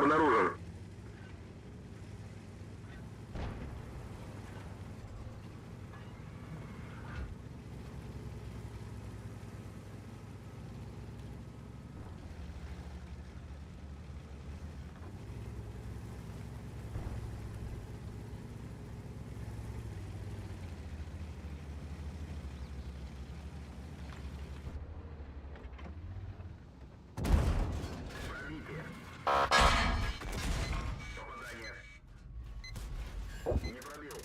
Враг обнаружен. Пробитие. Попадание. Не пробил.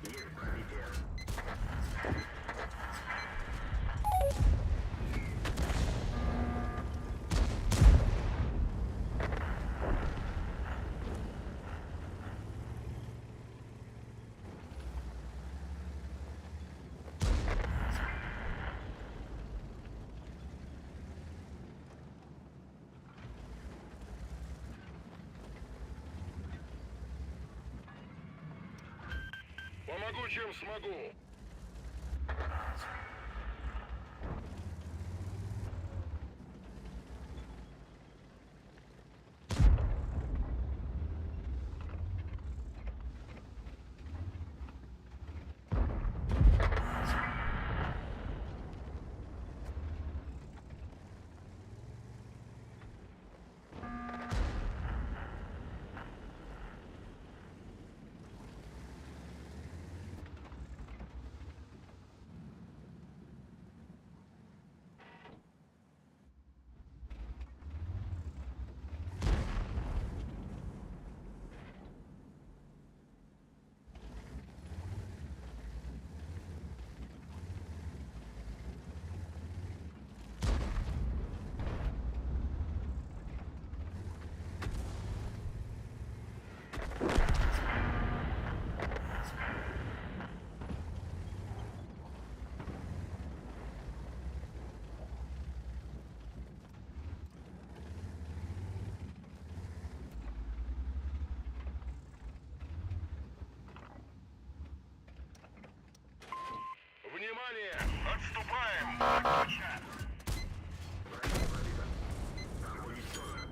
Есть пробитие. Помогу, чем смогу. Внимание! Отступаем! Броня пробита. Танк уничтожен.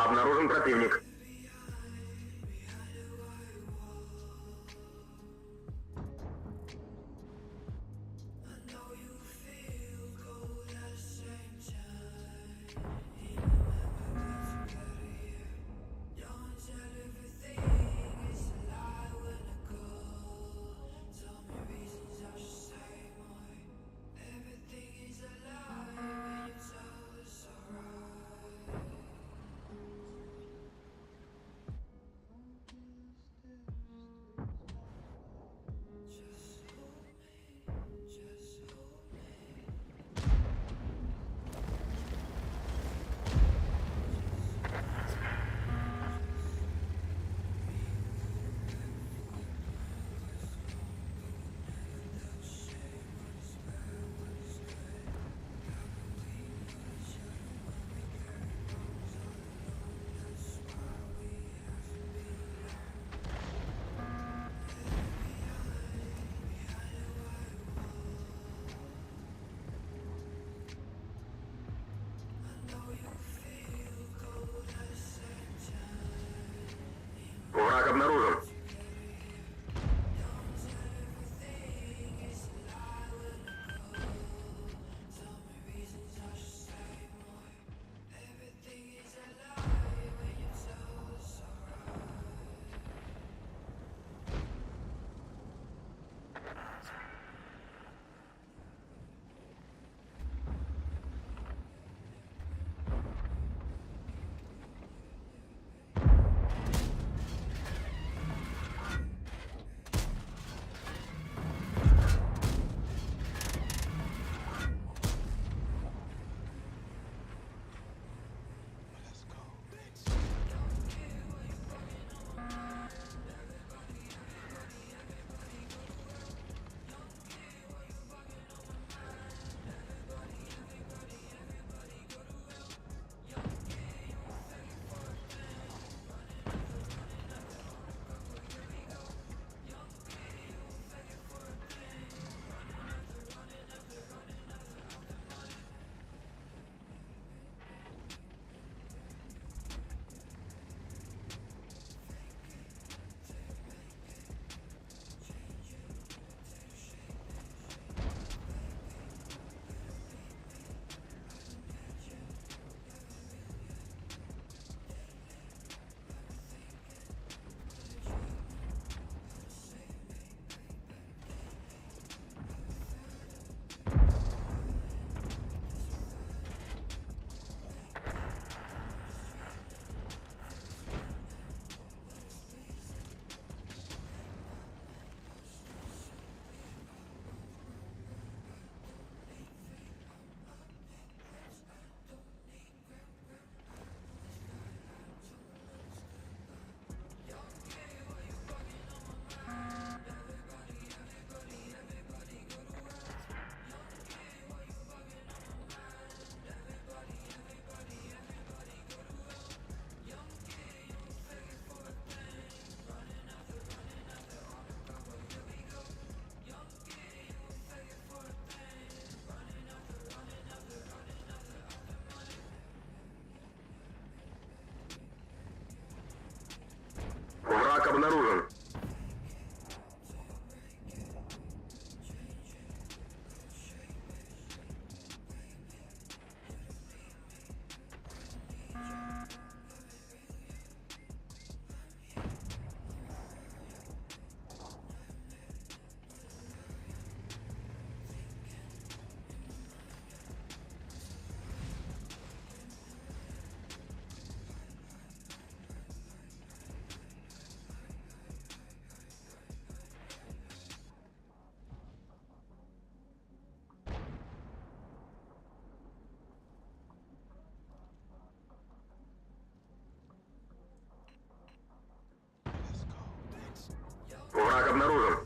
Обнаружен противник. Враг обнаружен. Враг обнаружен. Враг обнаружен.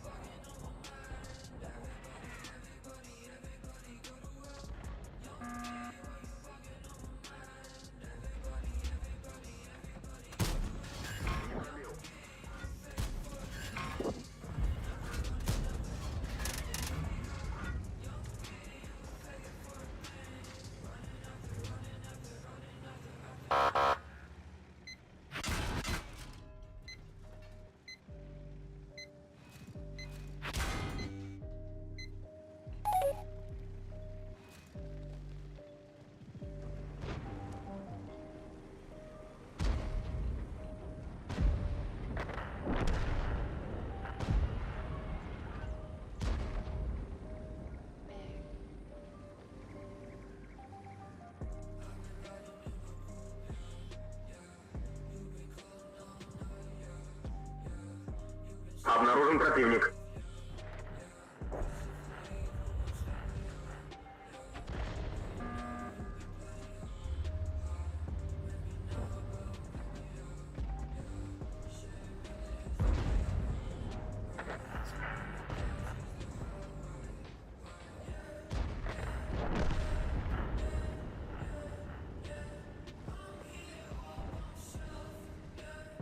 Обнаружен противник.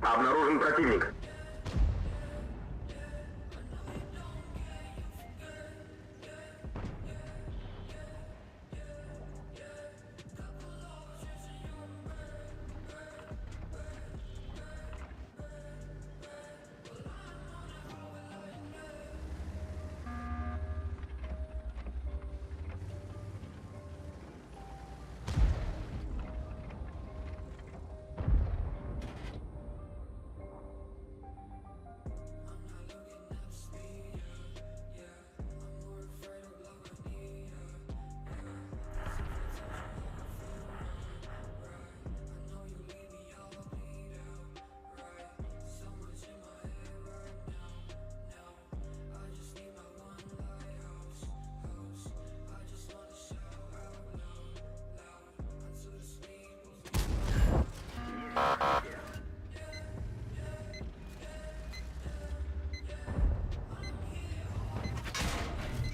Обнаружен противник.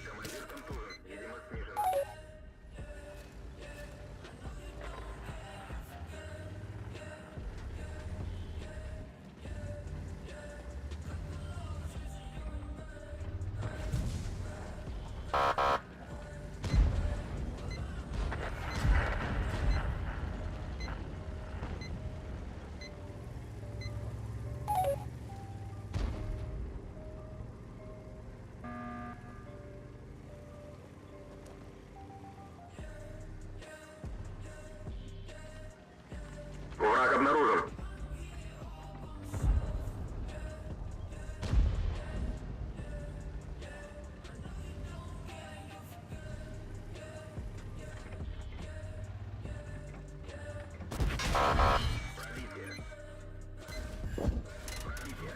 Командир контужен. Видимость снижена. Враг обнаружен. Пробитие. Пробитие. Пробитие.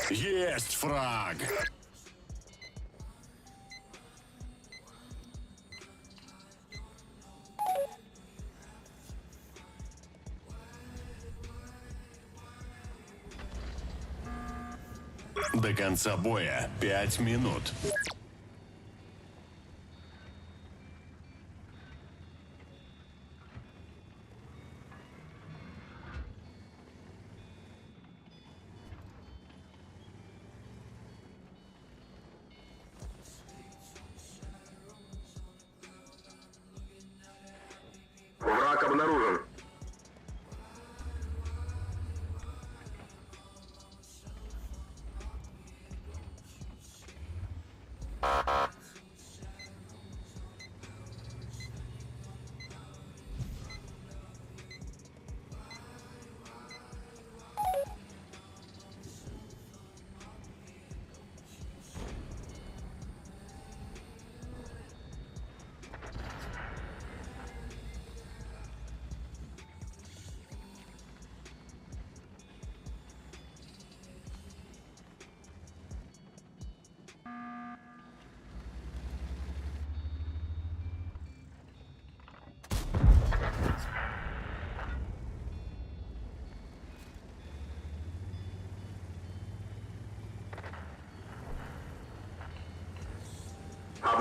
Есть фраг! До конца боя 5 минут. Враг обнаружен.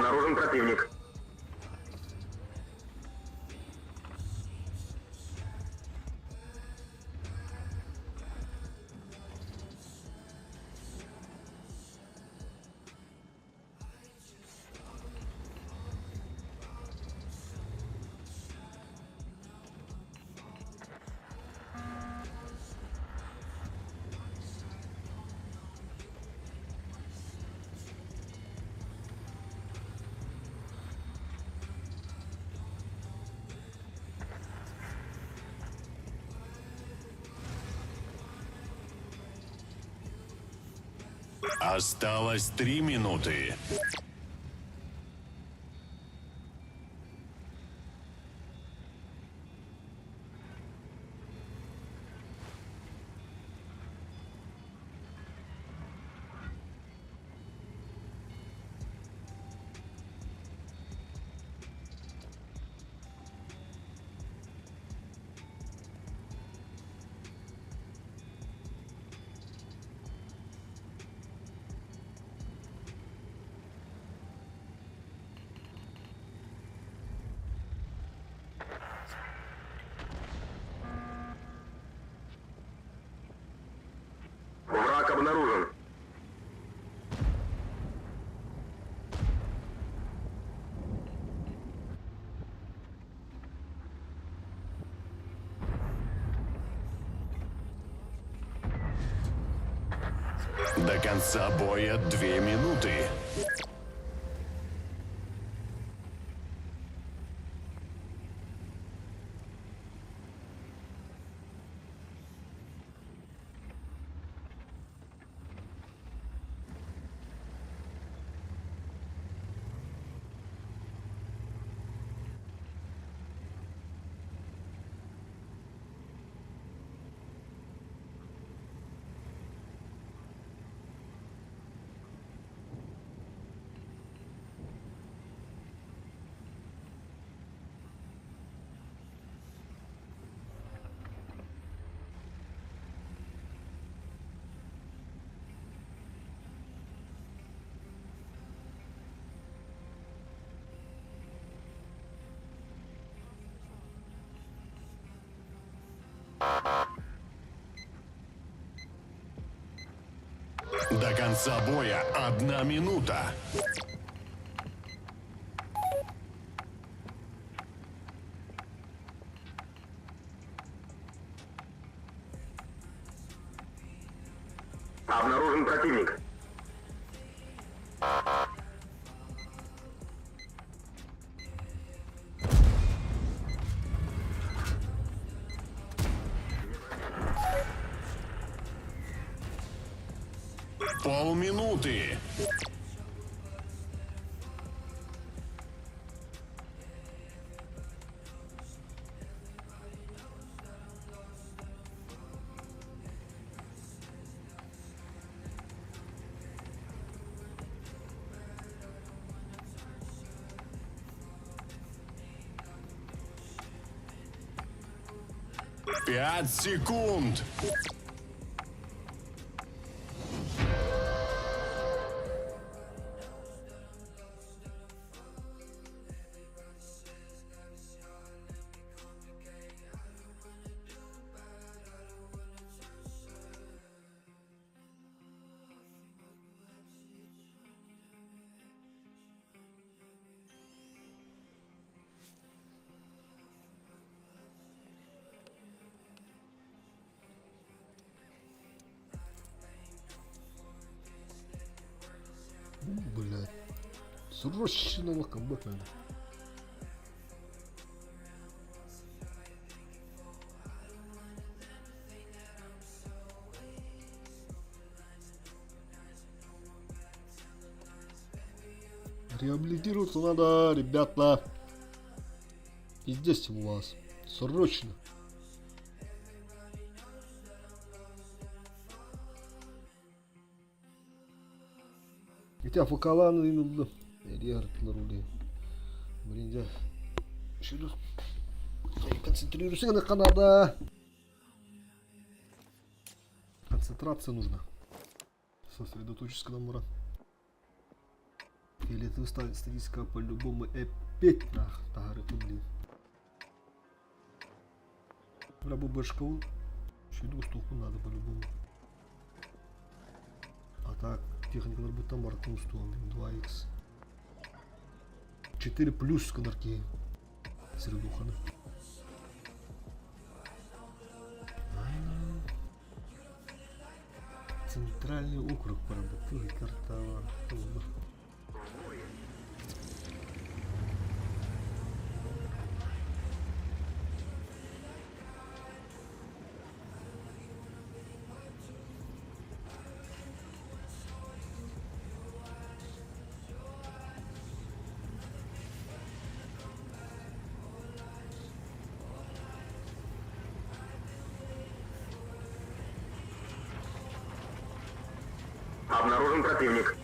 Обнаружен противник. Осталось три минуты. Враг обнаружен. До конца боя две минуты. До конца боя одна минута. Обнаружен противник. Полминуты. Пять секунд. Блядь. Срочно на камбэк надо. Реабилитироваться надо, ребята. И здесь у вас. Срочно. Ити АФК-лаан ыйыныллым. Эрии арыттылар улей. Блин, дьэ. Шүрүх. Концентрируйся гыныхха наада. Концентрация нужна. Сосредоточиться гынан баран. Фиолетовый статистика по-любому опять нах таһаарыахпын блин. Бля, бу башкабын үчүгэйдик устуохпун наада по-любому. А так, техникаларбыттан барытын устуом 2х. 4 плюс гынар киһи сиредуханы. Центральный округ поработал карта Обнаружен противник.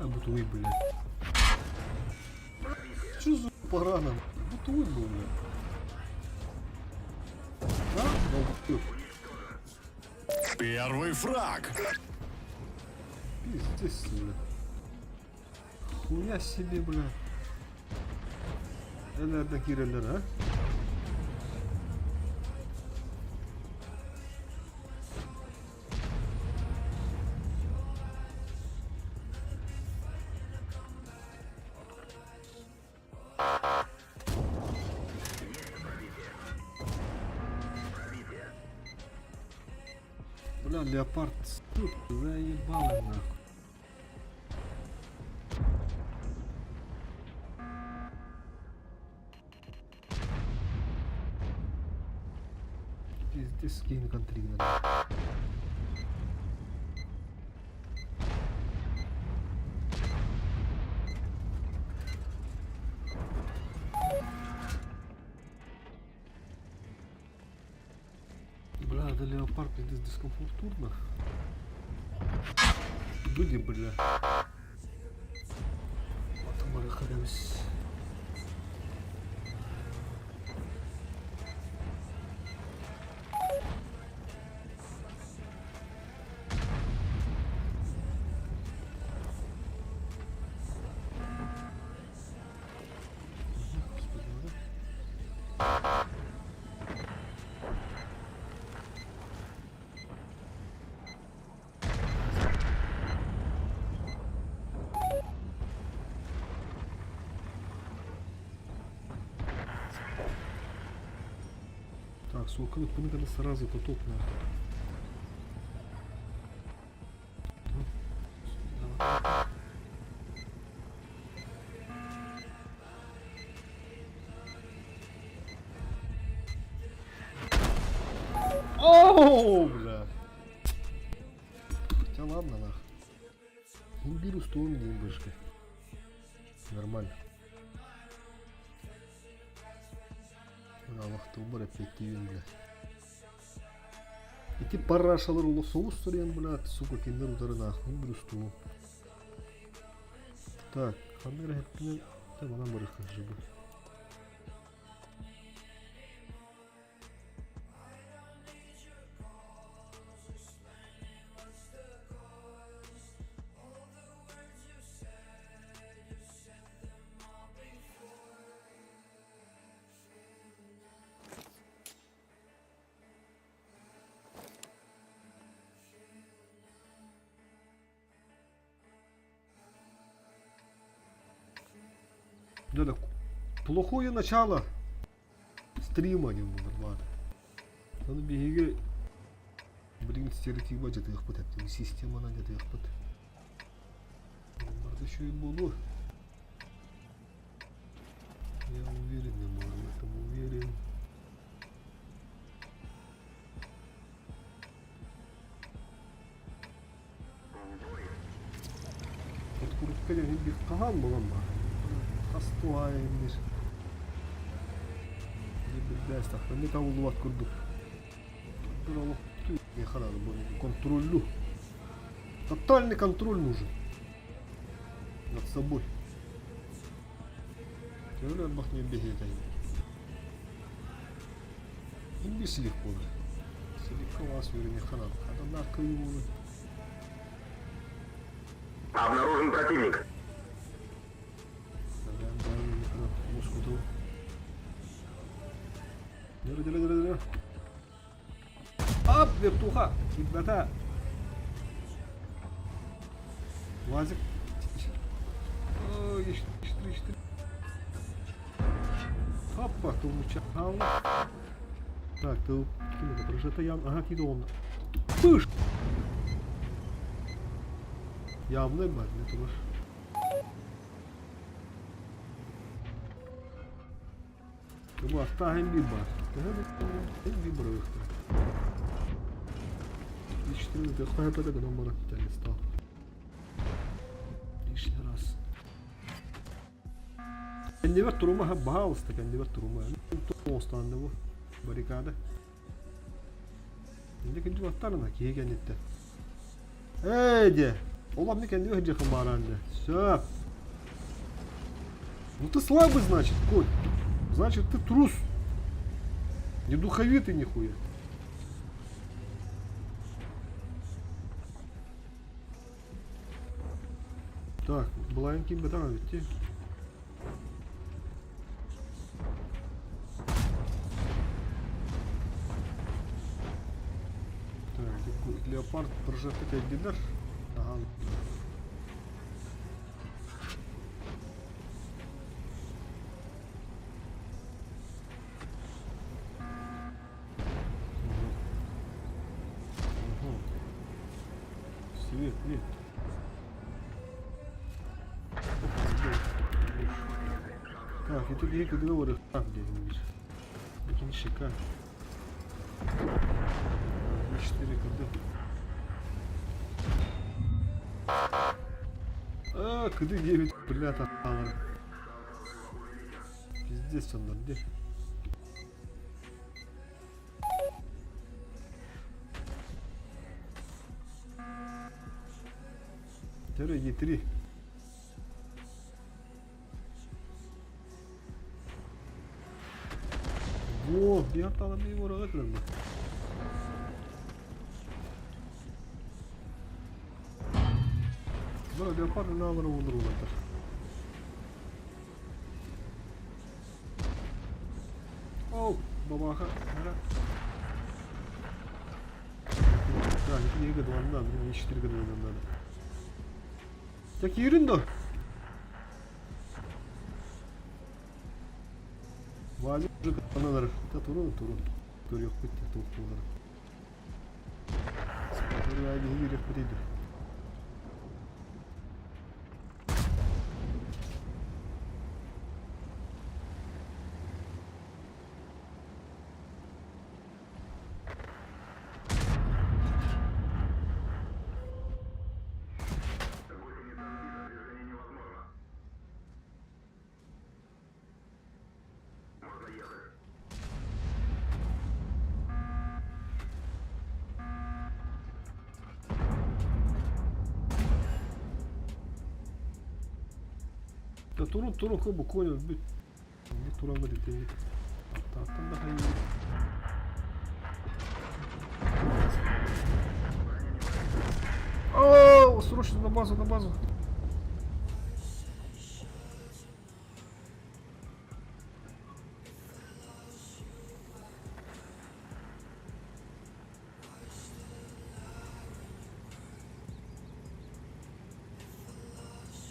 А бутовый, блядь. Что за барана? Бутовый был, блядь. А? Долбоёб. Первый фраг. Пиздец, бля. Хуя себе, бля. Элэрдэн киирэллэр, а? Бля, леопард, сука, заебало нахуй. Пиздец, скин контригнали. Бля, это леопард пиздец дискомфортурно. Люди, бля. Вот мы. Так, сука, вот надо сразу потоп на. Оу, бля. Хотя ладно, нах. Уберу стол мне бышка. Нормально. Аллах эффективен, бля. Ити парашалар улу соус суруйан, бля, сука, киндер удары нахуй беру. Так, камера хеппинен, манан барыхын жыбы. Да, плохое начало стрима не нормально. Аны биһиги билигин стереотиба дьатыахпыт эттин, системанан дьатыахпыт. Барда үчүгэй буолуо. Я уверен, не в этом уверен. диэн биир хаһан булан баар. Хас туһаайан биир. Билбээстэхпинэ табыллыбат курдук. Олох надо было контролю. Тотальный контроль нужен над собой. Төһөлө элбэх ньирбиһиэтэй. Имби силик буолар. Силиккэ вас үөрэниэххэ наада. Хатаннаах кыайыы буолар. Обнаружен противник. Ап, вертуха! Киирбэтэ. Лазик. Ой, ишти, Хаппа, тулмучал. Так, ты ким это? Прожета я. Ага, киду он. Пыш! Явный бар, не турар. Бу астааһын биир баар. Төһө да биир барыахтара. Ичтин төхтөһөтө гынан баран кэлли стал. Лишний раз. Кэннибэр турума баһаалыста кэннибэр турума. Останды бу баррикада. Инде кэнди баттарына киһи кэнниттэн. Эй де! Ол мне кэнди өһдьэхин бааран де. Сөп. Ну ты слабый, значит, конь. Значит, ты трус. Не духовитый нихуя. Так, былайын ким бетаҥа битти. Так, леопард прожекты кэлдилэр. Ахан. Свет, нет. Так, ити киһи кыдыга барыахтаах диэн биир. Икини шика. Четыре кд. А, кд 9, бля, тахалар. Пиздец оннор ди. Төрө Е3. Во, биир тала биир ураҕа кэлэн Бу леопард наалара уоллар уолаттар. О, бабаха. Так, это не году надо, мне 4 года надо. Так, ерунда. Валя уже каналар. Это туру, туру. Көрүөхпүт туох буолара. Биһиги көрүөхпүт Да турун турун кыбы коня бүт. Не туран бит. Аттан да хайы. О, срочно на базу, на базу.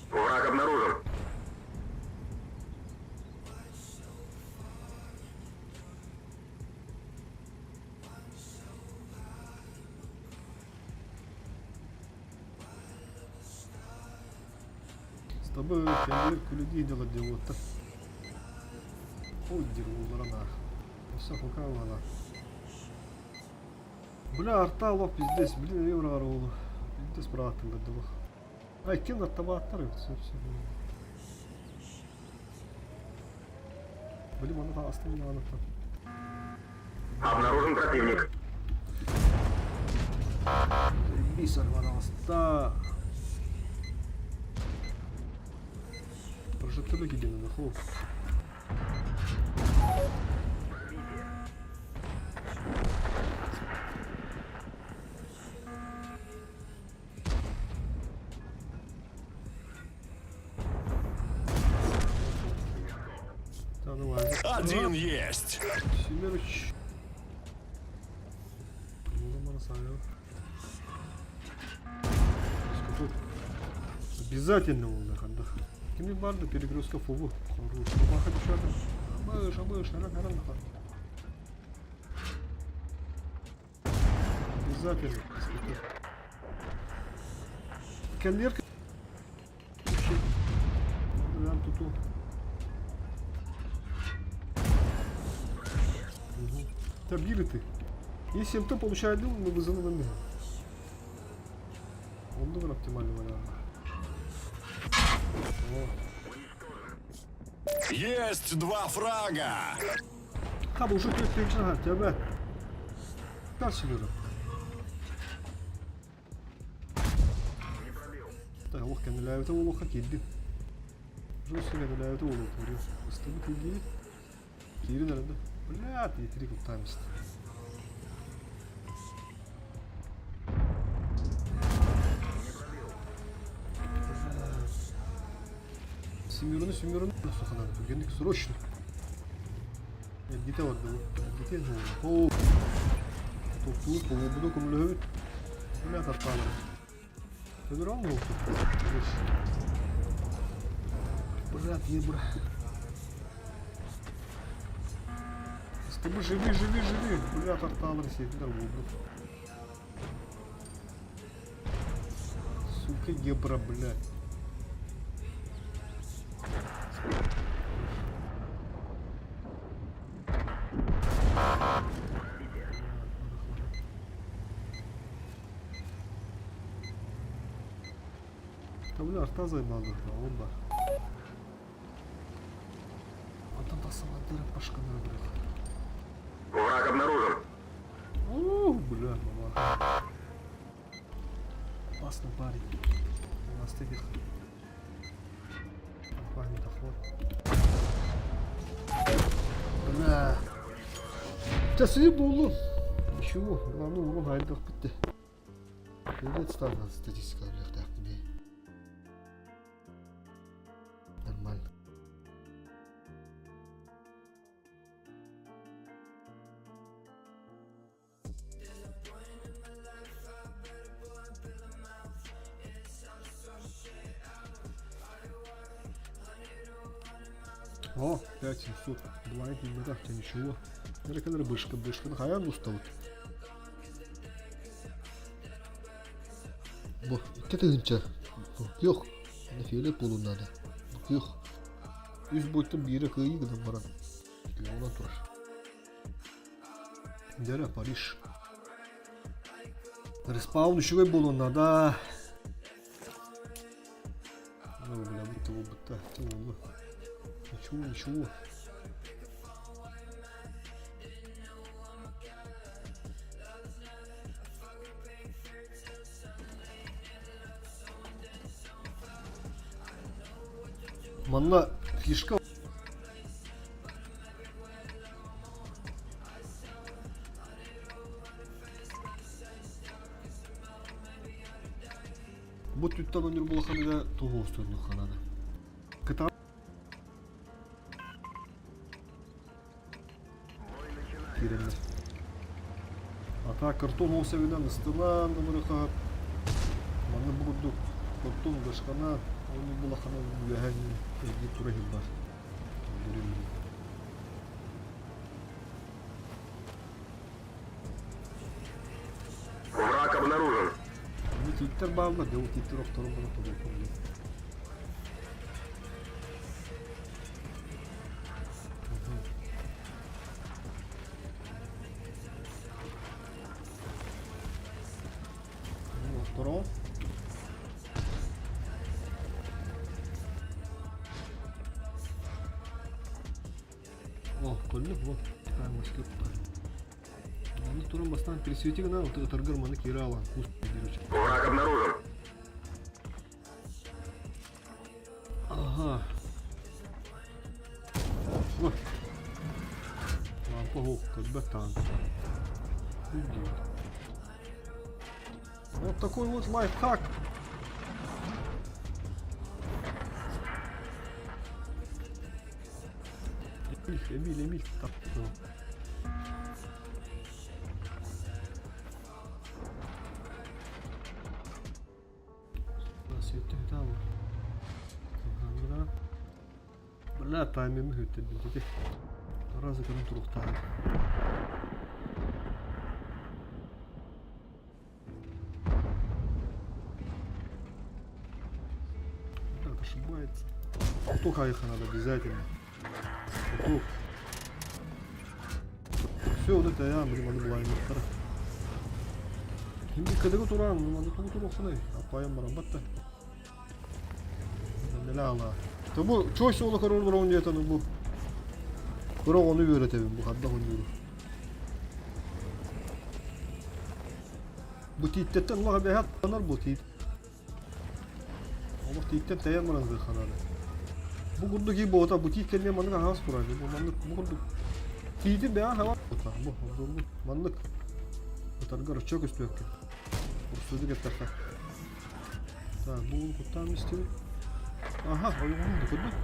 Враг обнаружен. С тобой кэллиэр күлүдии дьоло диэбиттэр. Ой, дерулара нах. Все, пока ладно. Бля, арта лох пиздец, блин, евро оруулу. Пиздец бырааттылар дылых. А иккиэн аттабааттар эбит сөп сөп. Блин, манна таҕыстым даҕаныттан. Обнаружен противник. Бисер пожалуйста. Прожекторы гибели нахуй. Один есть. Семерович. Обязательно он хандах. Кими барды перегрузка фуву. Хорош. Баха дешата. Абыш, абыш, аран, аран, Обязательно. Колерка. Тут. Табили ты. Если МТ получает дым, мы вызовем Он должен оптимальный вариант. Есть два фрага! Кабы уже төрт тебя. Дальше беру. Так, ох, кәнеләбите ул оха килде. Жестко кәнеләбите ул туры. Ыстыбы килде. Кире дәрәнде. Блядь, етірек ұттаймыз. Семероны, семероны, суханады. Түргендік срочно. Эргите барды бу. Эргите О. Топтуу буду көмөлөбүт. Бля тартаалар. Öbür on mu oldu? Брат, не брат. С тобой живи, живи, живи. Бля, тартаалар сетилер болду. Сука, ебра, блядь. Табля артазай надо, он бар. Антон тасаландырып башканы бирок. Враг обнаружен. О, бля, мама. Опасный парень. У нас таких. Парень доход. Бля. Сейчас болду. Ничего, главное урон айдық бітті. Привет, стала статистика Нормально. О, 5700. Блайнд не так, ничего. Нерекелер бышка, бышка. Хаян уставыт. Бу, икки тыһынча. Yok. Нефиэле буолун надо. Yok. Үс бойтун биирэ кыайыы гынан баран. Онон турар. Дәрә Париж. Респаун үчүгэй буолун надо. Ну, бля, будто будто. Ничего, ничего. Манна фишка Бу түттан өнүр булаханыга туһуустунну ханана. Кыта киреннер. Ата картон олсабынан ыстынан нымырыха манна бугурдук картон башкана оны булахана үөһэн эрги тура бар. Враг обнаружен. Аны тииттер бааллар, дьэ ол тииттер охторон бара тоболтон Ну, второго. Көрдүк бу. Маннык туран бастаан пересвети гына ытаргар маны киирэ алан кус Враг обнаружен. Ага. Ой. Лампа хоох көрбөт даҕаны. Вот такой вот лайфхак. Эмиль, Эмиль, Эмиль. Так, Бля, таймимы хүттэрбит ити. Разы көрөн туруктаах. Так, ошибается. Кутух айха надо обязательно. Кутух. Все, вот это я, блин, маны булаймыттар. Şimdi кыдыгы туран, маны тугу туруохсунай. Аппайым баран батта. Неле Бу чой суола көрөр барон диэтэн бу. Кыра ону үөрэтэбин бу хардах ойнууру. Бу тииттэттэн улаха бэһэт танар бу тиит. Олох тииттэн тэйэн баран хананы. Бу курдук и бота бу тиит кэннэ маннык аһаҕас турар. Бу маннык бу курдук тиити бэҕэ хаба бу обзорбут маннык ытаргар оччо көстүөккэ. Урсуду кэптэххэ. Так, бу куттаан истибит. Аха, ойоҕоһун да көрдүк.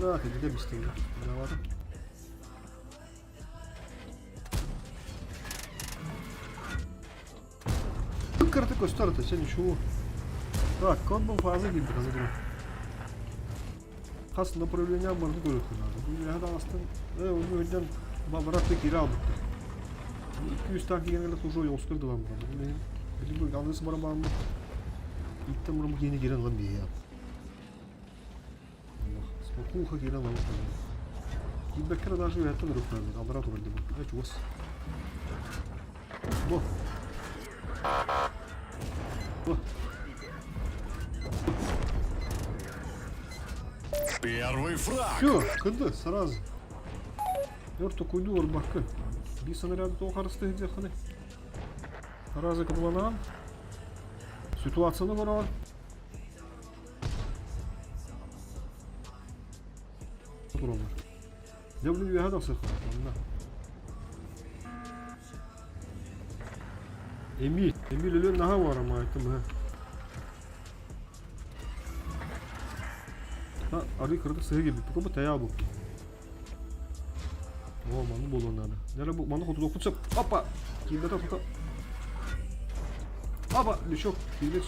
Да, кэдигэ бистибит. Давай. Кырты көстөр это, сен ничего. Так, код был фаза киирбит азы турар. Хас направление барды көрүөххэ наада. Бу үөһэ таҕыстан, э, ону өйдөн бабарат киирэ албыттар. 200 таах киирэн кэлэ уже оскар дылан барар. Бу мин били бу алыс барабааммыт. Иттен мурум киини киирэн ылан биһиэ. Спокуха киирэн ылан Киирбэккэ даже үөһэттэн ырыппар, аллара турар дебут. Ай чугас. Бу. Бу. Первый фраг. Все, кынды, сразу. Өр токуйду орбаккы. Биир снаряды тоҕо харыстыһы диэххиний. Разы кыбыланаан. Ситуацияны көрөҕүн. Тураллар. Дьэ, блин, үөһэ тахсыахха. Манна. Эмиль, Эмиль өлүөн наһаа уарамаайтым һэ. Ha, арыы кыратык сыһы кэлбит. Пока бу тайаа бу. О, маны буолуон наада. Дьэ, бу маны хотуруохпут сөп. Опа! Киирбэтэ пока. Опа! Лючок, киирбэт.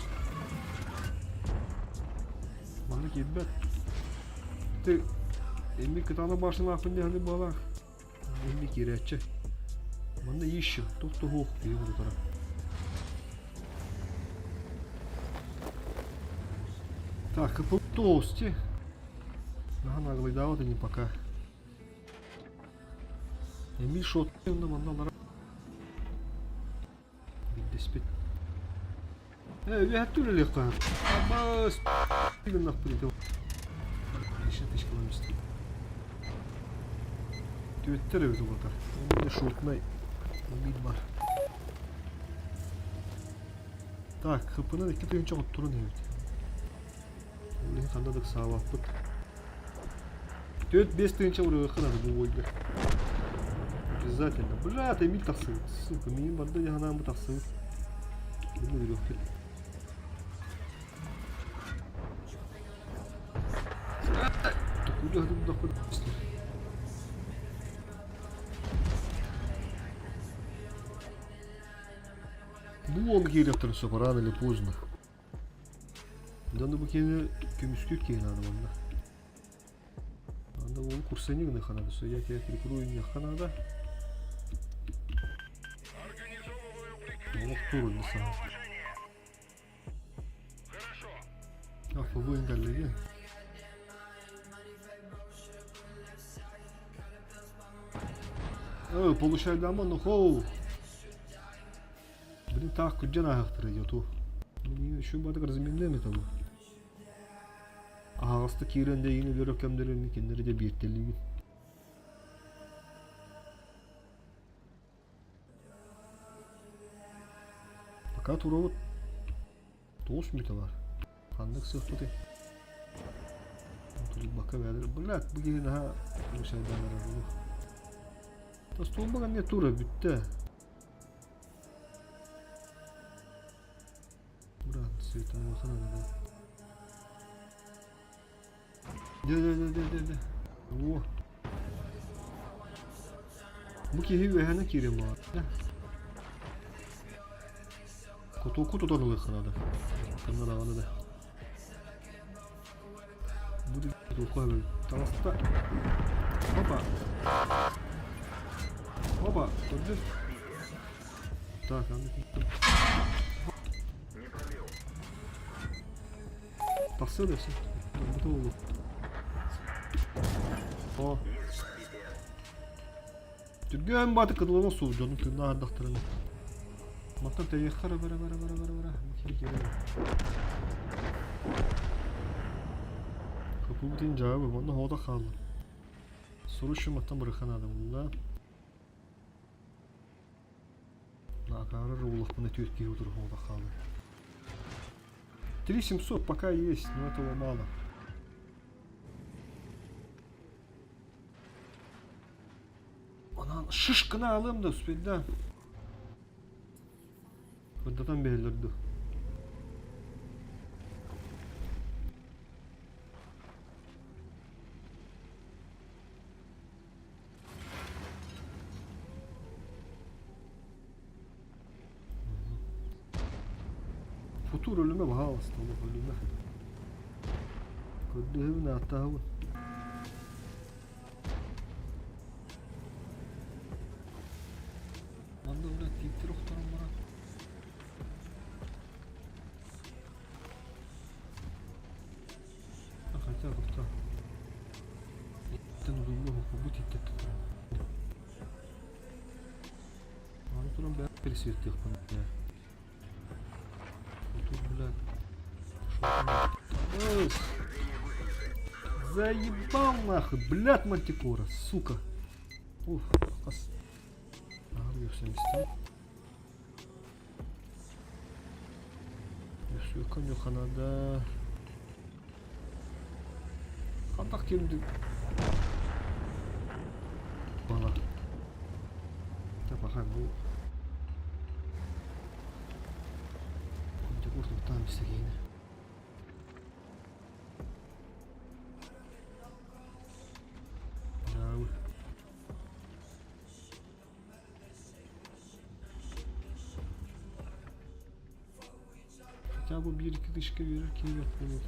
Манна киирбэт. Ты Эмил кытаанах башнялаахпын диэхли буолаах. Эмил киирээччи. Манна ищем. Туох туһуох киһи урутара. Так, толсти. Ага, наглыйдаабат ини пока. Эмил шот манна лара Билдэспит. Э, үөһэттэ үлэлиэххэ. Абас гыннахпын ити. Еще тычкалам исти. Түөттэр эбит улатар. Онно шотнай убит бар. Так, хпынан 2000 хотторон эбит. Ол иһин ханна да ыксаабаппыт. 4-5 тыһыынча уруйуохха наада бу бойга. Обязательно. Бля, Эмиль тахсыбыт. Сука, миигин барда дии санаан бу тахсыбыт. Bunu өлүөхпүт. Токуйду хатым Бу он киириэхтэрин сөп рано или поздно. Дьэ бу киһини көмүскүүр киһи наада манна. Анда ол курсани гыныха надо, все я тебя прикрою нехха надо. Олох тур не сам. А, фабуин коллеги. Э, получай дамо, ну хоу. Блин, таах күрдьэн ааһыахтара дии Блин, еще бадык разменными того. Аһаҕаста киирэн да иин өлөрө кэмнэрин кинилэри да биэртэлиибин. Пока турабыт. Тоҕус мүнүүтэ баар. Ханнык сыахпытый? Тулуйбакка бэйэлэр, блядь, бу киһи наһаа мусайдаан эрэр буолуох. Тостуолба эмиэ тура бүттэ. Брат, светофор надо. Дэ дэ дэ дэ дэ дэ. О. Бу киһи үөһэне киирэн баар. Кутуку тутан ылыахха наада. Тымна даҕаны да. Бу кутуку эбит. Таҕыста. Опа. Опа, көрдүм. Так, аны Тахсыа да өссө. Турбута буолуо. О. Түргэн бааты кытылана суох дьону тыыннаах ардахтарына. Мантан тэйиэххэ эрэ бара бара бара бара бара. Капубутин дьаабы, манна хоото хаалла. Сурущу маттан бырыха наада булла. Акаарар улахпына түөрт киһи утур хоото хаалла. 3700 пока есть, но этого мало. Онон шишканы алыам да успейда. Кырдатан биһэллэр дуу. Футур өлүмэ баһаалыста олох өлүмэ. Көрдөһөбүн ааттаһабын. Манна бля тииттэр охторон баран. Хотя тоқта. Иттен удумну бу тииттер туран. Аны туран бэйэм пересветтиэхпин ээ. Тут, блядь, Заебал нахуй, блядь, мантикора, сука. Ух, хас. Ага, все места. Өссө надо. Хантах киирдик? Бала. Пахан бу. Курдук там сирена. Да. Хотя бы биир-икки тысячка биэрэр киһи бэрт буолуо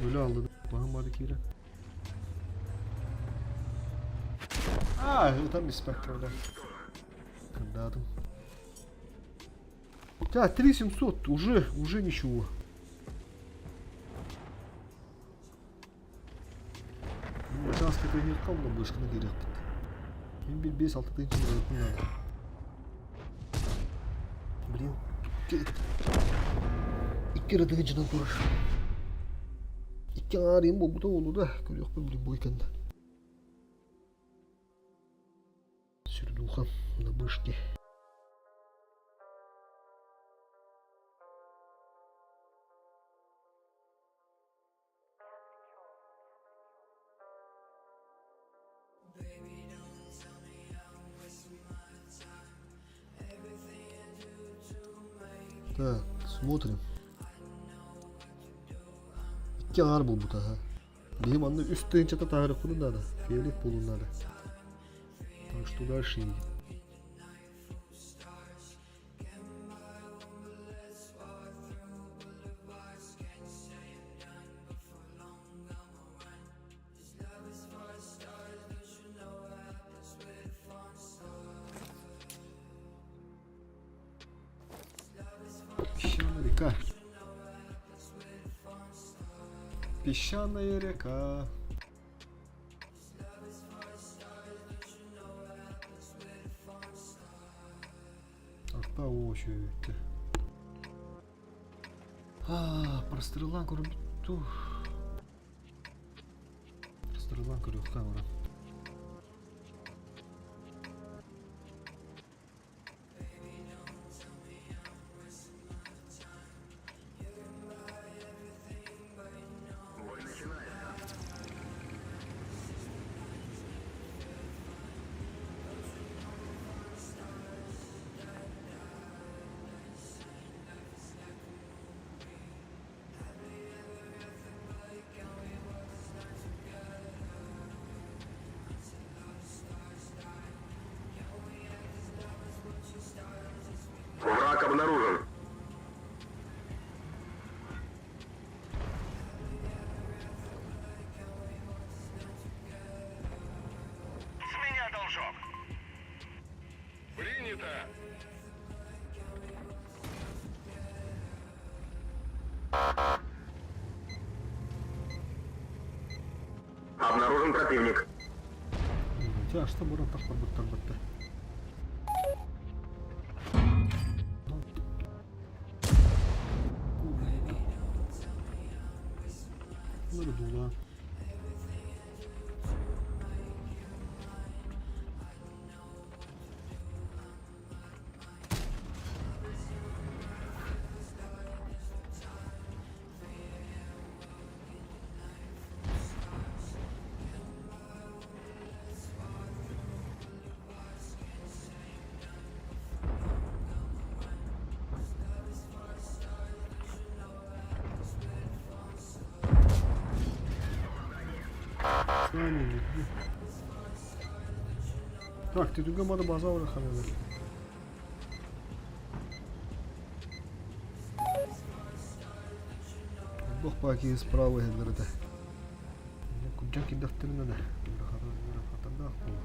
Өлө алды баһым бары киирэн. Аа, ытан испэккэ бля. Кырдаатым. Так, 3700, уже, уже ничего. Участка кыһыахха уонна бышканы киириэхпит. Мин бир 5-6 тыһыынча барыахпын наада. Блин, икки эрэ тыһыынчанан турар. Икки аҥаар буолбута буолуо да, көрүөхпүн блин бу кэннэ. Сердуха на бышке. Так, смотрим. Икки аҥаар буолбута аһа. Биһи манна үс тыһыынчата таһаарыахпытын наада. Фиолет буолуон наада. Так что дальше едем. Песчаная река. Песчаная река. Арта очередь. А, прострелан көрбүтту. Прострелан көрүөххэ баран. обнаружен. С меня должок. Принято. Обнаружен противник. Чэ, ашта буран тахпарбыттар бытта. Bunları duula. Так, ты другой мада база ханылар. Бох баки справа иһэллэр этэ. Курдьан киирдэхтэринэ да ыарахаттардаах буолуо.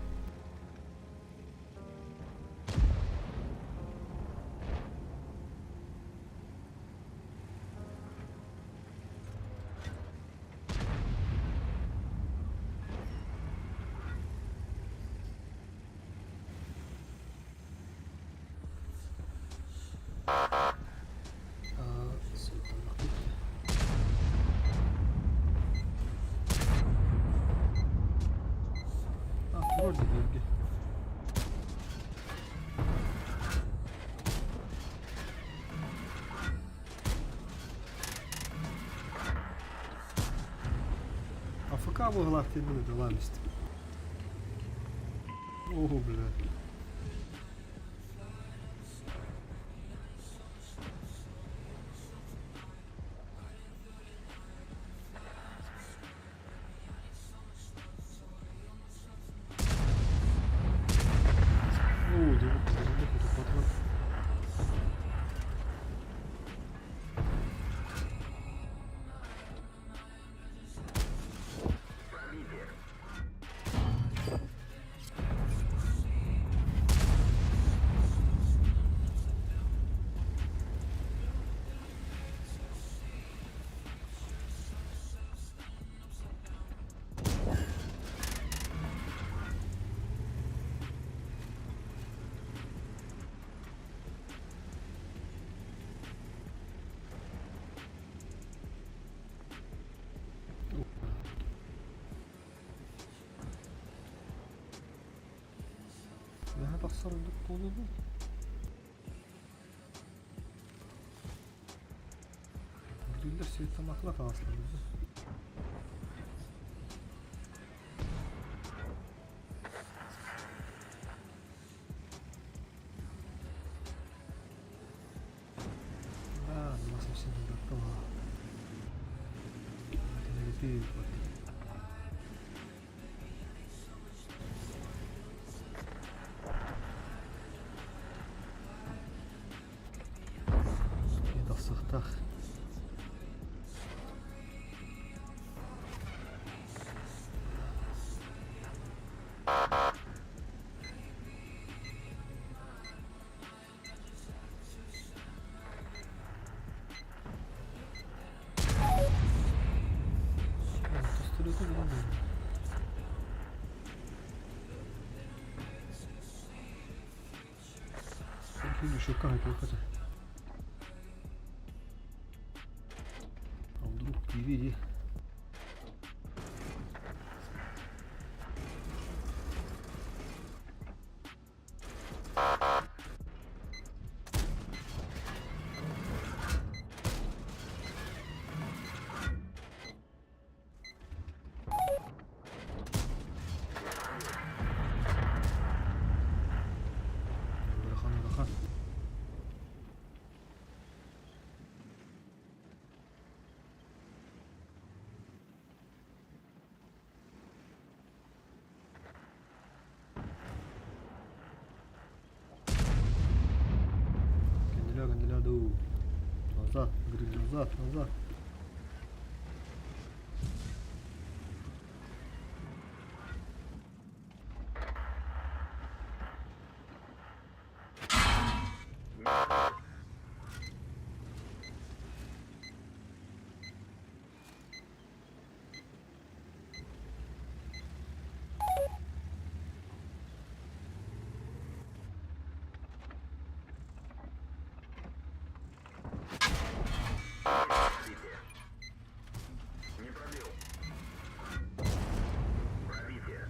Вроде бииргэ. АФК буоллаах диэн дылаан истим. О, бля. Оо, дьэ, бу Наһаа тахсар ордук буолуо дуу? Үрдүүллэр Светомакла таҕыстылар дуу? Да, была совсем не готова. Это вот. Тахсыахтаах. Еще как это. А вдруг киви. Ыарахан ыарахан. Гриль, назад, назад. Не пробил. Пробитие.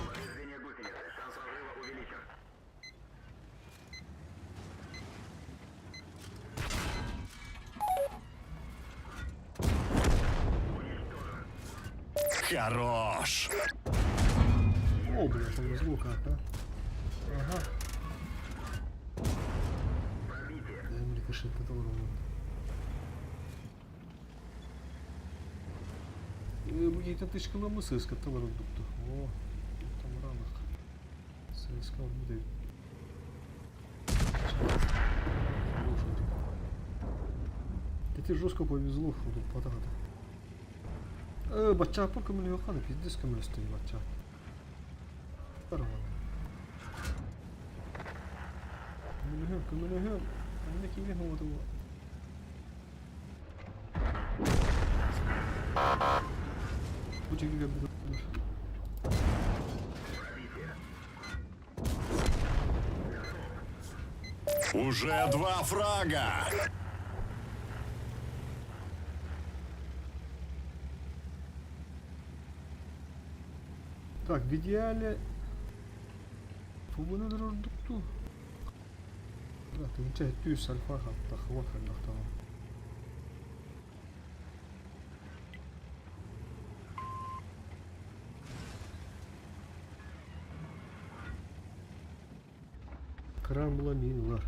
Повреждение гусеницы. Шанс разрыва увеличен. Хорош! О, бля, повезло как, а. Ага. Пробитие. Дай рикошет на того. Бу киһитэ тышкыламмы сыыскаттан ордукту. О, тамыраанах. Сыыска ордук эбит. Хороший. Да тебе жестко повезло, что тут потахата. Баччааппар көмөлөһүөххэ пиздец көмөлөстө бачча. Көмөлөһүөм, көмөлөһүөм. Анна киирэн оҕото. Бу чигигэ Пробитие. Уже два фрага! Так, в идеале фубуну ордукту. Да, тыынча түс альфа хатта хват ханнахтаҕа. Кран була мин ылар.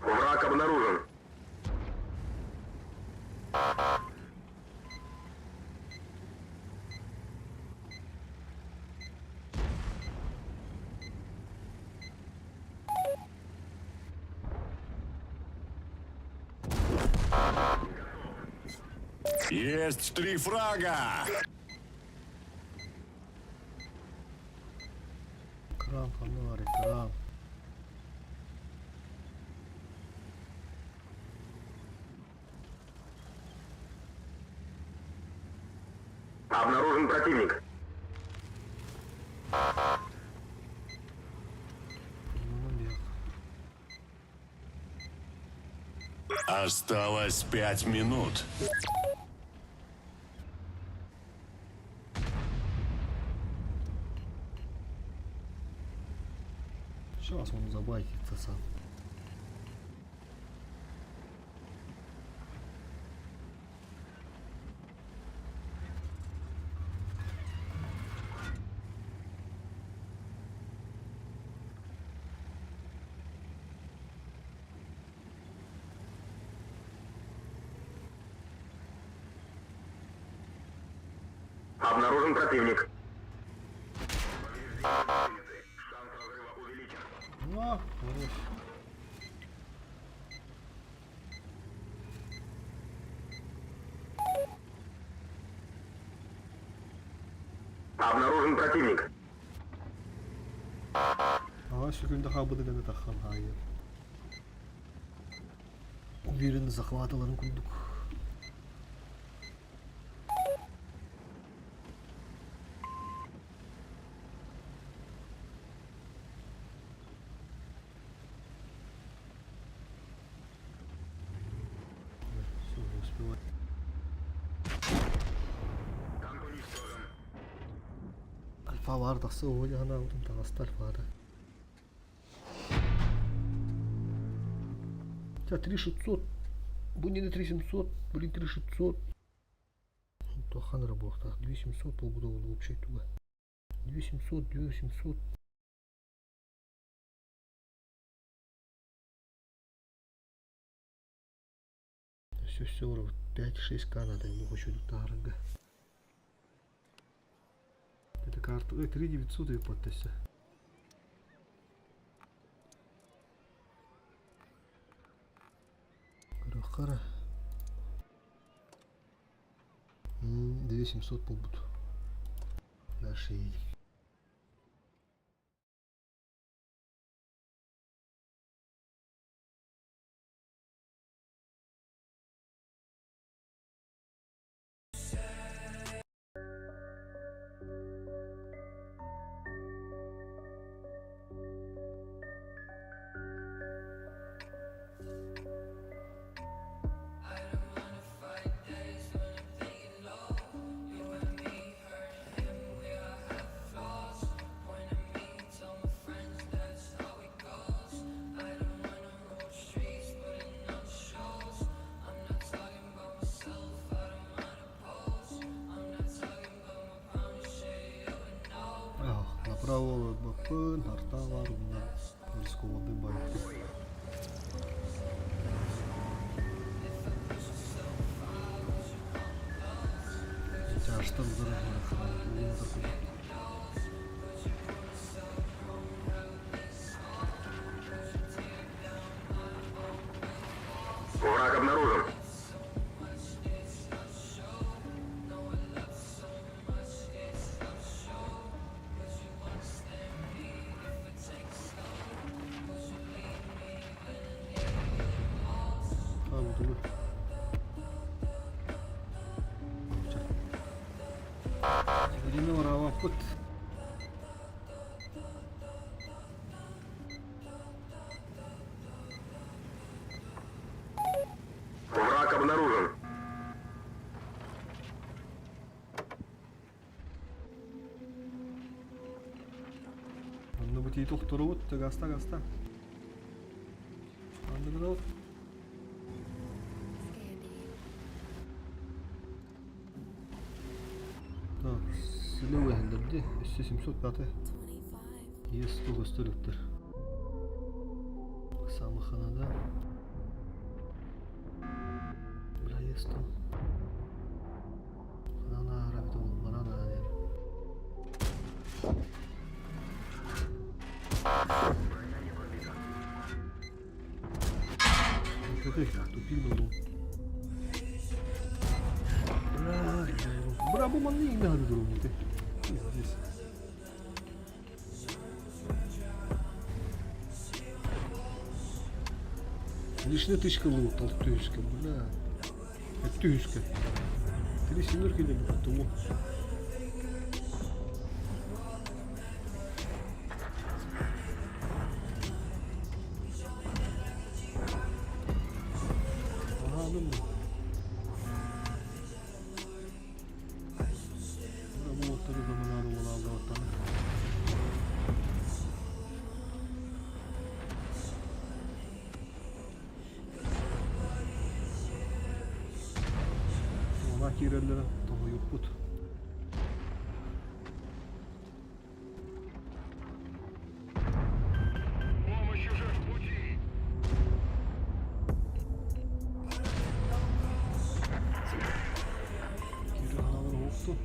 Враг обнаружен. Есть три фрага! Кран фонарик, кран. Обнаружен противник. Ну, Осталось 5 минут. Сейчас он забайтится сам. Обнаружен противник. Шанс разрыва увеличен. На, хорош. Обнаружен противник. Ага, сүгүндэ хаабыды гына таххан хаайы. Уверенно захватыларын курдук. Все, не успеваю. Танк уничтожен. Альфа баар тахса уһуйаана утум таҕыста альфаата. Хотя 3600, бу не 3700, блин 3600. Туоххан эрэ буолуохтаах 2700 буолбута буолуо общай туга. 2700, 2800. Все, все, 5-6к надо ему хочу таһарга. Это карта, 3900 ее подтася. Көрөххара. 2700 буолбут. Дальше едем. Направо баппын, арта бар, мына рискованный бай. Тяжтан дыры. Враг обнаружен. А, вот он. Билиме бараабаппыт. Враг обнаружен. Онно бу тиит охторобут, гаста гаста. Анныгын Так, слева иһэллэрди, өссө 705 Есть көстөрүктөр. Самыханада. Бля, есть то. Ханана арабит ол, банана анер. Ты, тупик был. Бля, бра, бу манны имя ты. Пиздец. Лишний тычка лут, толтышка, бля. Тышка. Три семерки или потому. Ага, ну. Бра, бу оттары заманары ола алды. Она киреллere тоһуйуппут. Помощь уже в пути. Кире ханалар хоқту.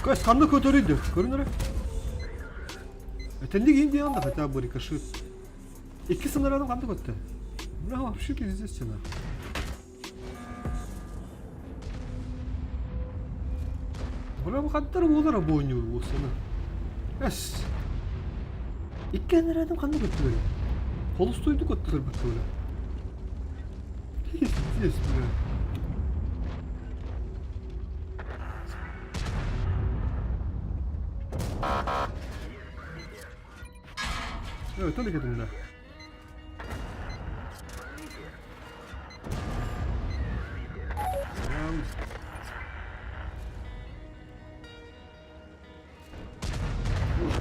Көс ханна көтөрүйдү? Көрүн эрэ. Этэнник иин диэн да хотя бы рикошет. Икки сынараны ханна көттө? Бля, вообще пиздец стена. Бля, бу хаттар буолар буонньуур буолсана. Эс. Икки anaрадым ханна көттүлэр? Холустуйду көттүлэр баттылар. Пиздец, бля. Өтөн икетиннэ.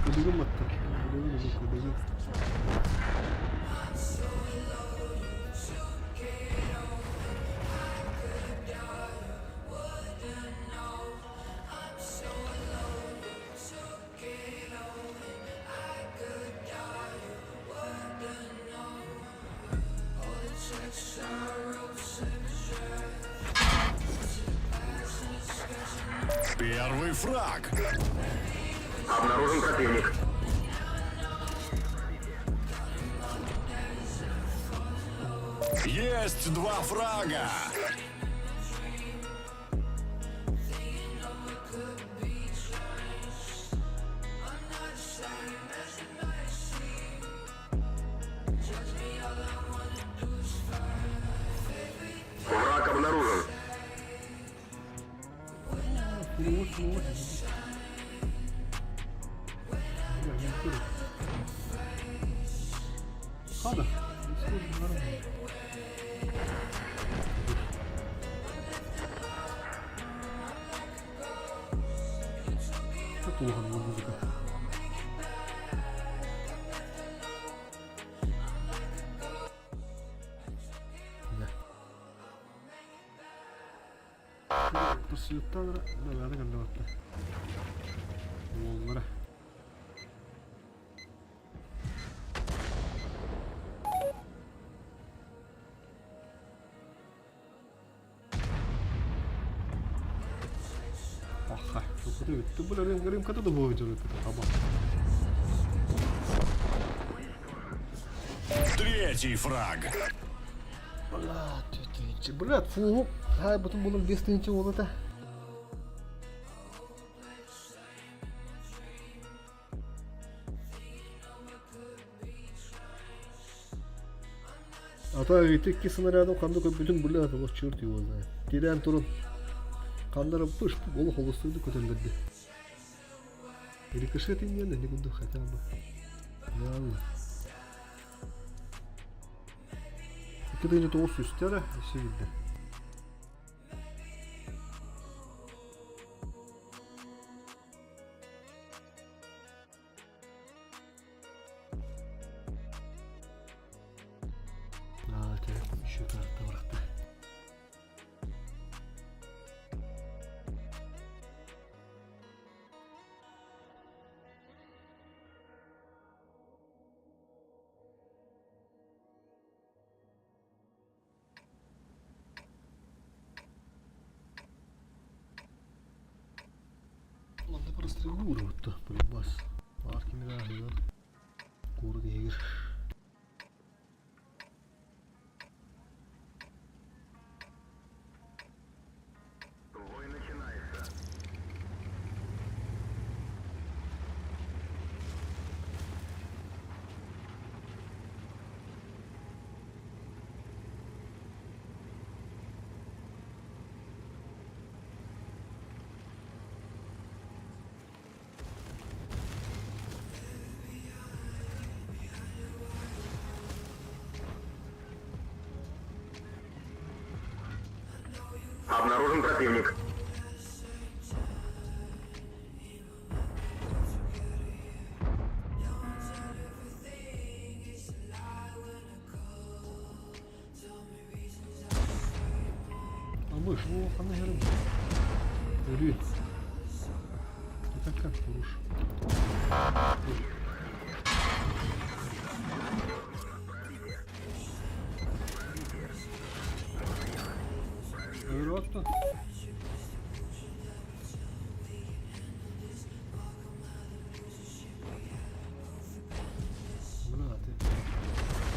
Кыдыгым батта. Кыдыгым, кыдыгым. Первый фраг. Обнаружен противник. Есть два фрага. Враг обнаружен. Хада. Улахан музыка. Пассиоттан бэҕэҕэ кэллэҕиттэ. Уоллара. Аха, шукута бүттү. Бу рымката да буолар таба. Третий фраг. Блядь, блядь, фу. Хай, бутун булun 5 тысяча болото. А то ведь икки снарядом ханнык көппүтүн блядь, вот черт его знает. Тирээн туран ханнара пыш олох холостуйду көтөллөрдө. Рикошет инньэн не курдук хотя бы. Яалла. 2 900 үстэрэ өссө биирдэ. Аа, еще карта барахта. Манна прострелу урутта, полюбас. Баар кимир ааһыгар, куорат иһигэр. Бой начинается. Обнаружен противник. Амыш, о, ханна иһэрин. Өрүү. Это как уруш. Онтон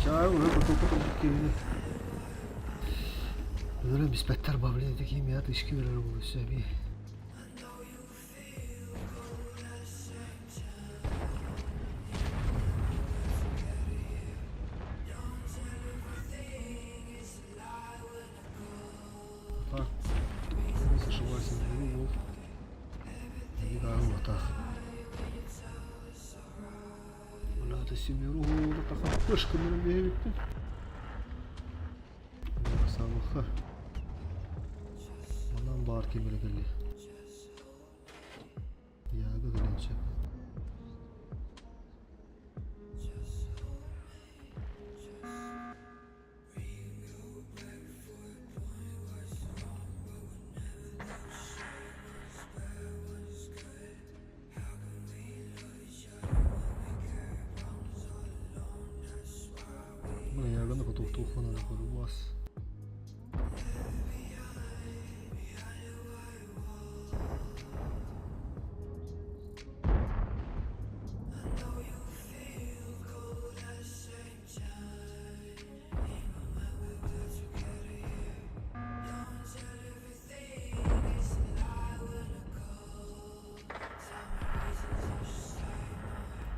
Чаайы уже потопа киһини. Өлөрөн биспэттэр ба, блин, ити киһи миэхэ тышки берер буолуо эбии. Так, не ошибайся, не Вот Бля, семеру пышка мен Самыха. Манан баар кимире кэлли. Яга кэлэн сөп. Яганы хотуохтуоххун көрүбас.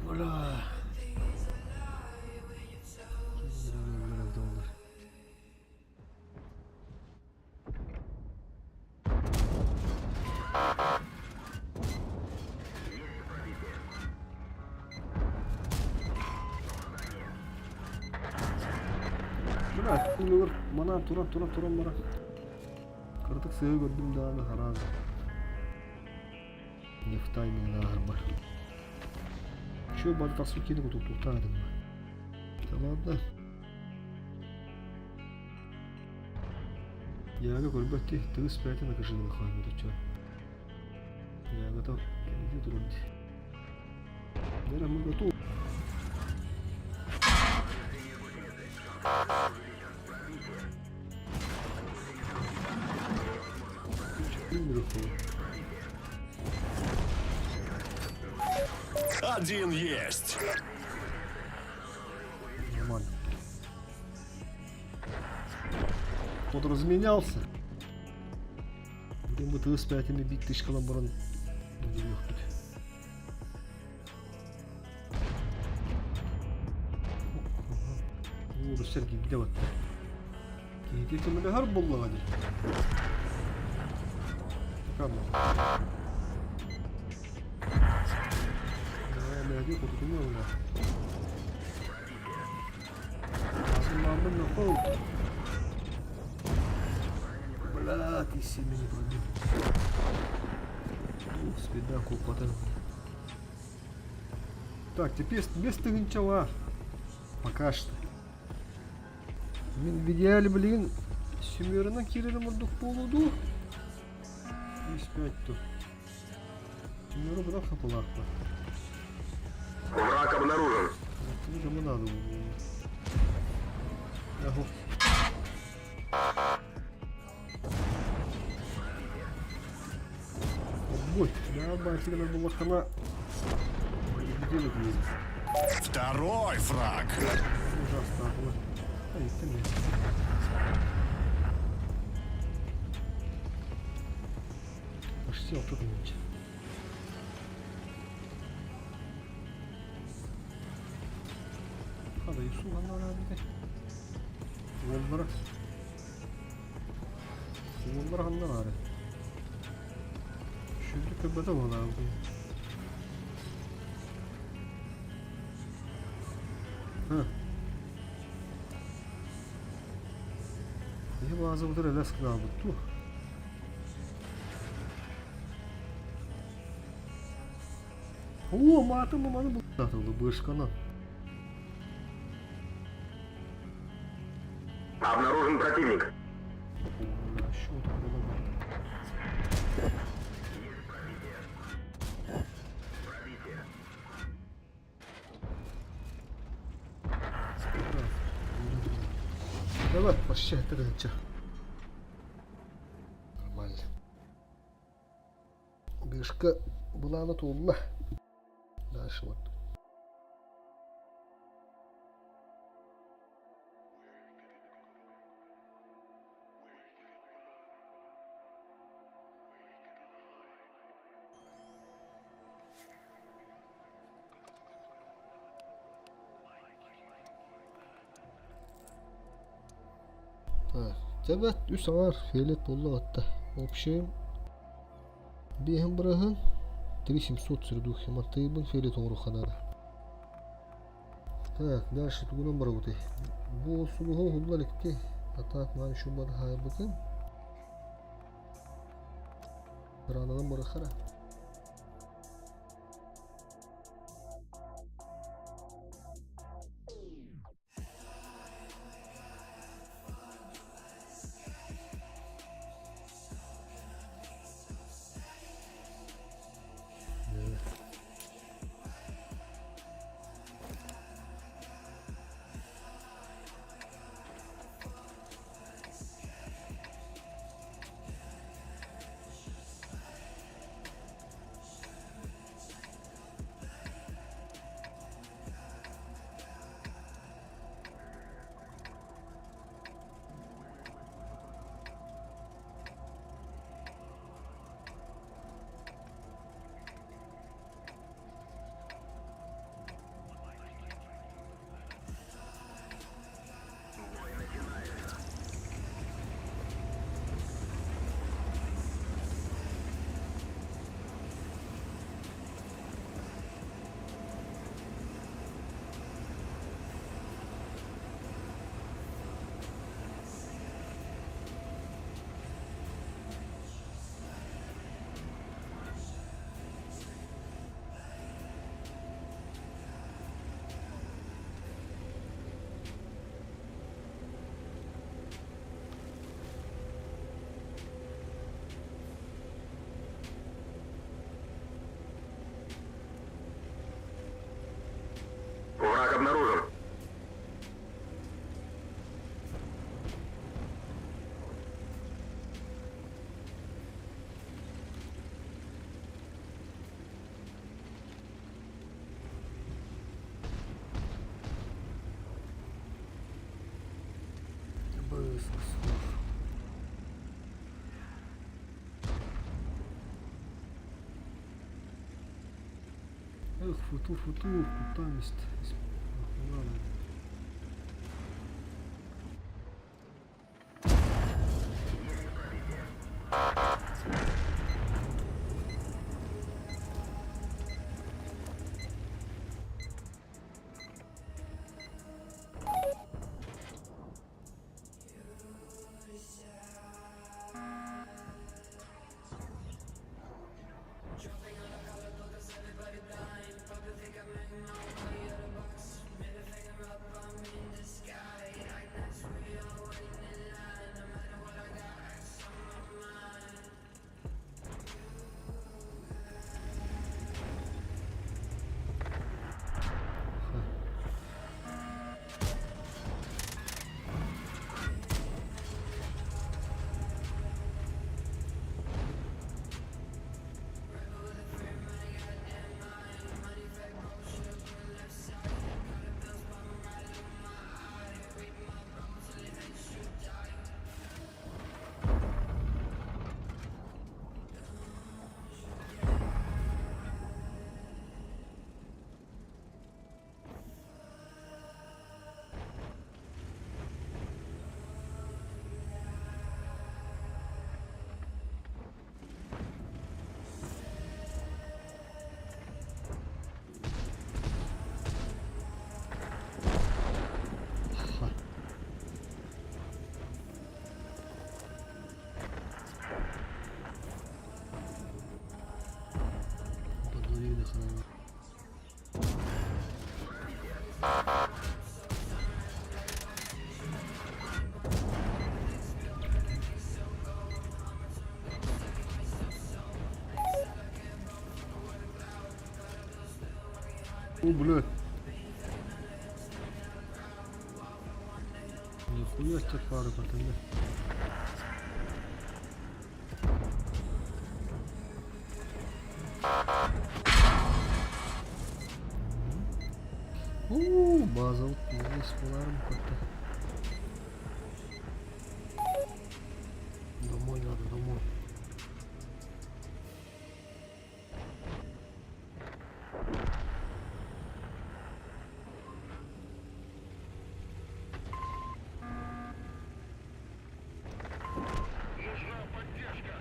Бля. Бля, кулугар манан туран туран туран баран. Кыратык сыһы көрдүм даҕаны хараан. Нефтай мин ааһарбар. Чүө бары тахсыбыт киһини кутуктуохтаах этим. Да ладно. Яга көрбөт дии, тыгыс бэйэтин акышыгын хааммыт оччо. Ягата кэлиги турар дии. Дера мы готовы. Один есть. Нормально. Тот разменялся. Где мы тыс пятими бить тычкалан баран. Уурусар киирдэ батта. Киһити көмөлөһөр буоллаҕа дии. Мээги кутутуну ылла. Азыммаммын нохол. Бля, ты семени пробил. Ух, спида купата. Так, теперь без тыгынчала. Пока что. Мин в идеале, блин, семерынан киирэрим ордук буолуо дуу? Үс пять ту. Семеру быдах хапылаахпа. Враг обнаружен. Кому надо было. Ой, да, батина была хана. Второй фраг. Ужасно. Ай, ты мне. Почти вот тут Хада юсу ханна Уоллара. Уоллара ханна баары. Шүрдүк көрбөтө буолаа. Ха. Киһи баазабытыр элэс гынаабыт дуу? Оо, маатын маны бултатылды бышканан. Обнаружен противник. Счет Давай, почти это. Нормально. Мишка былаана туолла. Дальше вот. Дьэ бэрт үс аҥаар фиолет буолла батта. Общем биэһин быраһын 3700 средухи мантыйбын фиолет оҥоруохха наада. Так, дальше тугунан барабытый? Бу сулуһу уһулла иликти. А так маны еще барыһаайбытым. Рананан барыхара. Враг обнаружен. Эх, футу, футу, кутамист. О, бля. Нихуя себе пары потом. Уу, базабыт молодец буолаарым как-то. Домой надо, домой. Нужна поддержка.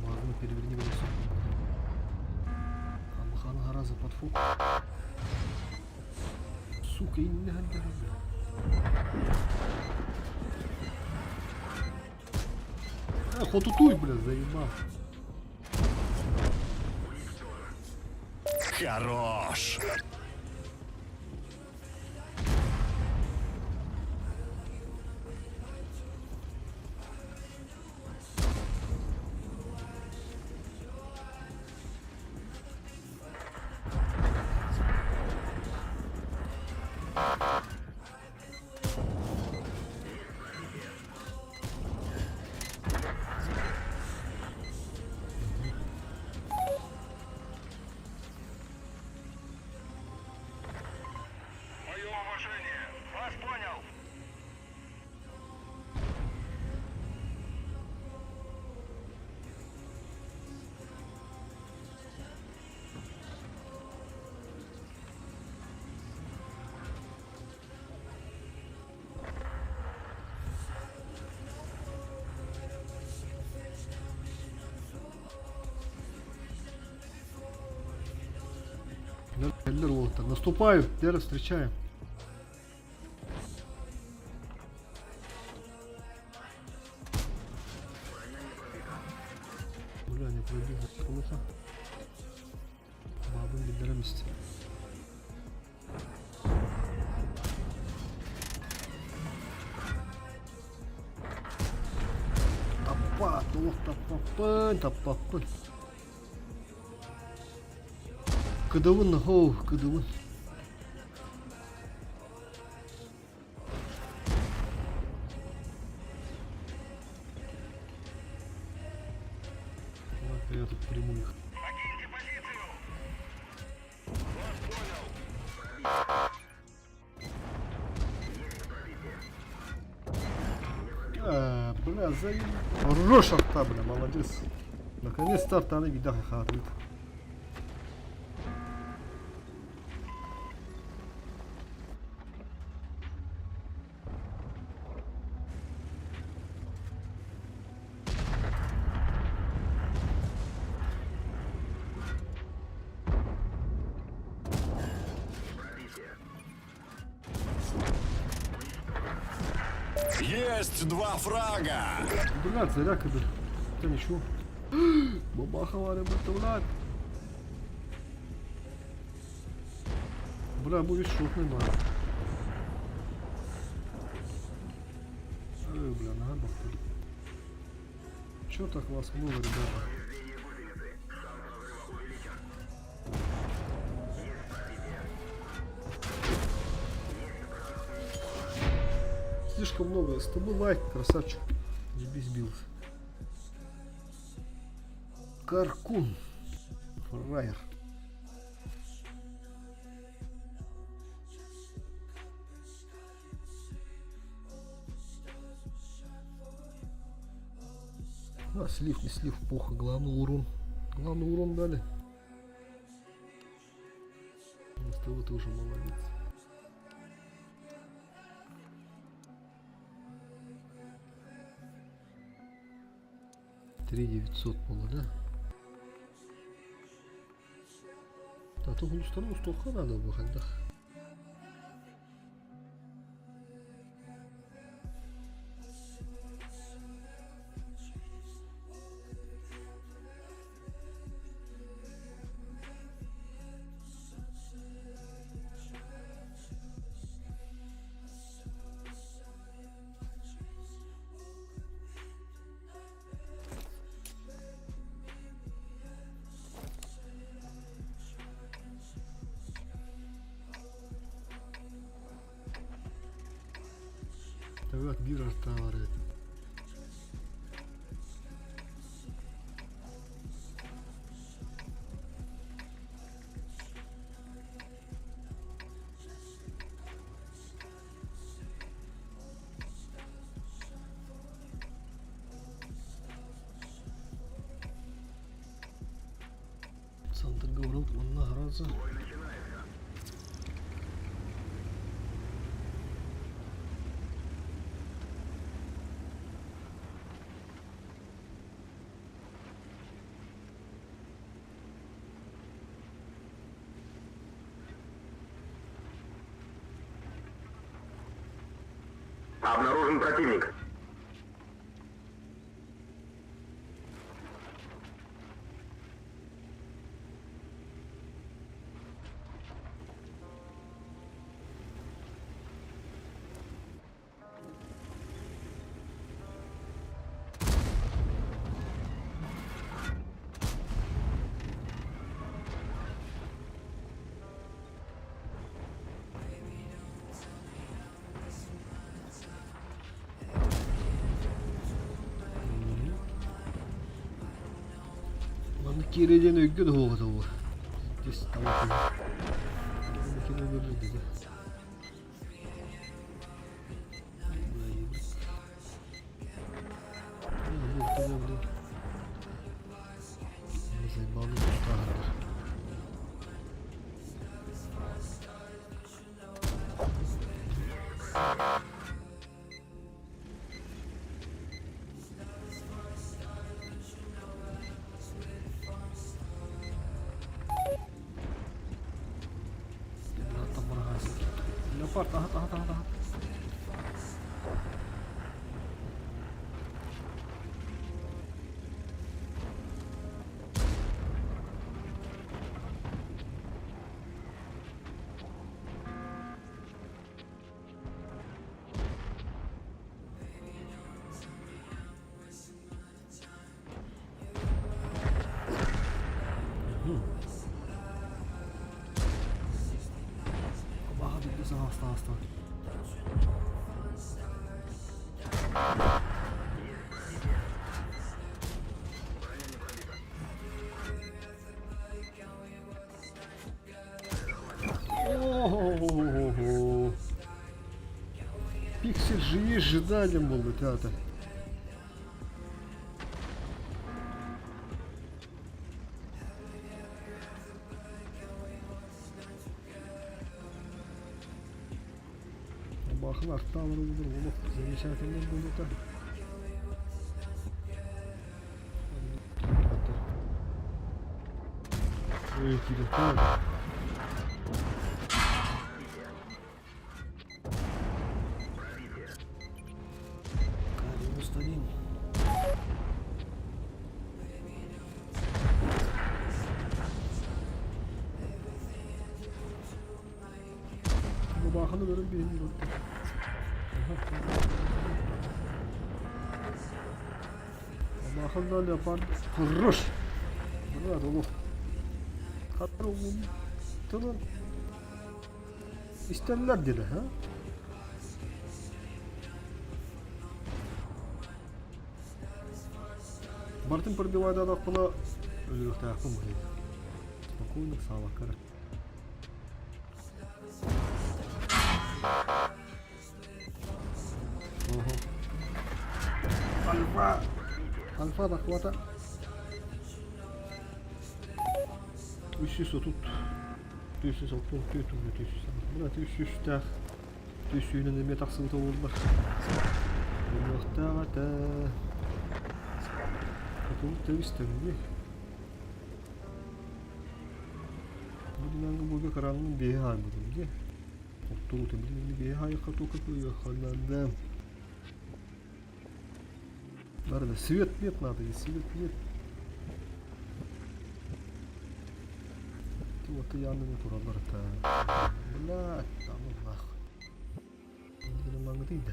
Магну переверни в лесу. Амахана гора за подфук. Сука, и не Хотутуй, бля, заебал. Хорош! Мое уважение. Вас понял. Кэллэр уолаттар. Наступаю, Лера, встречаем. Бля, не пробил. Плохо. Бабын биллэрем исти. Таппа, туох таппаппын, таппаппын. Кыдыбын, хоу, кыдыбын. Ладно, я тут приму их. Покиньте позицию. Вас понял. А, бля, заеб... Хорош арта, бля, молодец. Наконец-то артаны видах хатыт. Есть два фрага! Блядь, заря кыдыр. Да ничего. Бабаха блядь. Бля, будет шутный бля. Эй, бля, на бахты. Чё так вас много, ребята? Слишком много. С тобой лайк, красавчик. Ебись бился. Каркун. Фраер. А, слив, не слив, плохо. Главный урон. Главный урон дали. С того ты уже молодец. 3900 было, да? А то Хиндустану столько надо в выходах. Эбэт биир артаабар эбит. Сандырга урут уонна аһарарса. Обнаружен противник. Манна киирэ диэн өйгө да суоҕа буолуо. Здесь того киһи. Леопард, ага, ага, ага, ага. Абаха билди саҕаста ааста. О-хо-хо-хо-хо. Пиксель же есть же дадим был это. Баахын артаалар улар олох замечательный буолута. Ой, телефон. К-91. Бабаханы көрөн биһин көрдө. Бабахын да леопард хорош. Брат, олох. Хатыр тылын истэллэр диэн ха? Барытын пробивайдаатахпына өлөрүөхтээхпин быһыыта. Спокойно саалакка эрэ. Ого. Альфа! Альфа захвата. 330 334 300 Мына 300-тээх 300-үнэн эмиэ тахсыбыта буоллар. Буолуохтаах этэ. Хотугу тэбис тэҥҥи. Бу динанга буга каранным биэһи хаайбытым дии. Оттурута билигин биэһи хаайыкка тука кыйаханандым. Надо свет нет надо, и свет нет. Вот и янныны тураллар это. Блядь, там ну нахуй. Маңытый да.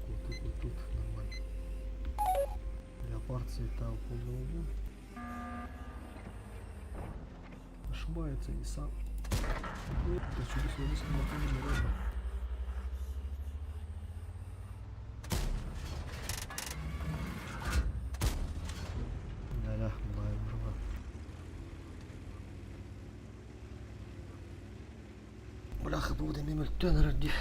Вот тут, вот тут нормально. Леопард цвета полного. Ошибается не сам. Это чудес Хабуу эмиэ мөлтөөн эрэр дии.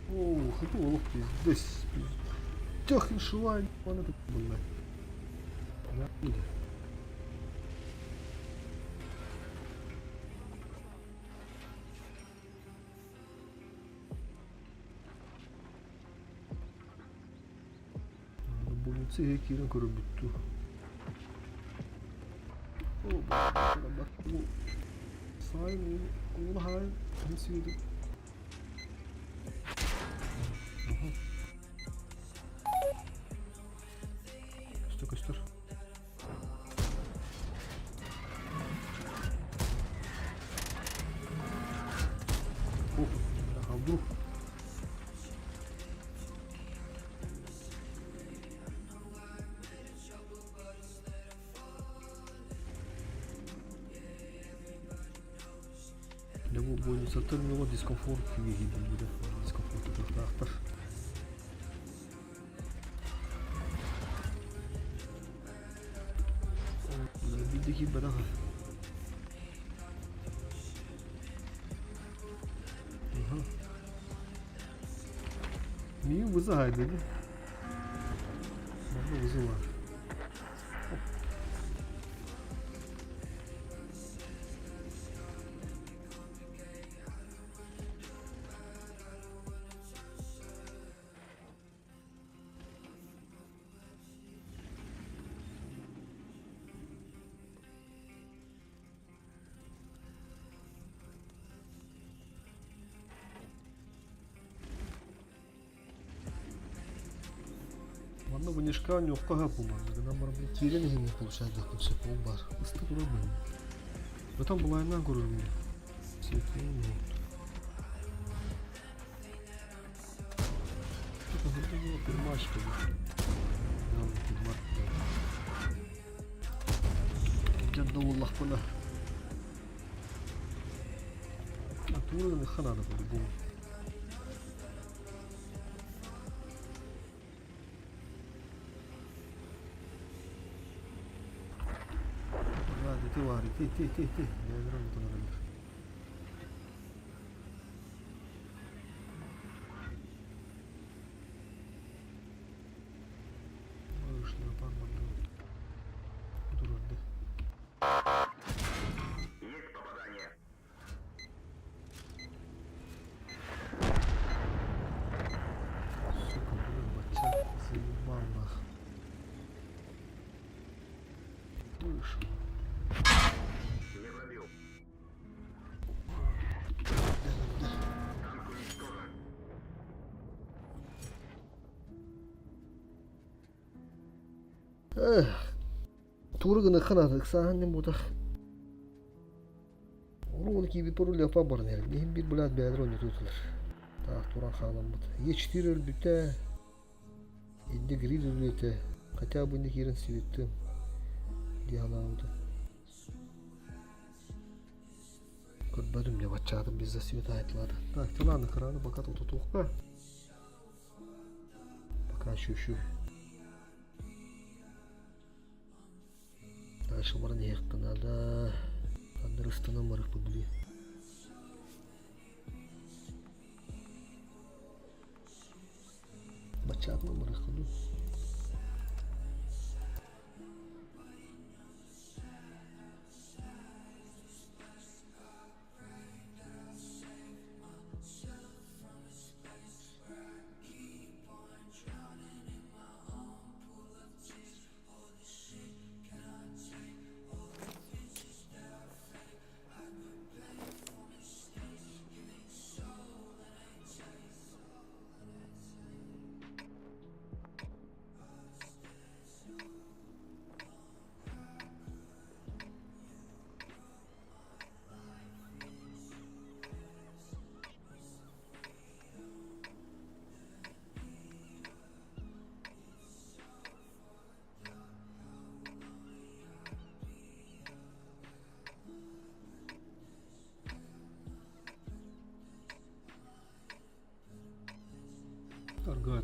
Оо, хату олох пиздец. Пиздехин шивай, он это блядь. Больница киирэн көрөрбүт дуу. Сайын улахан сүйдүк. Көстөр көстөр. Ух, а вдруг? Дьэ бу больницаттан миэхэ дискомфорт киһи дискомфорт кыахтаахтар. Биирдэ киирбэтэх. Миигин вызывай дии. Манна вызывай. Манна вынешка ньуохха сөп буолман гынан баран били киирэн иһин получается сөп ол баар. Ыста турар быһыы. Потом былайынан көрөрүм Светлый Пермачка. Дьэ буоллахпына. Туураны ханаада по-любому. Ладно, ты вари, ты, ты, ты, ты. Я играю на Есть попадание. Сука, блин, бача, заебал нах. Вышел. Не пробил. Танк уничтожен. Эх, тура гына ханатык саһан бутах. Урун киби туру лепа баран эрим. Иһин бир блядь бэйэлэр ойнотутулар. Таах туран хааламмыт. Е4 өлбүтэ. Инде гриль өлбүтэ. Хотя бы инде киирэн сибиттим. Дии санаабытым. Көрбөтүм дьэ баччаатым без засвета айтылады. Так, ты ладно, краны пока тут утухка. Пока еще. Дальше баран иһиэххэ надо. Ханна барыхпыт били. Баччаатынан барыахха дуу.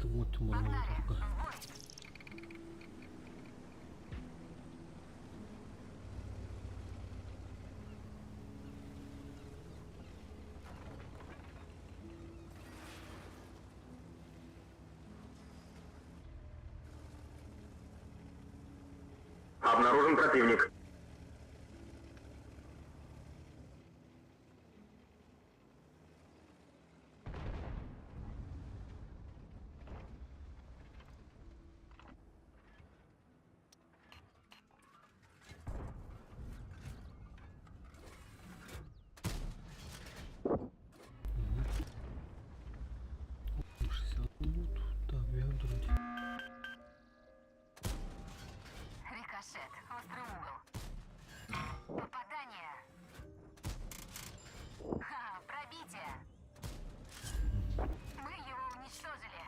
Погнали! Обнаружен противник. Рикошет. Острый угол. Попадание. Ха, пробитие. Мы его уничтожили.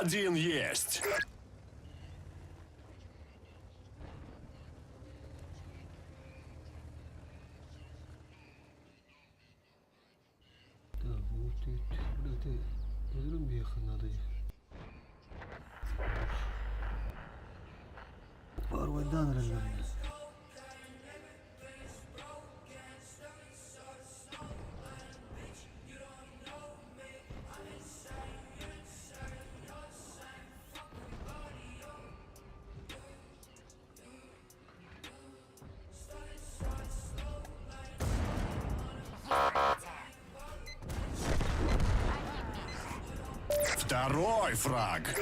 Один есть. Так, вот это, өлөрөн биһиэхэ наада дии. Парвайдаан эрэллэр Второй фраг.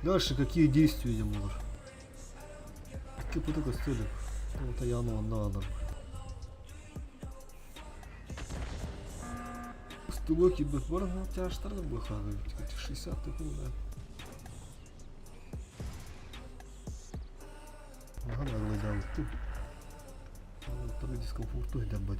Дальше какие действия я могу? Икки пута көстүө Ол тайааны онно аалар. Стылы киирбэт баран тяжтарга быхааны 60 секунд. Наһаа наглайдаабыттым. Оттон дискомфорту иһдэр бу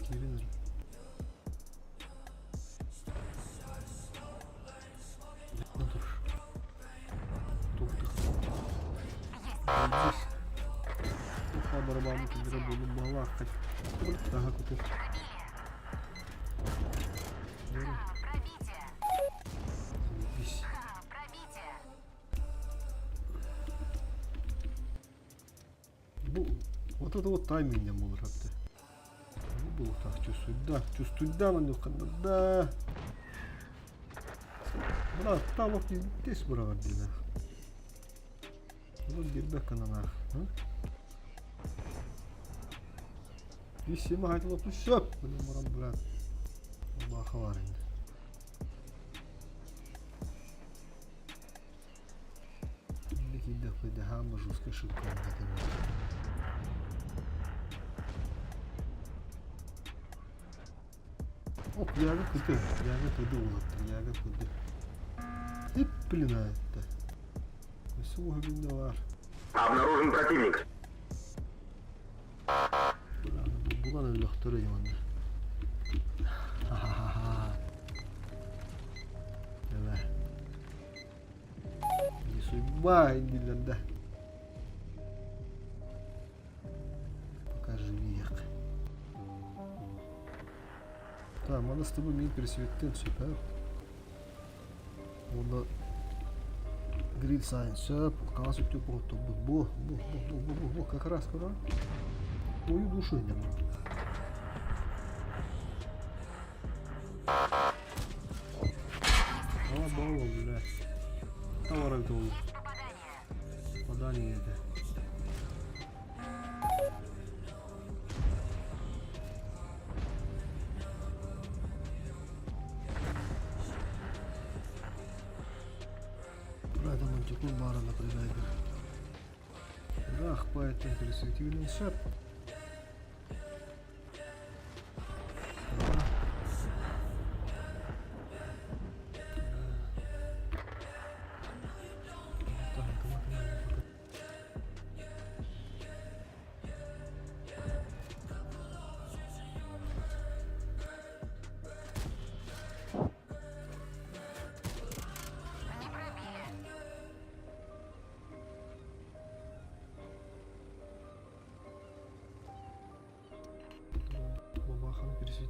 Киирэн эрэ. Тур. Туох Здесь. Туха барабан кидера буолун баҕалаах Таха куту. Пробитие. Заебись. Пробитие. Бу вот это вот тайминг не буолар этэ. Бу было так чувствует, да, чувствует, да, да. Брат, там вот здесь быраҕар диэнэх. Вот биэрбэк кананаах. Исима хайтылап сөп. Бұны барам, брат. Баха бар енді. Инде кийдэх хаама жестко ошибка Оп, яга кыты, яга кыды улаттыр, яга кыды. Ип, блин, это. Все бар. Обнаружен противник. Булан өлөхтөрө диманна. Ха-ха-ха. Давай. Не судьба, да. Пока живи. Так, маны с тобой мин пересветтен супер. Онда гриль сайн сөп, қағаз өтіп бу бу бу бу бу бу бу как раз куда? Твою душу не А, бала, бля. Товар это Попадание это. Правда, мантикул бара напрягает. Рах, поэтому пересветительный шап.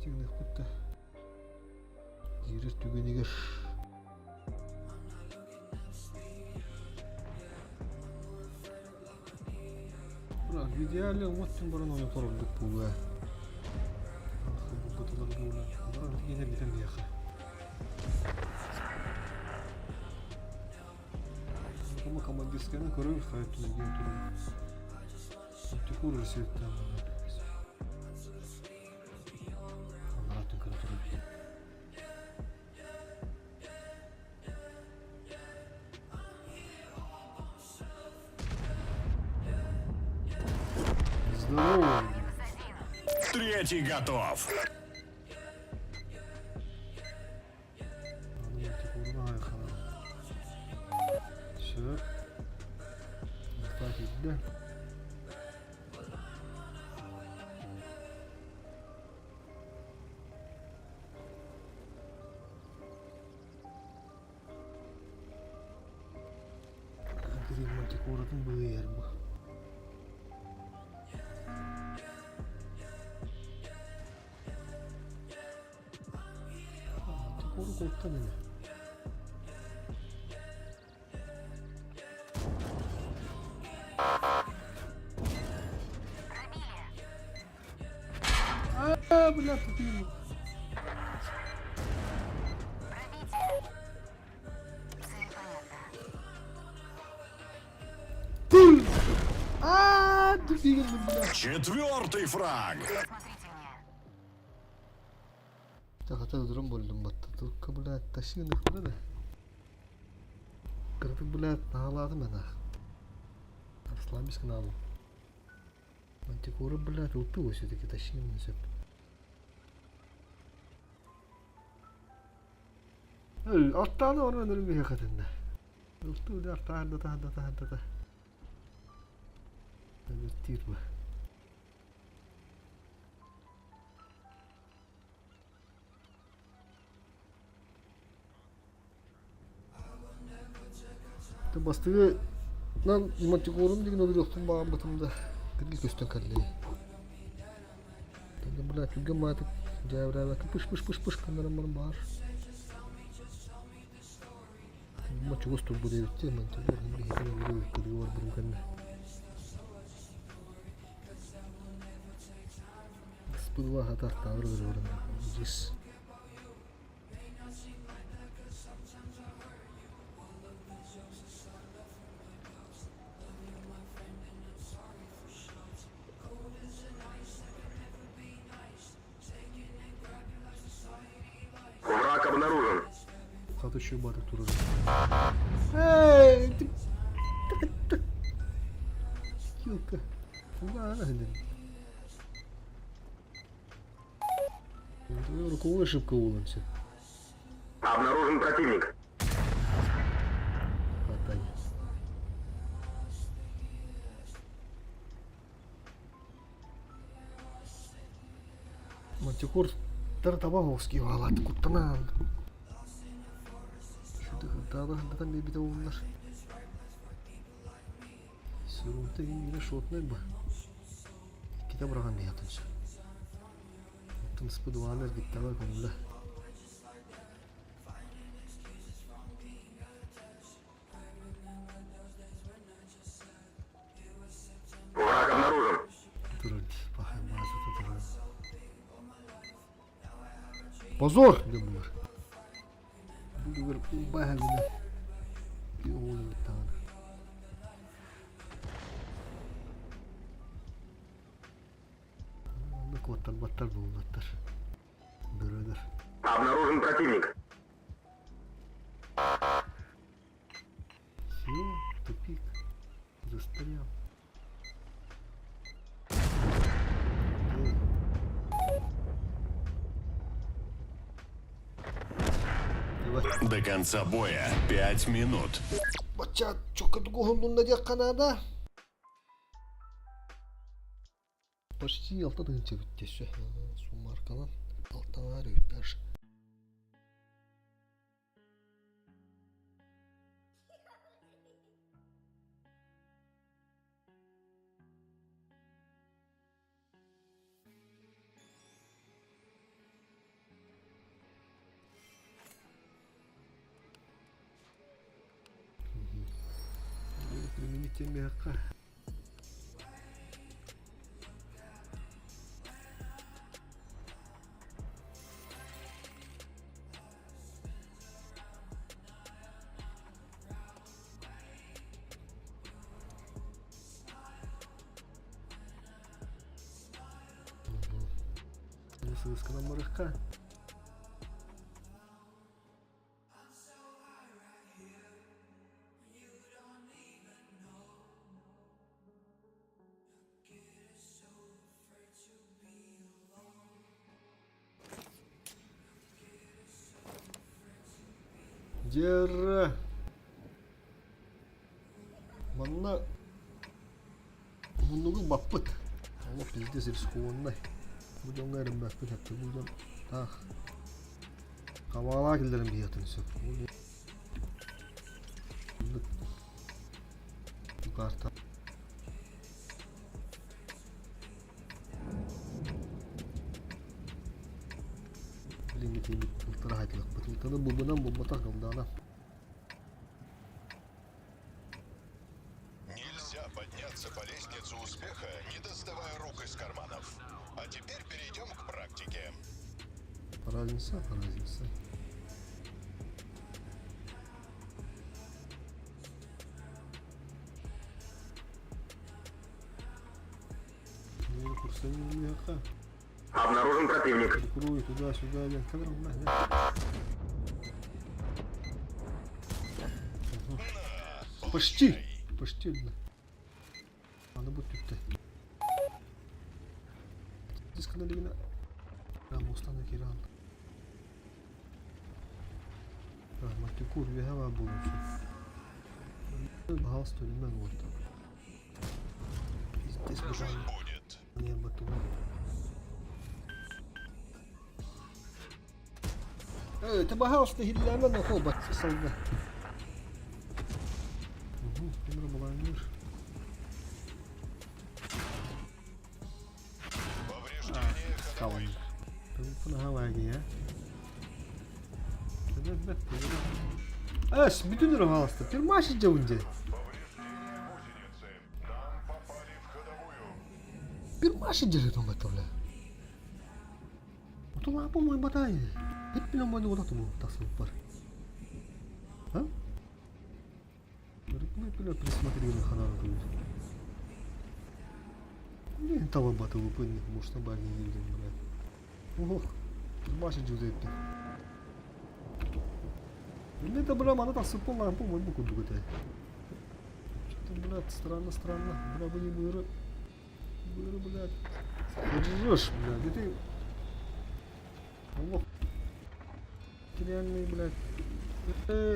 Тигниэхпит да киирэр түгэнигэр В идеале уоттун баран ойотор ордук буолуо. Булбутулар буолуо. Баран тигинэ бүтэн биэхэ. Ama командирскайны көрөр хайытын диэн турар. Тикур ресеттен Алларатын көрө турар. Здорово! Третий готов. Сөп. Киирдэ. Мантикоратын быыһыйар бу. Мантикора куоттан ини. А, бля, тупил. А, тупил, бля. Четвертый фраг. Смотрите мне. Так, дрон болдум батта. Только, блядь, тащи нахуй, да? Кырдык, блядь, наалаатым ана. Арслан каналу. Мантикора, блядь, упил все-таки тащи на сөп. Аттааны орон өлүм хатында. Ылту да тахда тахда тахда та. Тирба. Бастыгы нан мантикорум деген өлүөхтүн баҕам батымда кирги көстөн кэллэ. Тэнгэ бля түргэн маатык дьээбирээбэккэ пыш пыш пыш пыш гыннаран баран баар. Ма чугас турбут эбит мантикор биһиги өлү кыргы барбытым кэннэ. Спылва хатар таабыр баран дис. Враг обнаружен. Хата еще батык турар. Эй, ты... Килка. Ладно, Руковой ошибка уланся. Обнаружен противник. Хватай. Мантикор Тартабаговский валат куттанан. Шуды хантала хантатан бебите олунар. Сырунта ингире шотнай ба. Кита бұраған ятыншы. Оттын спыдуанар гиттава көңілі. Враг обнаружен. Туран, пахай маза туран. Позор! Деп булар. Бүгүр баһа гына. Оğlum тагын. Куаттар баттар буллаттар. Бөрөлөр. Обнаружен противник. Все, тупик. Застрял. Окей. Давай. До конца боя 5 минут. Бача, чокка дугуһун диэх Канада. Почти алта тыһыынча бүттэ суммарканан алтаңаар үт даже. Тимиэхэ. Сыысканан барыахха. Дьэрэ. Манна муннугу баппыт. Олох пиздец рискованнай. Бу дьоҥҥо эрэммэппит этэ. Бу дьон таах хабаалаа киллэрэн биһиэтин сөп. Бу карта Билиҥҥи тиийбит тылтара хайтылыкпыт. Тылтаны булбунан булбатах галдаана. Нельзя подняться по лестнице успеха, не доставая рук из карманов. А теперь перейдем к практике. Разница, разница. Обнаружен противник. Прикрою туда-сюда, один камеру, на, Почти! Почти, бля. Аны бу түттэ. Дисканалигина. Мустана Киран. Матюкур үөһэ баар буолуон сөп. Баһаалыста өлүмэн уот. Пиздец быһаан. Эй, ты пожалуйста, хиллээмэ нохоо бачча салга. Угу, ким балаанныыр. Повреждение Эс, бүтүн ырыһааласта. Тюрьма сидя дьэ. Пирма сидели там это, бля. Отулаапа мой батай. Эппилен мой уота туму тахсыбыппар. А? Рыкмы присмотрели ханара тут. Блин, того баты выпынных, может, на баре не видим, блядь. Ох, Маша Джузеппе. Это, бля, она так сыпала, по-моему, куда это. Что-то, блядь, странно, странно. Бля, бы не быры. Быры, блядь. Ржешь, блядь, да ты... Лох. Реальный, блядь. Э,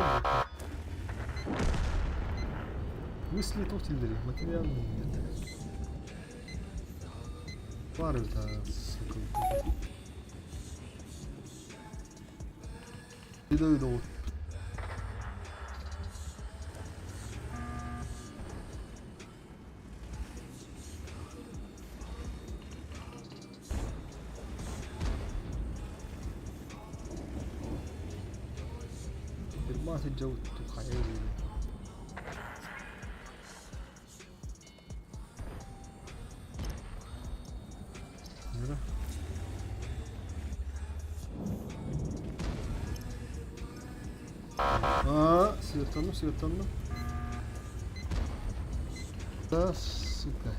Мысли тут материальные нет. Пары, да, сука. Иду, иду. Firma sejauh itu kayak gini. А, светану, светану. Да, сука.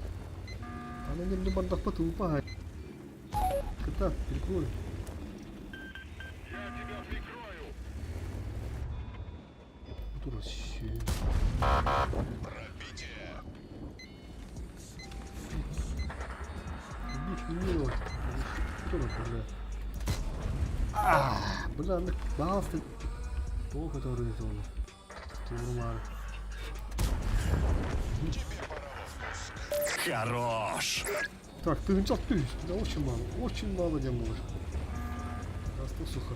Она не мне бардак потупа. Кота, прикрой. Я тебя прикрою. Дура, Пробитие. Убить не миловать. Кто это, бля? А, бля, ну, пожалуйста. Плохо который это он. Турмар. Хорош. Так, ты начал ты. Да очень мало. Очень мало где можешь. Расту сухо.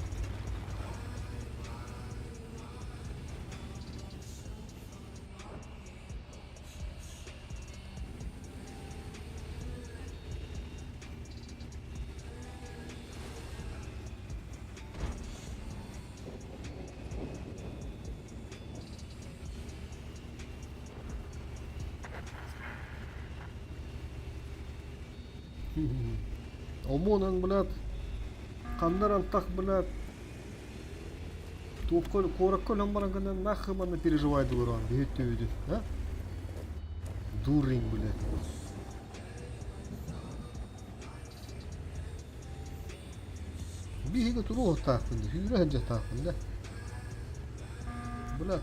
Омуонан, блядь, ханна эрэ антах, блядь, туохха куоракка өлөн баран гынан нахуй манна переживайдылар оон биһиттүүбүтүн, а? Дурень, блядь. Биһиги туруохтаахпын да, сүүрэ сылдьыахтаахпын да. Бля,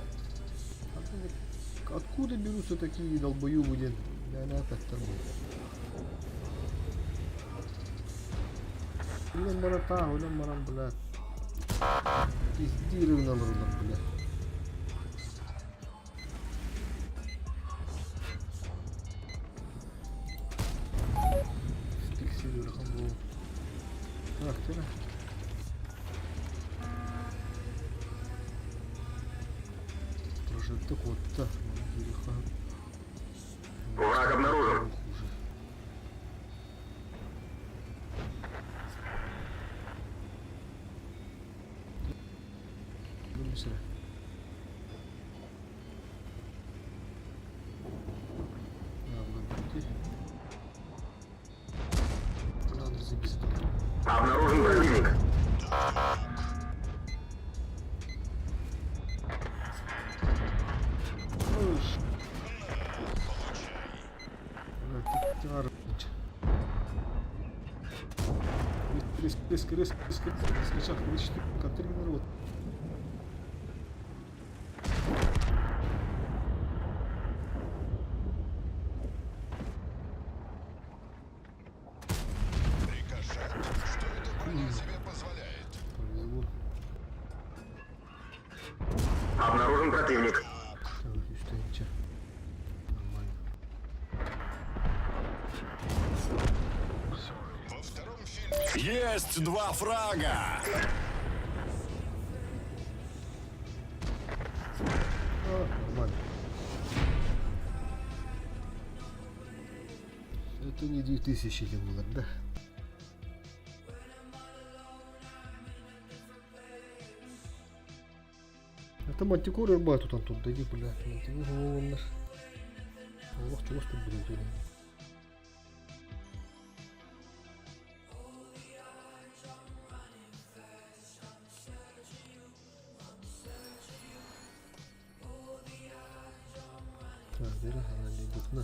откуда берутся такие долбоебы диэн мээнэ эппэттэр буолуо. Үлэн баран таах үлэн баран бля пиздиир гыналарылар бля. Так, тера. Прожекты кодта. Враг обнаружен. Хуже. Обнаружен противник. Риск, риск, риск, риск, риск, риск, риск, Рикошет. Что эта броня себе позволяет? Повезло. Обнаружен противник. Так, үстэнчэ. Нормально. Во втором фильме Есть два фрага! А, нормально. Это не 2000 было, да? Это мантикор рыба тут Антон, да иди, блядь, мантикор вон наш. Аллах, чего ж тут будет, блин. Так, бери, она не идет, на.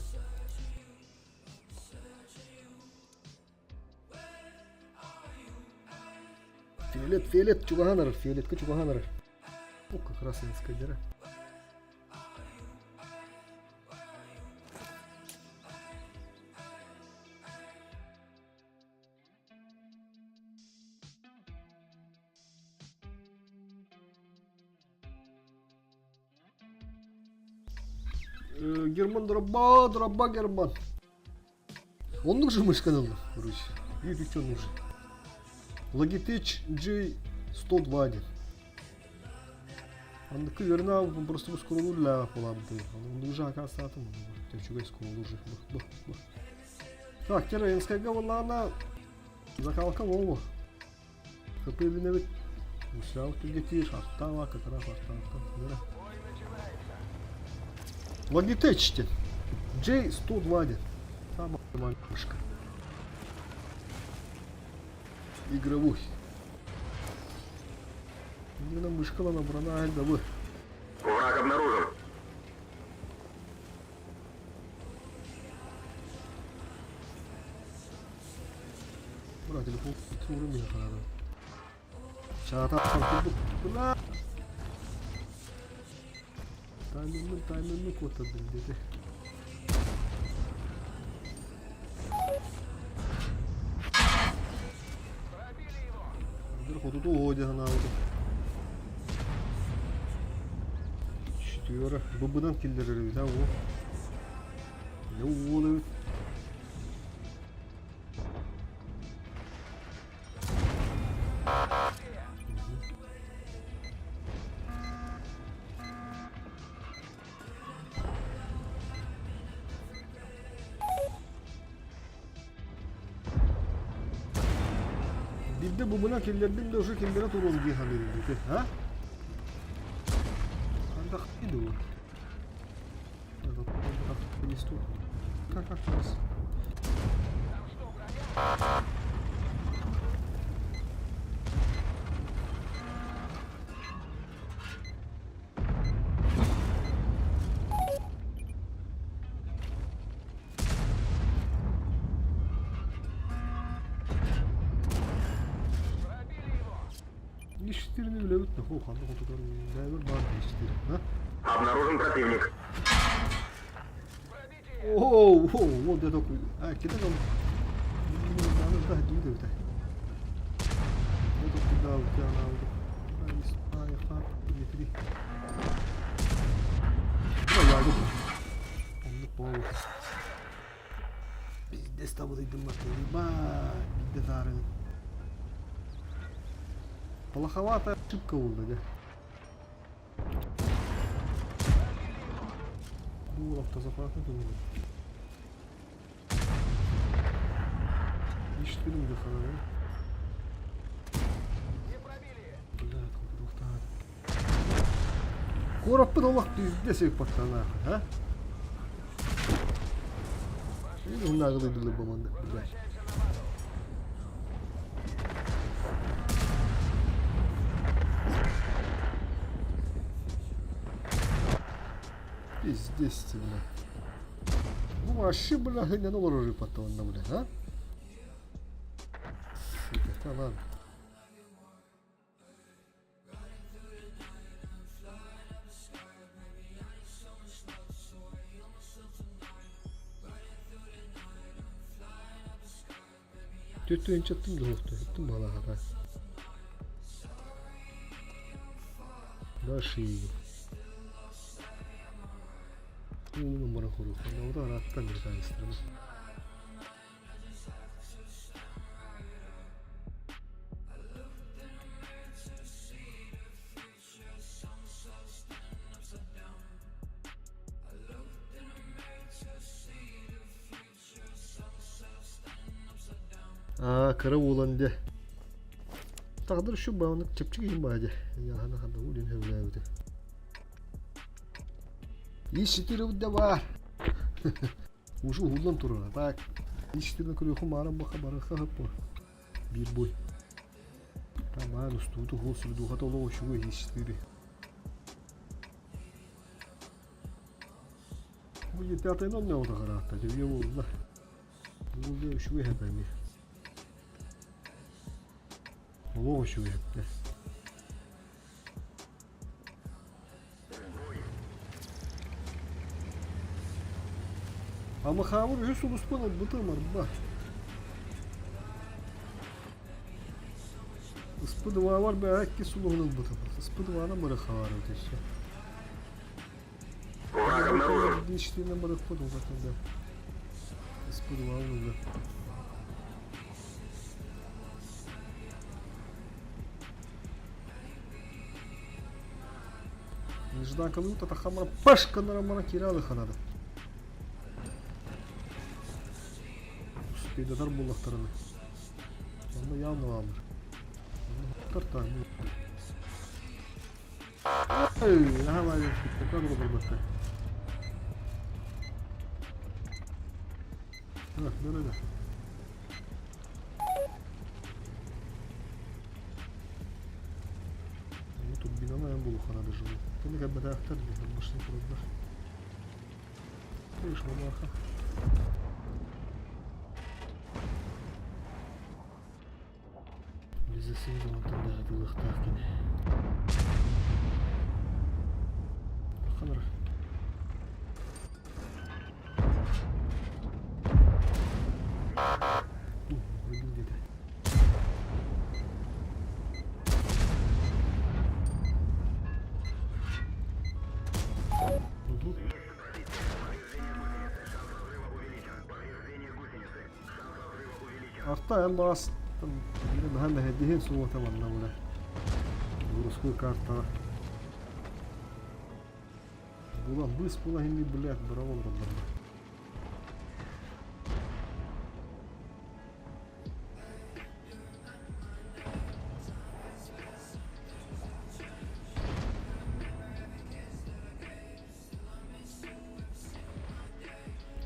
Фиолет, фиолет, чугахан фиолетка чугахан О, как раз инская дыра. Герман дроба, дроба Герман. Оннук же мышка ылла, короче. И что нужен. Logitech G102 диэн. Анныкы үөрэнэ просто бу скроллу буолабыт. Оннук же акаастаатым. Үчүгэй скроллу уже. Так, теперь НСКГ буоллаҕына закалка буолуо. ХП билинэбит. Усял түргэтиир, аттаава, как раз аттааттан. Logitech диэн. J102 диэн. Самая мышка. Игровой. Именно мышкала набрана альда Враг обнаружен. Бра, телефон туры мен қарады. Чағата курдук. Бля! Таймермен, таймермен куоттардым деди. Бир хотуту оо диэн Четверо. Быбынан киллэрэр эбит, а о. Не уол эбит. Биирдэ бубунан киллэрдим да уже киллэрэ туруом дии саныырым ити, а? Андах иду. Как как раз. Көстүбүт да ху ханна хотугар бэйбэр баар истир. Обнаружен противник. Оо, вот это а кида там да дүйдө бите. Вот куда у тебя на Дмитрий. Оннук буолуо. Пиздец табылыйдым баа, биирдэ таарыгын. Плоховатая ошибка буолла дьэ. Бу автозаправка көҥүлэ. Иштерим дыхананы. Бля, курдуктаат. Куораппыт олох пиздец ыыппаттанаах, а? Уннааҕы дылы бу маннык, бля. Пиздец ты, бля. Бу вообще, бля, хыйнан олорор ыыппаттаҕына, бля, а? Сука, да ладно. Түттүнчэттим дуһуохтуһуттум балаһата. Дальше Уунун бара хоруохтан да арааттан американецтарым. Аа, кыра уолан дьэ. Тағдыр үчү баҕаннык чэпчэки иһин баа дьэ. Яһана ханна уу диэн сөбүлээбитэ. Ис да баар. Ушу уһуллан турара. Так, ис көрүөхүм маара баха барыха хаппа. Биир бой. Тамаан устууту хул сүрдуха толо ошугу ис-четыре. Бу пятый номер отағараатта, төбе болла. Бұл үшуге хэпэми. Олох үшуге хэппэ. Ама хаамыр үһүс улуспун ылбытым арба. Ыспы дыбаабар бэҕэ икки сулуһун ылбытым. Ыспы дыбаана мырыхаҕар өтөссө. Враг обнаружен. Диштине мырыхпыт улатында. Ыспы дыбаан ылла. Нежданкалыы татахамара пашканара киралы ханада. Успейдатар буллахтарына. Онно явно аалар. Онно тартаан. Эй, наһаа пока барбатта. Да, да, да. Ну, турбинаны эн булухана живу. Ты как бы да, машина трудно. Вышло маха. Лизасин онтон даһатылыахтаах кини. Ханар. Пробил где-то. Угу. Арта эн баас наһаа мэһэйдиһин суота манна була. Городской карта. Була быс була хинни блядь, браво олороллор.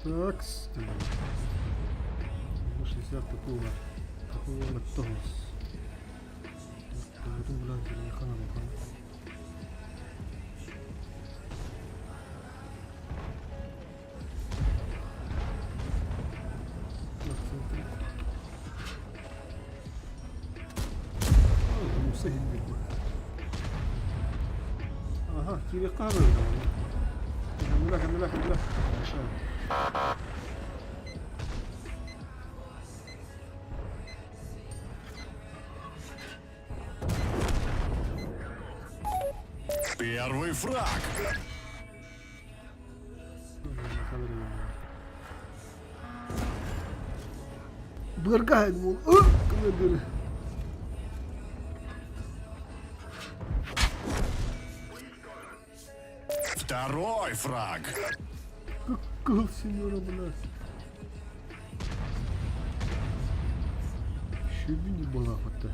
Так, 60 такого. Такого тоғыз. Потом, блядь, хана бахан. Муса хинни. Аха, киириэххэ хабыр. Кэннилэ, кэннилэ, кэннилэ. Первый фраг. Быарга буол. Второй фраг. Кыл сеньора блядь. Шүбүн буолаахатта.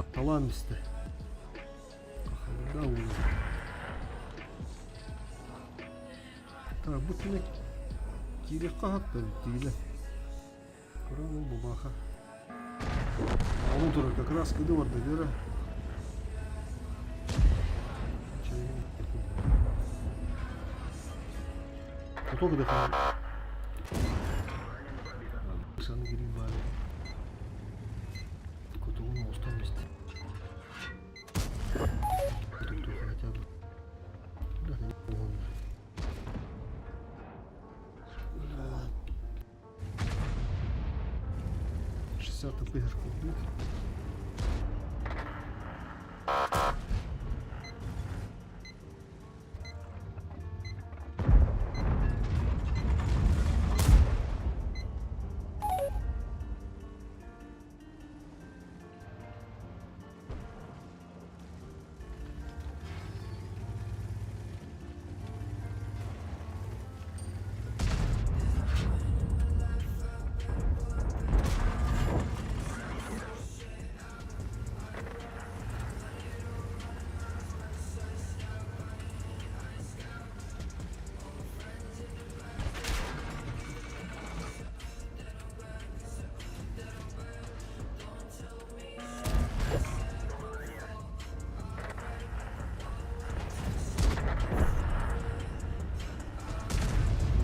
Хатталаан бистэ. Хахалыга уолу. Так, бу түнэ киириэххэ хатта тиилэ. Кыра ол бабаха. Ону турар как раз кыды барда гера. Ото кыды хаан. Саны кирин баары. Котугун оҕустан бистэ. Хотя бы. Да, не помню. 60 тысяч купить.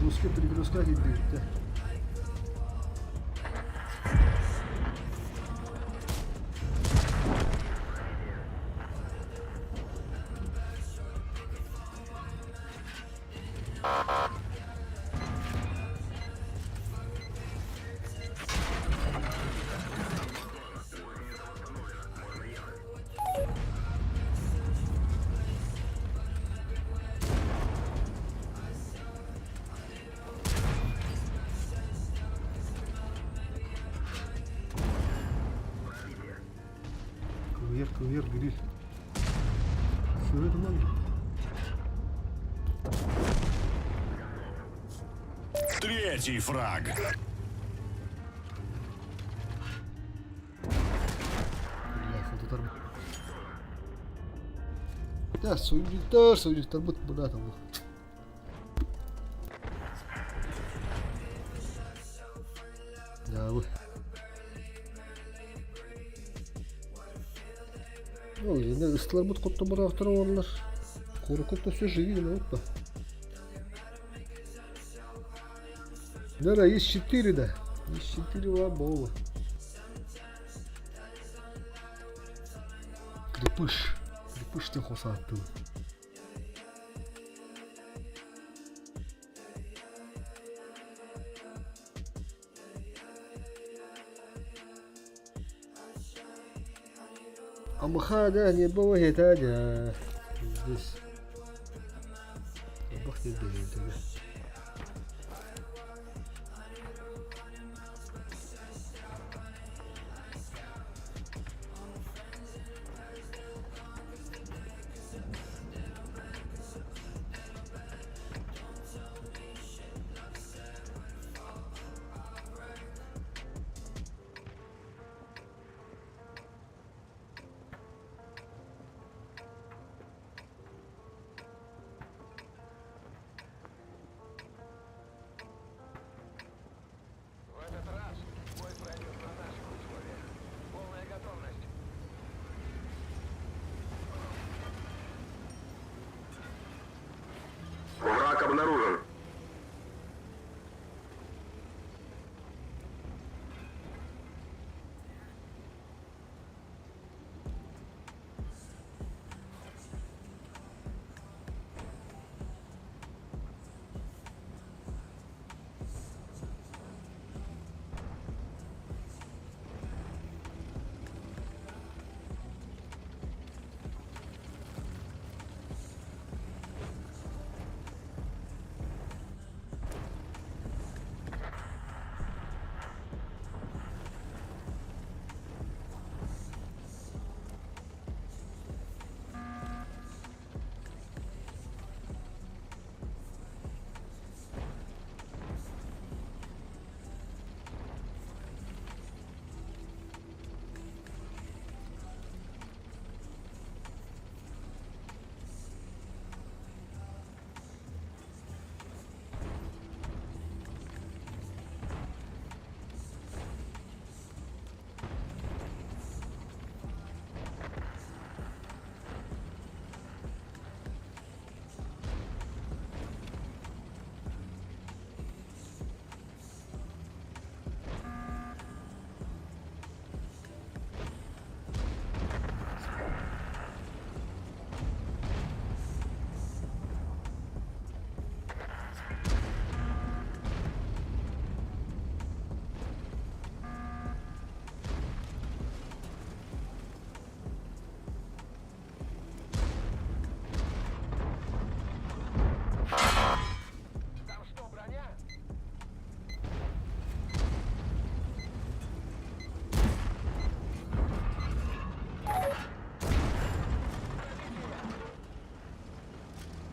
Русский перегрузка киирбиттэ. Кыһыйар, кыһыйар, гриль. Сыры туман. Третий фраг. Да, союзниктар, союзниктарбыт бына там. Дьаабы. Ол инде ыстыларбыт хоттоботохтор буоллар. Куоракка все живи гына да. Да, да, есть четыре, да. Есть четыре лабола. Крепыш. Крепыш диэн хос ааттыыбын. Амыха да ньиэрбэ уоһуйата дьэ. Здесь. Элбэх ньиэрбэ обнаружен.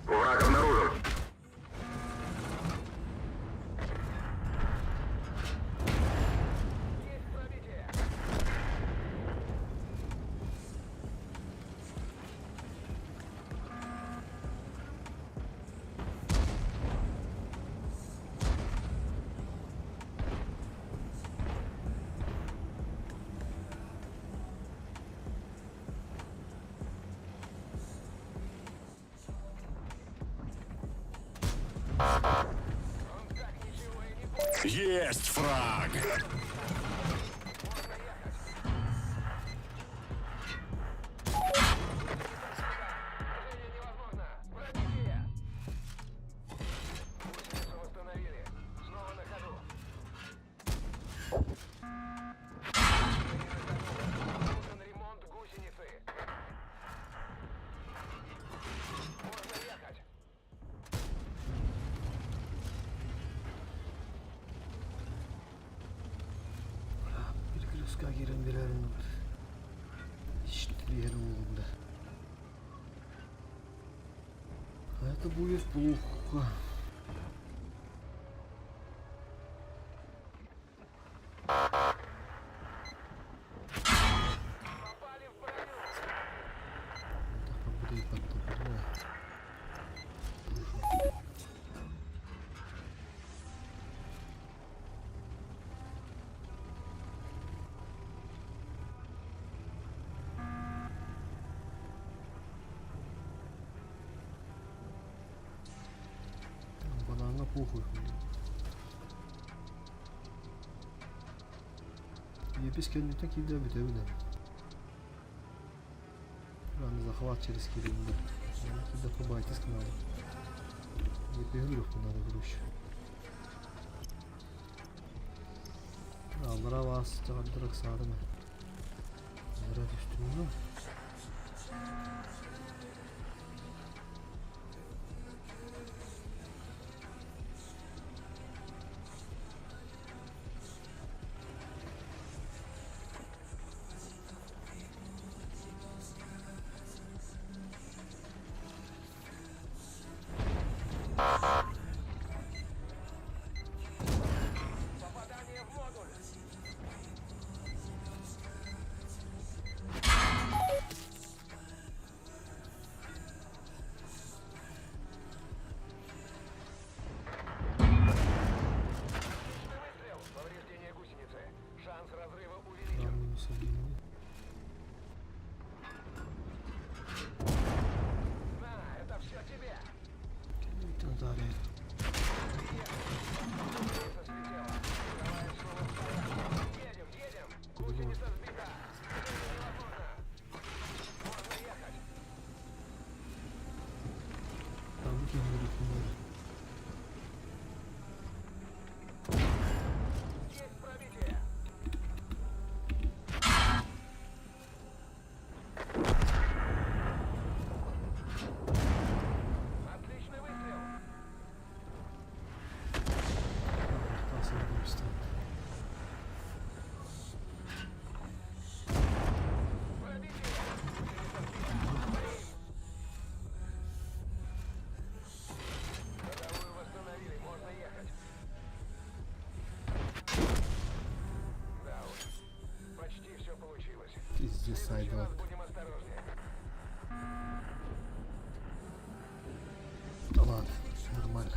Враг обнаружен. Есть фраг. Перекрестка киирэн биэрэрин иһэр уолу Это будет плохо. Банана похуй. Епис кэнниттэн киирдэ бүтэбин эрэ. Рано захват через киириннэ. Киирдэххэ байтыс надо. Епиһи өлөрүөхпүн надо короче. Аллара баас чаҕырдар ыксаатым ээ. Аллара түстүм да. Хайдах. Да ладно, нормально.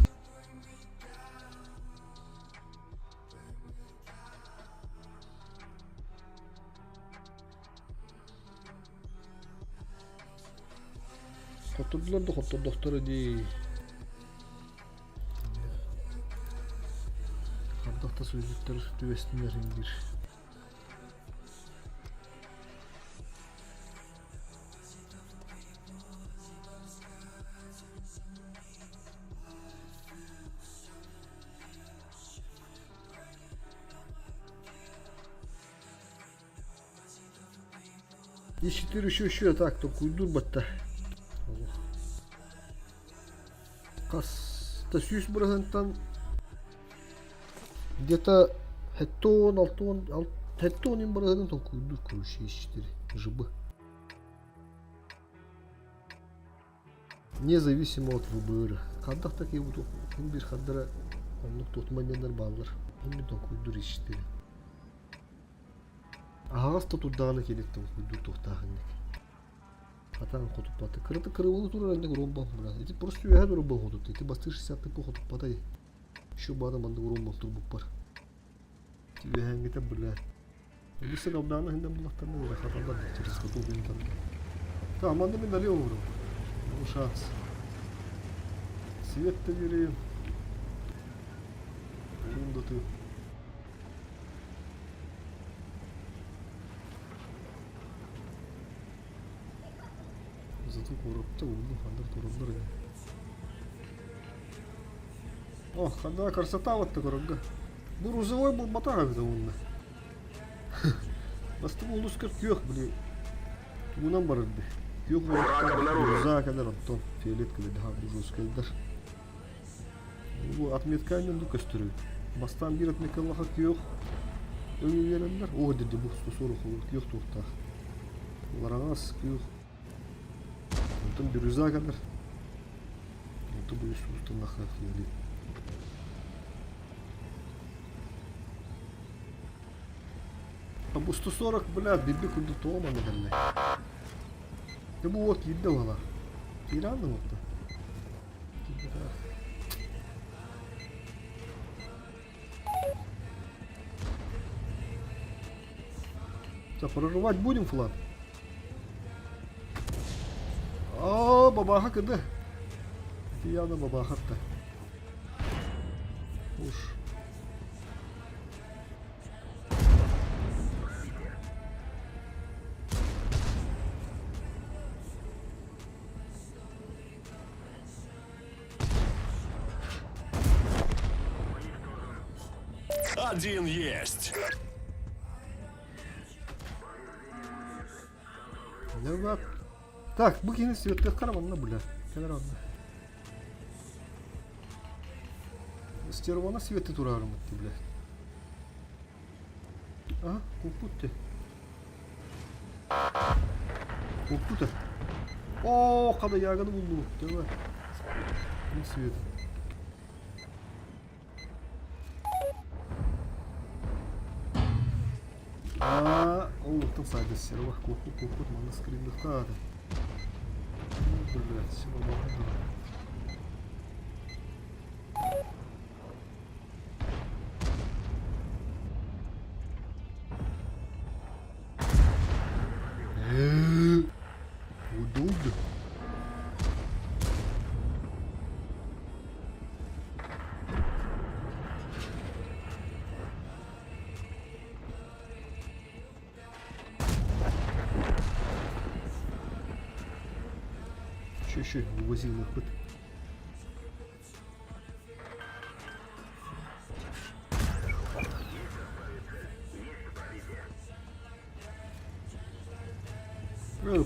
Хоттордулар да хоттордохторо дии. Хардах да суйдуттар түбэстиннэр диир. Ищитир еще еще так толкуйдуур батта. Хас да сүүс бырыһыантан где-то хэттон алтон хэттон бырыһыанын толкуйдуур короче ищитир жыбы. Независимо от выбора. Хардах такие вот бир хардара оннук тот моменттар бааллар. Онну толкуйдуур ищитир. Аһаҕас да турдаҕына кэлик толкуйдуур туохтаах инник. Хатаан хотуппата. Кырата кырыбылы турар инник уруомбал быра. Ити просто үөһэ туруорбал хотутта. Ити бастыыр 60 хотуппатай. Еще баада маннык уруомбал турбуппар. Үөһээҥҥитэ бля. Үгүс алдаана иһинэн булахтарна ура хаталлар да через хоту бинтан. Та манна мин налево уру. Ну шанс. Свет да биэрейин. Урун да тыы. Зато куоракта уулу хандар тураллар ини. О, ханна красота вот көрөргө. Бу рузовой буолбатах эбит уонна. Бастакы улуускар күөх били тугунан барырды. Күөх Враг обнаружен. Руза кэлэр онтон фиолет кэлэр рузскайдар. Бу отметканан да көстөрөбүт. Бастаан биир отметкалаха күөх өҥү биэрэллэр. Оо диди бу 140 олор күөх туохтаах. Лараҥас күөх. Онтон бирюза кэлэр. Онтон бу устуннаха фиолет. А бу 140, блядь, биби курдук тоҕо манна кэллэ? Дьэ бу уот киирдэ уола. Киирэн да уотта. Так, прорывать будем флаг? О, бабаха кыды. Это явно бабаха-то. Уж. Один есть. Не Так, бу киһини светлэххэ манна бля. Кэлэр онно. Стервона свети турарым бля. А, куппут Куппута. О, хада ягоды булду. Давай. Мин свет. А, олуктан сайды серва куху куху манна скриндыхтаады. Блядь, всего Удобно. Еще, еще вывозил их.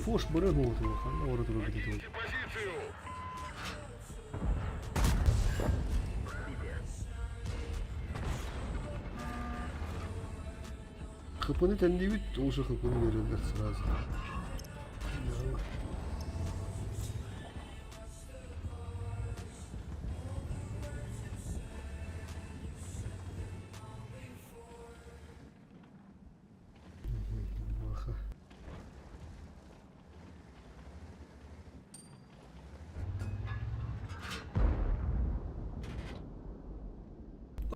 Фош барыгнул его, ханна ора турар бит. Хапыны тэннибит, уже хапыны береллэр сразу. Маха.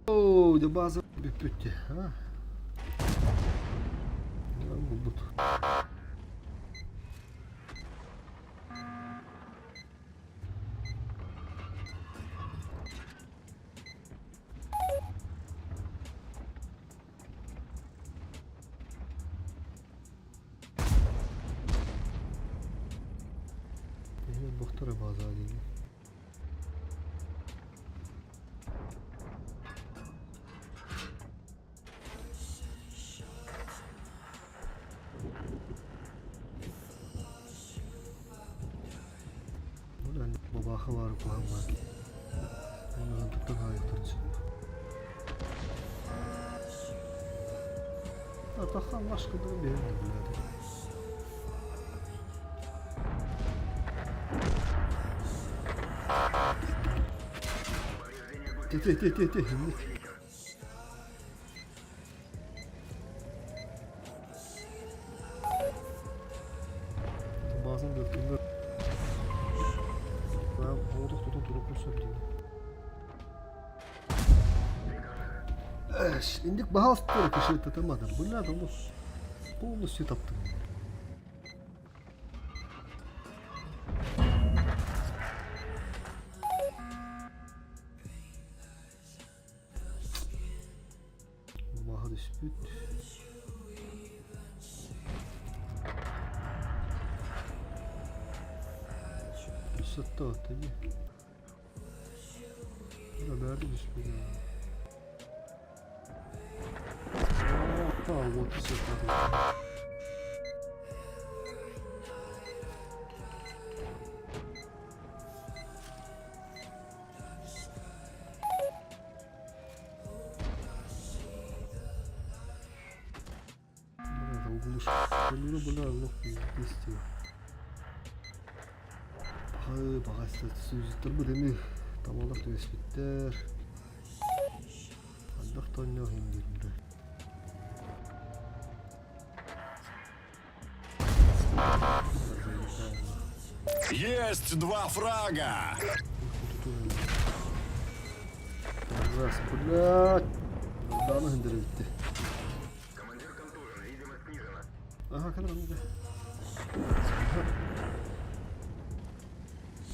Оо, дьэ база бүппүт дии, а? Булбут. Эһиги бохтор база дииллэр. Бабаха баар куһаҥ баар. Онон туттан хаайыктар сөп. Атахан башкыдыр бэйэм да билээдим. Ти ти ти ти ти. Bazen dörtlüğünde Ben havada tutan turuklu söyleyeyim. Инник баһаалыстар киши татамадар. Бля, там полностью таптым. Маһа түспүт. Өссө аттаҕыт дии. Бля, бәрі түспүт. А, вот все так. Бля, углуш. Бля, бля, лох пиздец. Баҕа баҕас сүзүттэр эми табалар түбэспиттэр. Андах тонньох индирбэ. Есть два фрага! Раз, блядь. Даны хындыры битти. Командир контужен, видимость снижена. Ага, kadar anladı.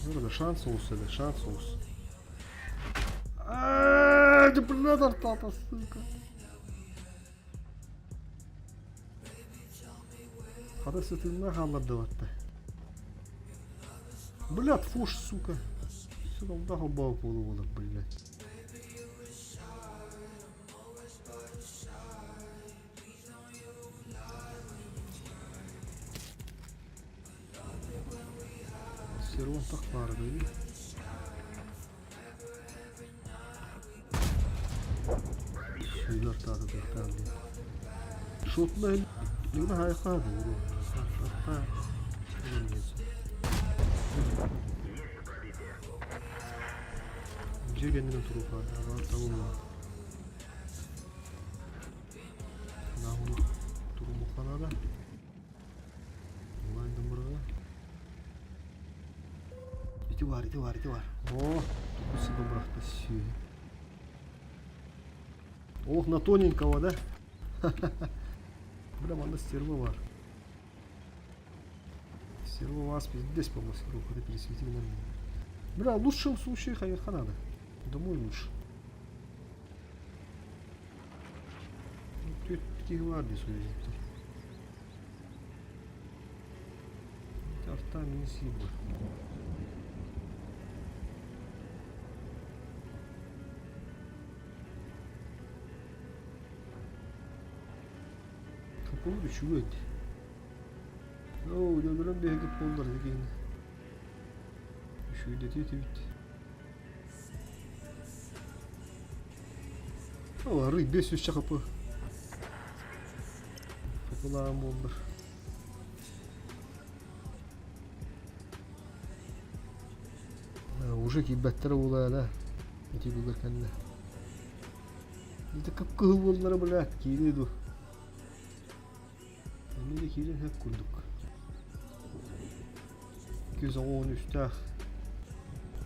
Burada şans olsa da шанс olsun. Aaaa, блядь, артата, сука. Хата сытынна хааллардыбатта. Блядь, фуш, сука. Сука, удаха бау полувола, блядь. Сервон так баар дии. Сүүлэр таата тахтаан дии. Шотна Нигна хайха бууру. Арта. Дьиэ кэннинэн туруохха табылла. Нахуй турумухха наада. Онлайн бырга. Ити бар, ити бар, ити бар. О, тукусы бырахта сүйе. Ох, на тоненького, да? Бля, манна стерва бар. Стерва вас пиздец по маскировку, это пересветили нормально. Бля, в лучшем случае хайха надо. Домой лучше. Ну, Пяти гвардии союзниктар. Арта не сильно. Kapalı үчүгэй. Оо, өлөрөн биһиги буоллар дигин. Үчүгэйдэтиэ этибит. О, арый 500 хапы. Хапылаан буоллар. Уже киирбэттэрэ буолаа да. Ити бүгэр кэннэ. Это кып-кыһыл буоллара, блядь, киириэ дуо. Эмиэ да киирэн сөп курдук. 213-тээх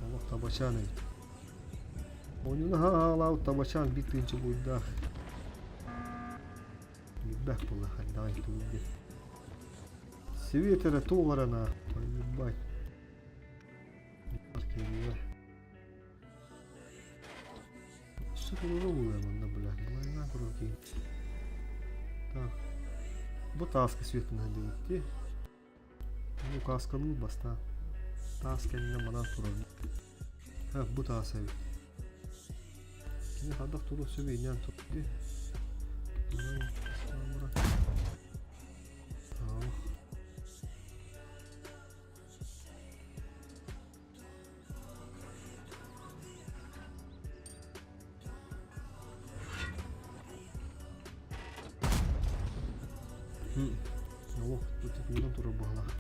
олох табачаан эбит. Оонньууну хаалаабыт табачаан биир тыынча буйдаах. Билбэт буолла хайдаҕай тугуй диэн. Свет эрэ туох эрэ наа. Ебать. Өссө туруора буолуо манна бля. Былайынан турар киһи. Так. Бу тааска светынан диэбит дии. Бу кааскалыыр бастаан. Таас кэннэ манан турар. Так, бу таас эбит. Кини хайдах туруох сөбүй инньээн тур дии. Манан бастаан баран. Ах. Олох тутуунан турар быһалаах.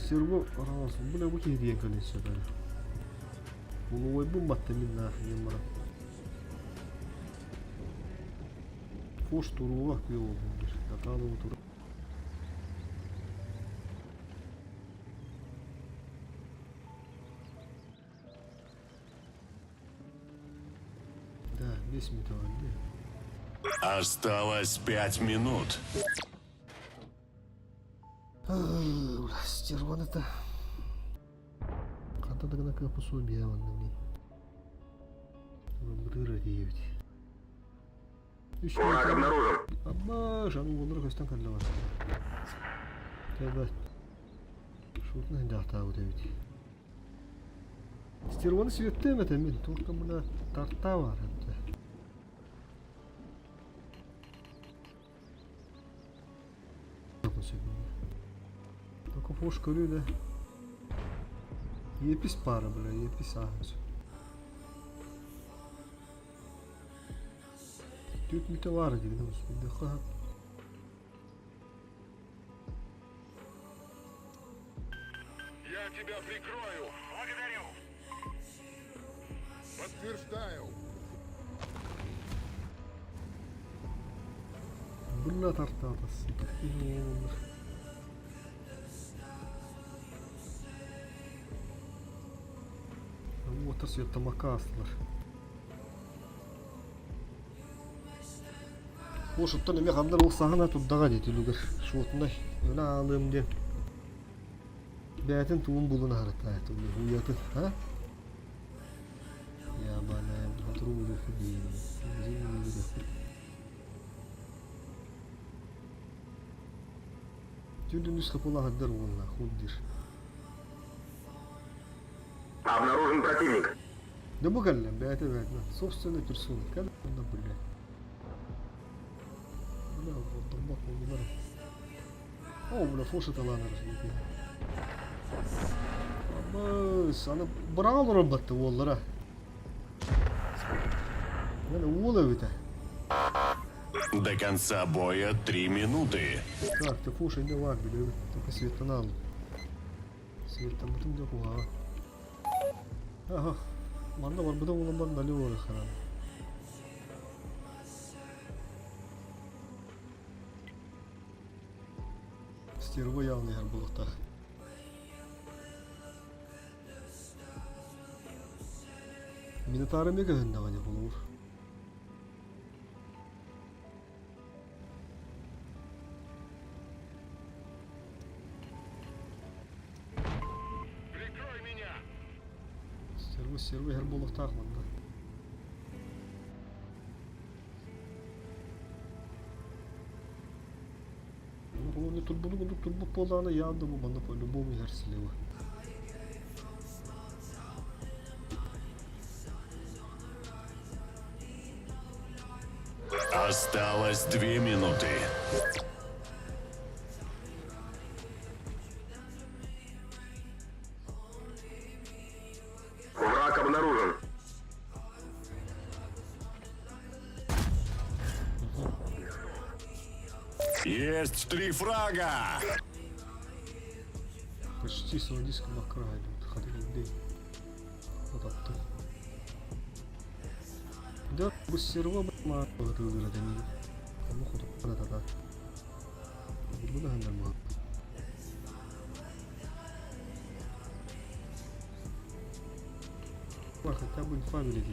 Серго араас бу бу киһи диэн кэлин сөп эрэ. Булуойбун батта мин наах диэн баран. Фош туруга күө болдум дир. Датаалыбы тур. Да, 5 минут Осталось 5 минут. Стерван это. Ханта да гына кыапы биэ манна мин. Бытыыр диэбит. Үс Враг обнаружен. Абба, жаны уоллара көстөн кэллэ бар. Тэбэ. Шутна дьаахтаабыт эбит. Стерваны светтем это мин. Только мына тарта бар это. Только фош көрүү да. Епис пара, бля, епис ааһын. Түт мүтэ баар дигин ха. Я тебя прикрою. Благодарю. Подтверждаю. Бля тартаатас. Олор. Уота светтамакка аастылар. Ошуттан эме хандар ол саҕана турдаҕа дии түлүгэр шотунай өлө аалыам диэн бэйэтин тугун булун аһарыттаа уйатын а ябана хотуру булуоху диэн Түндүн үс хапыла хаддар уолла худдир. Обнаружен противник. Да бу кэллэ бэйэтэ бэйэтинэн собственной персоной кэл онно бля. Бля вот долбак болдулар. О, бля, фоша таланар. Абыс, аны быраҕа олорон батты уоллара. Мен уол эбитэ. До конца боя 3 минуты. Так, ты фоша не лаг, бля, только светанал. Светамытым да куһаҕа. Ага, манна барбыта буолан бар налево харан. Стерва явный иһэр буолуохтаах. Минотавр эмиэ көһүннэҕэ дии холобур. Прикрой меня. Стерва, стерва иһэр буолуохтаах манна. Ну, не турбуну курдук турбут буоллаҕына явно бу манна по-любому иһэр слева. Осталось 2 минуты. Враг обнаружен. Есть три фрага! Почти саудийский макра идут, ходили Вот так. Да, бу серва ма тылдыра дэмин. Ону хоту да. Бу да хандар ма. Хотя бы инфа били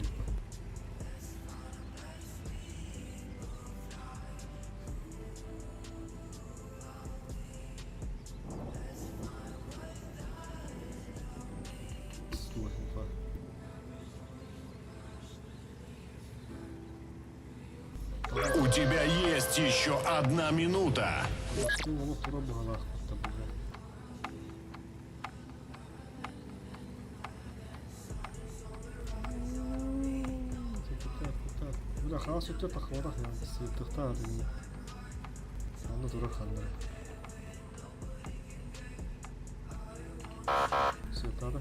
У тебя есть еще одна минута. Бля, хаас өттө тахватах сыттыхтаар Аны турар ханнара. Сыттаата.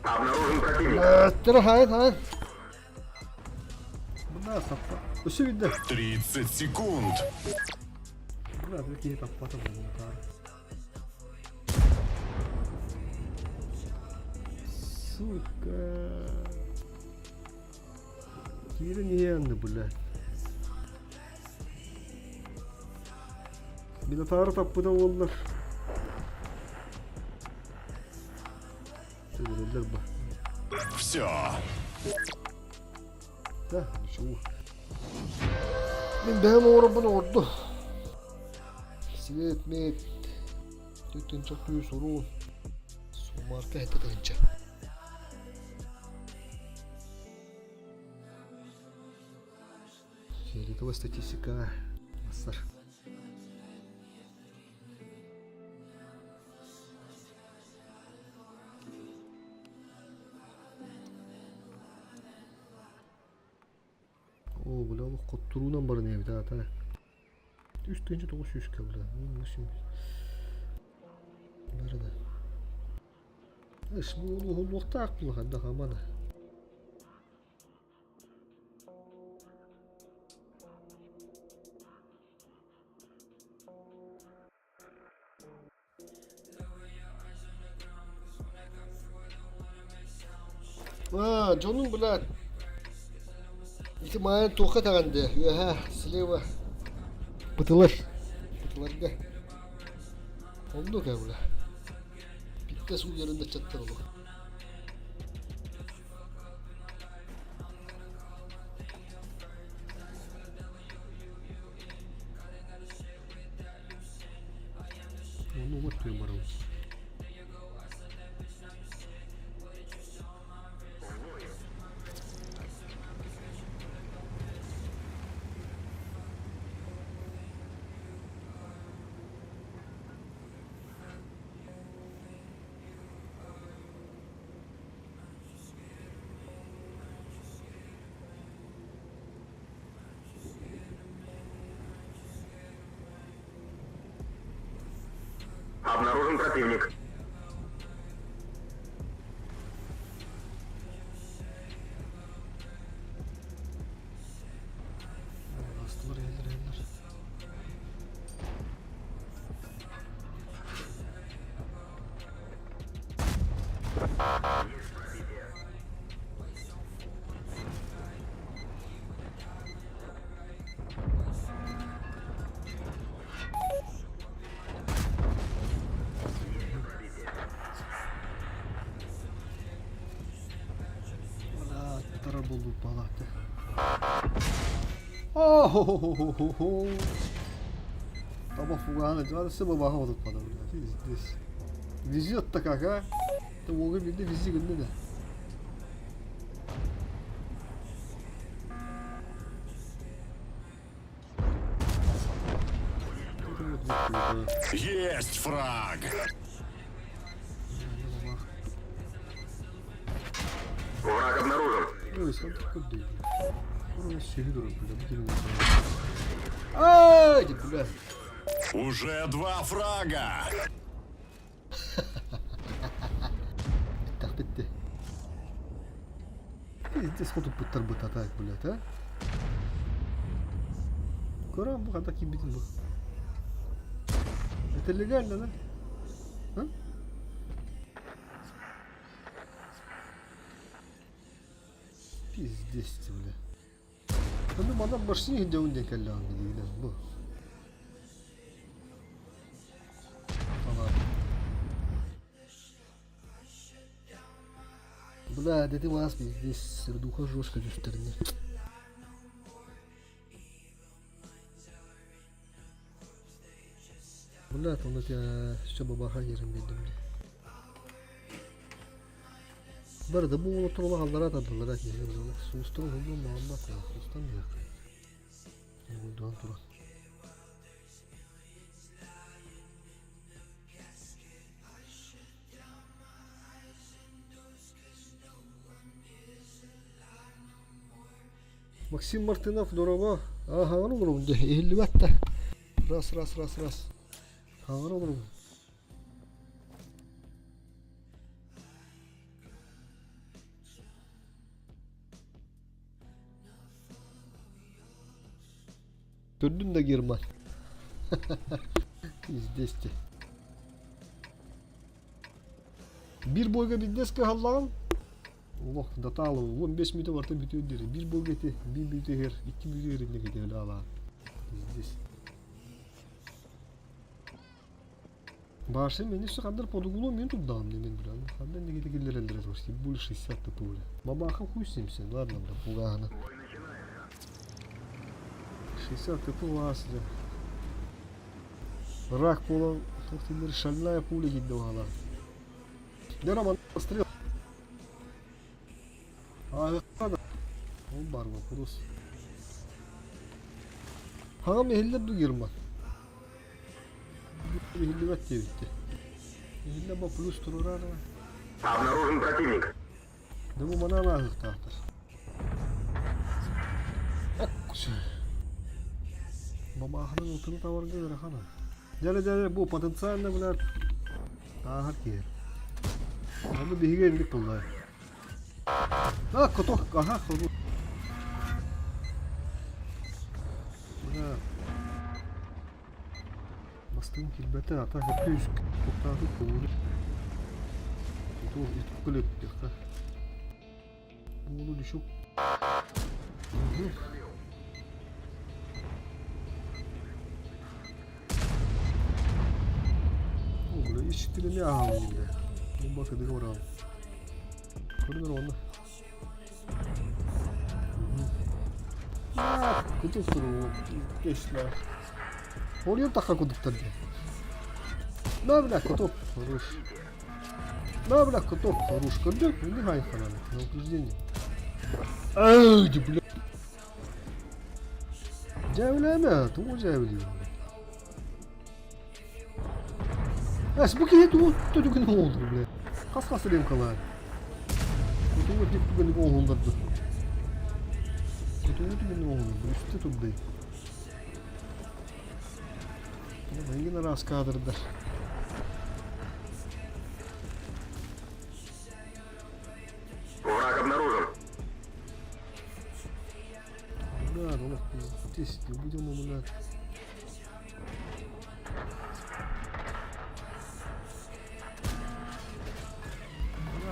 Обнаружен противник. Тура хайын хайын. Бля, таппа. Өссө билдэ. 30 секунд. Бля, бу киһи таппата буолуохтаар. Сука. Киирэн иһэн бля. Минотавр таппыта буоллар. Төгүрүллэр ба. Все. Да, ничего. Мин бэйэм оҥоробун оҥорду. Свет, мет, түтүнчэ күүс уруун. Суммарка этэ тыһынча. Фиолетовая статистика. Массар. Оо, бля, олох хотторуунан баран эбит аата. Үс тыһыынча тоҕус сүүскэ, бля. Бары да. Эс, бу уһуллуохтаах булахан да хамана. Аа, дьонум, блядь, ити маайан туохха итэҕэн дии, үөһээ, слева бытылар, бытыларга. Оннук ээ, бля. Питте суулларын да ыччаттар олох. Ону уот барабын. Обнаружен противник. Астылар эллэр эллэр. Аттара булбут балааты. О-хо-хо-хо-хо! Таба фуганы, сыбы баха отутпады. Пиздец. Везет-то как, а? Ты уолга бирде вези гынны да. Есть фраг! Враг обнаружен. Ой, Ай, бля. Уже два фрага! Так битти. Пиздец хотуппуттар бытата, блядь, а? Көрөн бу хата киирбитин бу. Это легально, да? А? Пиздец, бля. Ну, манан машине иһирдьэбин диэн кэллэҕиҥ диигинэн бу. Бля, дети вас здесь сердуха жестко түстэринэ. Бля, онно все бабаха ерин билдим дии. Бары да бу уолаттар улахаллара тардыллара киһи суустарын уһуллуон баҕарбат суустан диэххэ. Угуйдаан туран. Максим Мартынов, дорообо. Аа, хаҥар олоробун дьэ, иһиллибэт да. Раз, раз, раз, раз. Хаҥар олоробун. Төрдүн да Герман. Здесь те. Биир бойга бизнес кыһаллаҕын олох датаалы 15 мүнүүтэ барыта бүтүөр диэри биир бойга ити биир мүнүүтэ иһэр икки мүнүүтэ иһэр инники ити өлө Здесь. Башым мени все хандар под углом мен турдаҕым мен билэн. Хандар негете киллереллер почти больше 60 тп бля. Бабаха хуй с ним все, ладно бля, пугана. 60 тп вас бля. Рак буолан туох дииллэр шальная пуля киирдэ баҕалаах. Дьэ Роман стрел. Ааһыахха да. Ол баар вопрос. Хаҕам иһиллэр дуу Герман? Иһиллибэт диэбиттэ. Иһиллэ бо плюс турурар. Обнаружен противник. Да бу манан ааһыахтаахтар. Бабаахынан ылтыны табарга ыарахана. Дьэ дьэ бу потенциально блядь ааһар киһи. Ону биһиги инник буллар. А, коток, ага, коток. Бля. Бастыҥ киирбэтэ, ата күүс туттаатык көҥүлү. Иту көлөттөххө. Буолу düşük. О, бля, ичтилини аҕалым бля. Бу бакыдыга бараҕын. Көрүнэр уонна. Кутук туругу кешлэ. Орйон тахха кудуктар диэн. На бля, кутук, хорош. На бля, кутук, хорош. Көрдүк, не хайханан, на упреждение. Ай, бля. Дьээбилээмэ, тугу дьээбилиир? Эс, бу киһи тугу түгүн оҥолдур, бля. Хас-хас ремкалаар. Тугу тип түгүн оҥолдорду. Тугу түгүн оҥолдорду, үстэ турдай. Эйигин араас кадрдар. Враг обнаружен. Да, ну здесь не будем упоминать.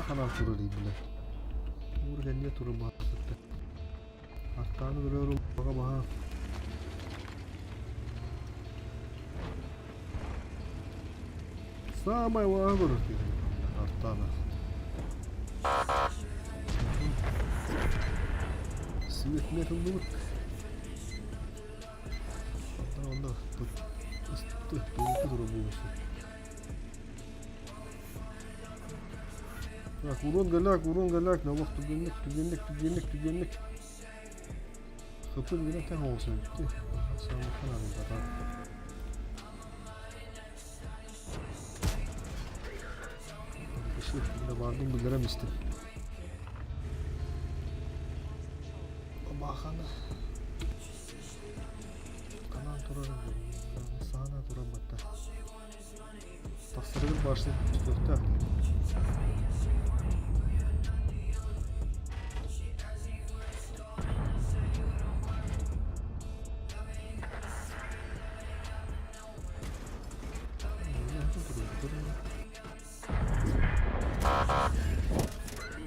Ханан турар бile. Уургэнниэ турар баҕа Артааны көрөөрү баҕа баһаам. Саамай баҕа көрөр киһи Артаана. Свет мет ыллыбыт. Онно Так, урон галяк, урон галяк, налог түгенник, түгенник, түгенник, түгенник. Хыпыр гына тэҥ оҕус эбит дии. Саамахан арыллатан. Баардым билэрем истим. Бабаханы Канаан турар саана турар батта. Тахсарыгар башня түстүөхтээх.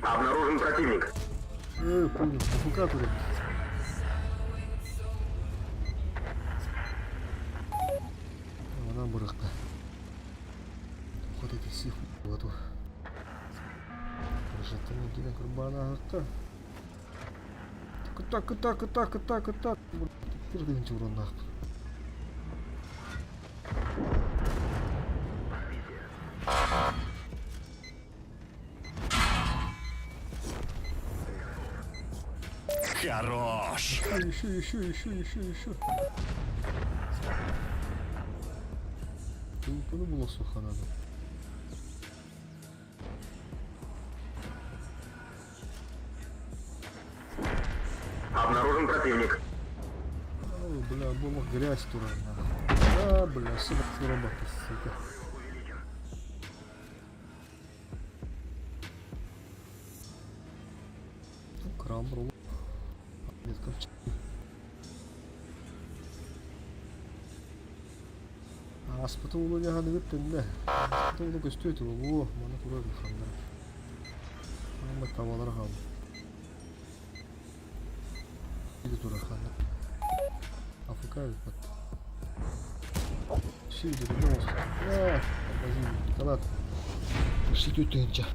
Обнаружен противник. Э, понял, АФК турар. Манан бырахта. Тухат ити сих буолла. Решеттен иккитэ кырбаан ааһыкка. Кытта, кытта, кытта, кытта, кытта. Кырдыгын чугураннаах. Хорош! Еще, еще, еще, еще, еще. Тылпыны буласуха надо. Обнаружен противник. О, бля, буолуох грязь турар. А, бля, сыбыт работа, сука. Крам Ааспыты уулу дьаһаныгыт төннө. Ааспыты уулу көстүө этэ буолуо, маны турар улаханнара. Аама табалара хаалбыт. Биир турар ханна. Африка эбит Сиди, Аа, Канат. Шитүү тыһынча.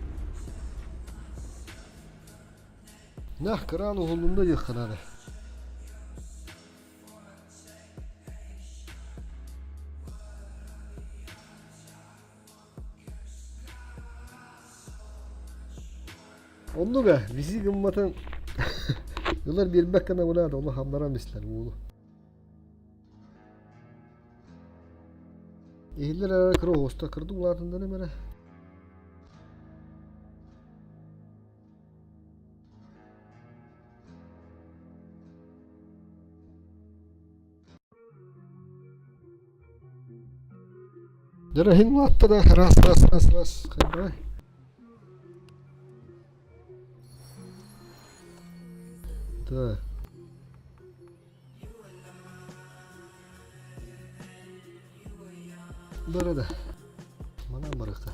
Нах, кран уһуллунна диэххэ наада. Оннук ээ, визи гымматын ылар биэрбэт гына буолаат, ону хамнаран бистилэр уолу. Иһиллэр эрэ кыра оҕуста кырдык улаатыннарым эрэ. Дөрөһүн улаатта да раз раз раз раз хайдавай. Да. Бары да. Манан барыахха.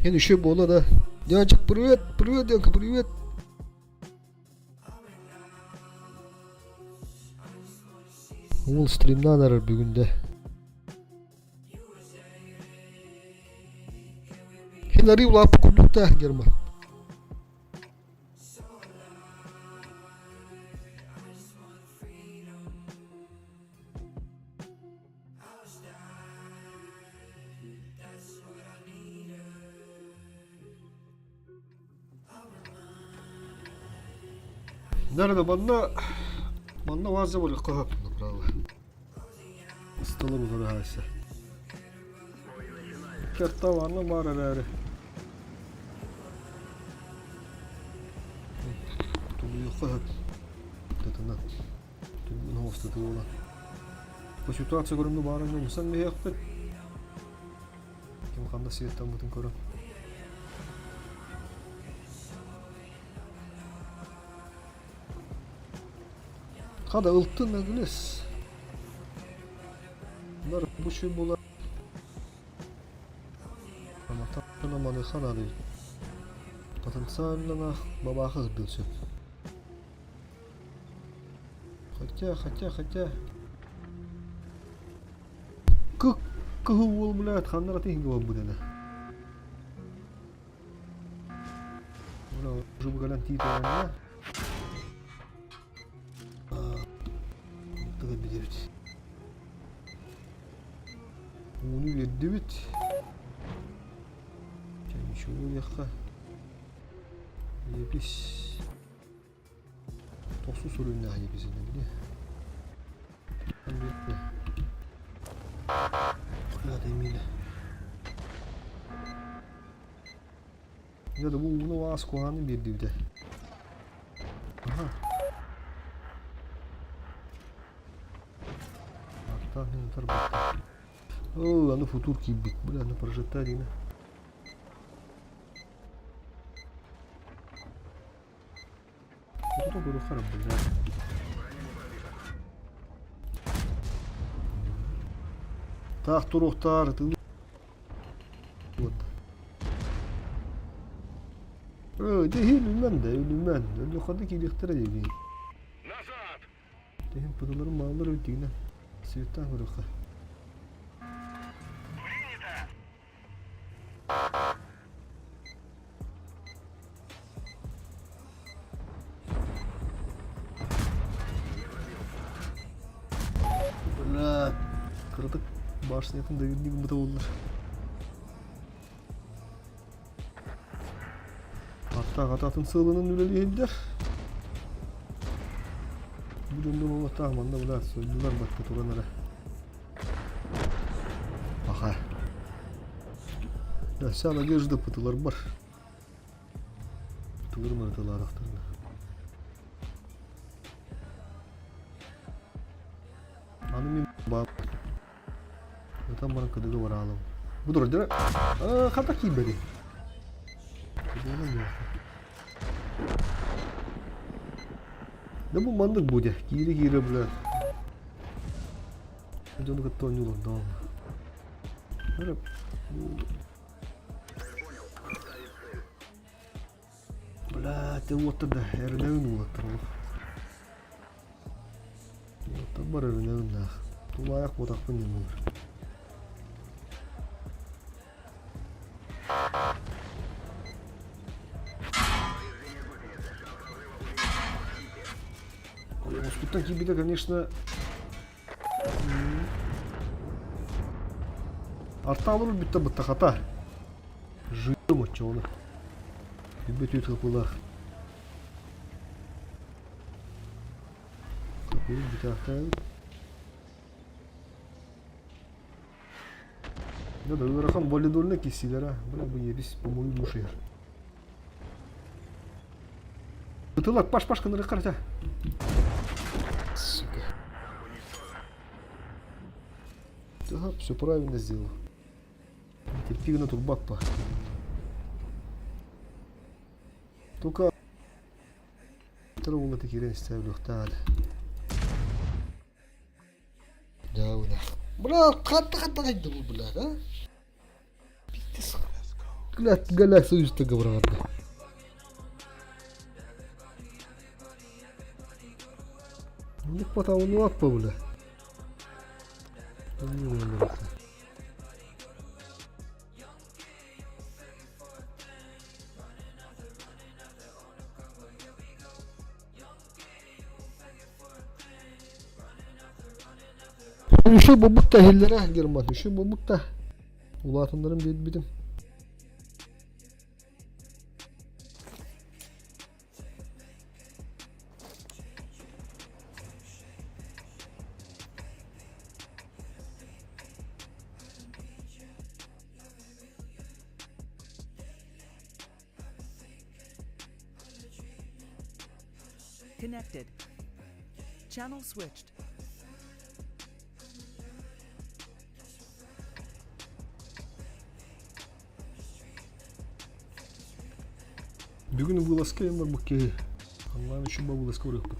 Эн үчүгэй буолла да. Дядя, привет, привет, Янка, привет. Уол стримнаан эрэр бүгүн да. Хин арыы улааппыт курдуктаах Герман. Наверное, манна манна ваза болуохха сөп направо. Столы булар Керталаны бар эрээри. Тулуйуохха сөп. Тытына. Түммүн оҕустата буолан. Бу ситуация көрүҥҥэ баарын умсан биһиэхпит. Ким ханна светтаммытын көрөн. Хада ылтын агылес. Bunlar bu şey була. Маныха надо. Потенциально бабаха сбился. Хотя, хотя, хотя. Кык кыһыл уол блядь, ханнара тиһингэ буолбут этэ. Бля, уже кэлэн тиийдэҕинэ. Тыга билэбит. Ууну биэрдибит. Чэ, ничего диэххэ. Лепись. Тохсус уровеннаах еписинэ били. Куда Эмиля? Дьэ да бу ууну аас куһаҕаны биэрдибитэ. Аха. Артан тарбатта. О, аны футур киирбит. Бля, аны прожекта диме. Тут көрүөххэ эрэ бля. Таах туруохтаар ытыы вот. Э, дьэ өлүмэн да өлүмэн. Өлүөххэ киириэхтэрэ дии. Тэһин пыталарын мааллар өйдүүнэ. Светтаах көрүөххэ. Бля, кыратык башнятын да гынныы гыммыта буоллар. Аттаах ататын сыалынан үлэлиһиллэр. Бу дьонно буолуохтаах манна бля сойдулар бакка туран эрэ. Аха. Да, вся надежда пытылар бар. Пытылар мырытылаарахтарына. Аны мин баар. Ытан баран кыдыгы бараалым. Бу дурдара хата киирбэти. Да бу маннык буде. Киире-киире бля. Дьону кытта оонньуулар доо. Бля, ты уоттар да эрэнэбин уолаттар олох. Уоттар бар эрэнэбин наах. Тулаайах буотахпын диэн буолар. Ойоҕоспуттан киирбитэ, конечно, Артаалар өлбүттэ быттахата. Жыым оччоҕуна. Бүт үт хапылаах. Хапылы бүтээхтээбит. Да, да, ыарахан валидольна киссилэрэ. Бля, бу ебись, по-моему, мушер. Ытылар, паш-паш кыныры карата. Сука. Да, все правильно сделал. Терпи на турбак па. Только Тыры кирен истәбилөхтәәд. Дауна. Бля, хатта-хатта кайда бу, бля, а? Пиздец. Бля, галя союзта габрагатта. Ник потауну аппа, бля. Үчүгэй буолбут да иһиллэрэ Герман, үчүгэй буолбут да улаатыннарым биэрбитим. Connected. Channel switched. Бүгүн вылазка барбыт киһи. Онлайн үчүн вылазка барыахпыт.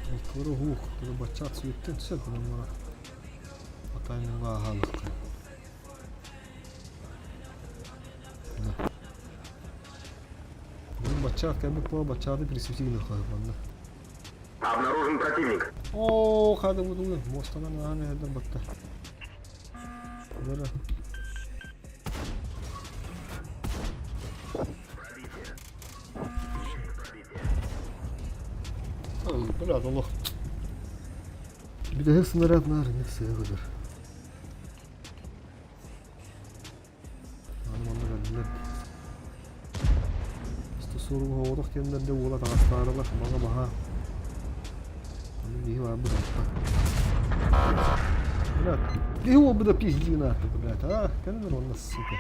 Алтылары уһук, баччаат сүөттэн сөп гынан барар. Атайныга аһаалыкка. Бүгүн баччаат кэлбит буола баччааты присвети гыныахха манна. Обнаружен противник. Оо, хада бутулы. Муостанан ааһан эһэрдэр батта. Бара. Бля, олох. Бүтэһик снаряд наар инник сыа көтөр. Аны манна кэллилэр. Суруга оҕотох диэннэргэ уола таҕыстаарылар маҥа баһаа. Аны биһи барбыт алта. Блядь, киһи уолбута пиздин ааты, блядь, а? Кэлин онно, сука.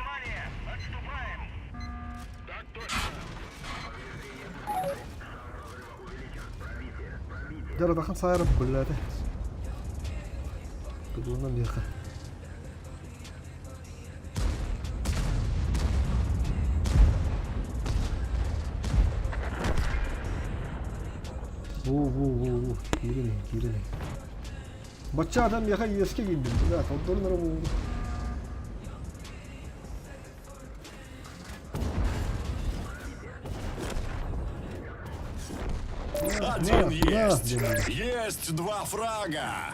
Дьарадахан саарып, блядь. Кудуна меха. Во-во-во-во, киирэн иһин, киирэн иһин. Бачча адам миэхэ иэскэ киирдим, бля, тордорун эрэ буолуо. Один На, есть. на, Есть два фрага.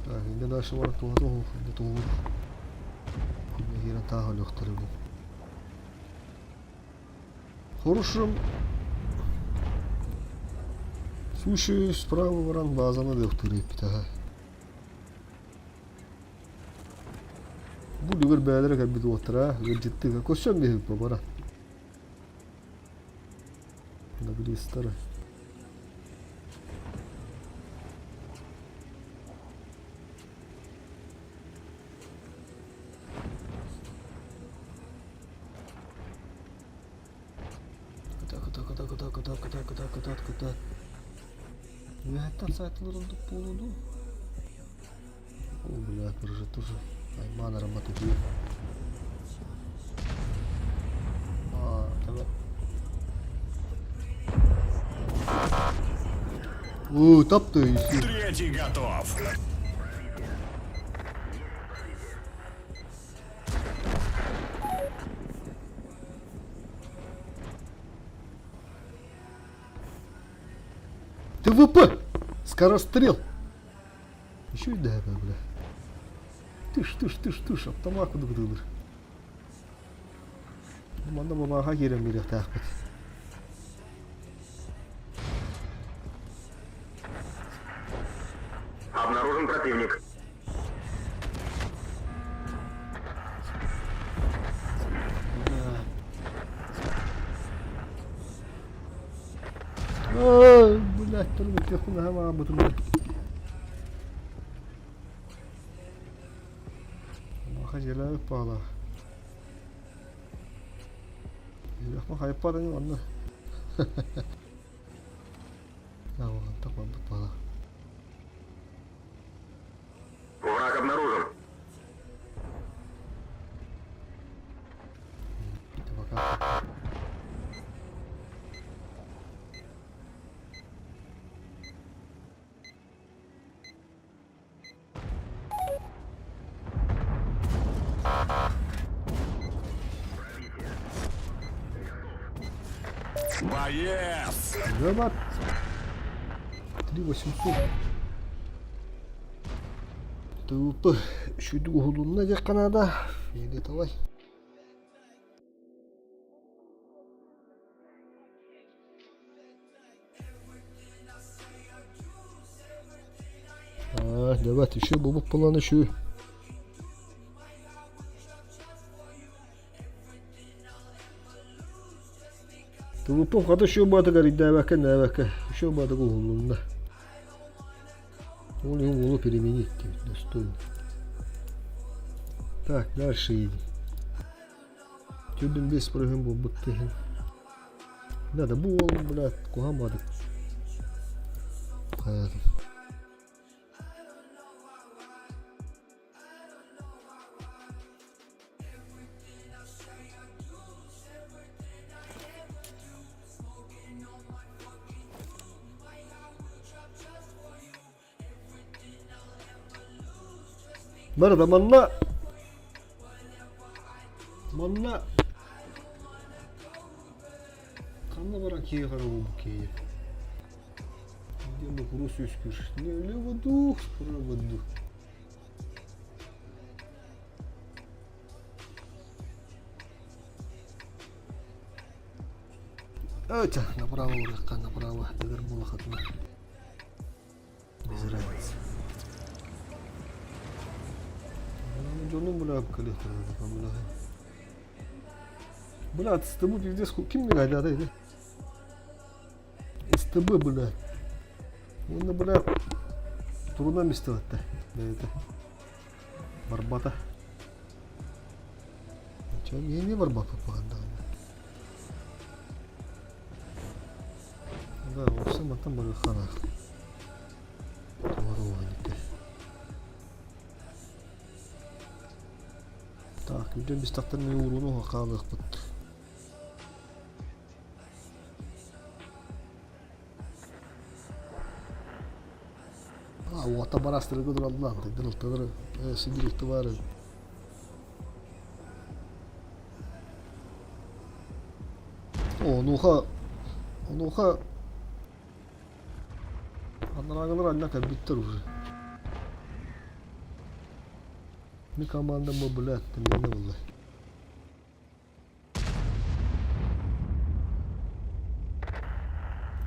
Так, инде дальше баран туһата оһуох, инде туһугур. Күннэ киирэн таах өлүөхтэрэ бу. Хорошим Слушай, справа баран базаны дөхтөр эппит аха. Бу дүгөр бээлэрэ кэлбит уоттара ыалдьыттыга көрсөн биһик бара. Набилистары. Кыта кыта кыта кыта кыта кыта кыта кыта кыта. Үөһэттэн саайтылар ордук буолуо дуу? О, бля, уже тоже аймаан аромат үтүө. А, давай. О, таптый. Третий готов. ТВП! Скорострел! Еще и да, бля. Тыш, тыш, тыш, тыш, автомат кудук дылыр. Манна бабаха киирэн бириэхтээхпит. Обнаружен противник. Ой, блядь, турбут техуна хаама бутун. Маха дьиэлээх баҕалаах. Үөрэхпин хайыппат ини манна. Антах барбыт баҕалаах. Враг обнаружен. Пока. Боец! Гранат. 3800. ТВП үчүгэй уһулунна диэххэ наада. Фиолетовай. А, давай, еще бубук план еще. ТВП хата еще баатыгар ирдээбэккэ нээбэккэ еще баатыгы уһулунна. Ол иһин уолу переменить достойно. Так, дальше едем. Түрдүн бес проһын буолбут иһин. Надо бу уол, блядь, куһаҕан баатык. Хайатын. Барда манна манна ханна баран киһи хара буолбут киһи диэн курус үскүр не лево дух право дух Өтө, направо урукка, направо, тыгыр буолахатына. Без разницы. Дьонум бля кэлиэхтэрэ бля. Бля, СТБ пиздец, ким мне гайдата или? СТБ, бля. Уонна, бля, турунан истибэттэ. Бэйэтэ. Барбата. Чэ, эмиэ барбаппыт даҕаны. Да, вообще мантан барыахха Так, үйден бистахтан мен ууруну хаалыахпыт. Уота барастырга тураллар, тыдыр сидир бары. Онуоха онуоха анараагалар анна кэлбиттэр уже. Ми командам бу блядь, тэмнэнэ булла.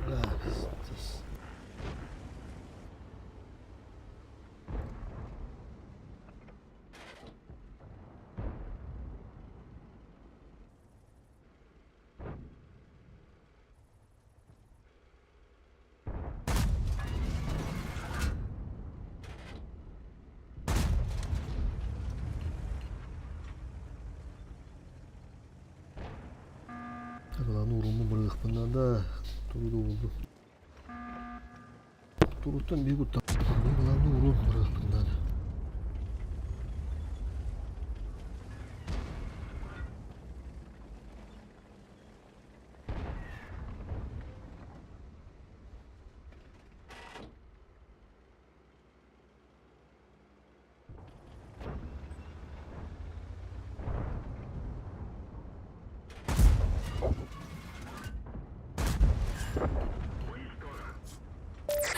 Бля, пиздец. Главное уруму бырыахпын наада. Тугу да булдум. Туруттан биир куттан. Главное урум бырыахпын наада.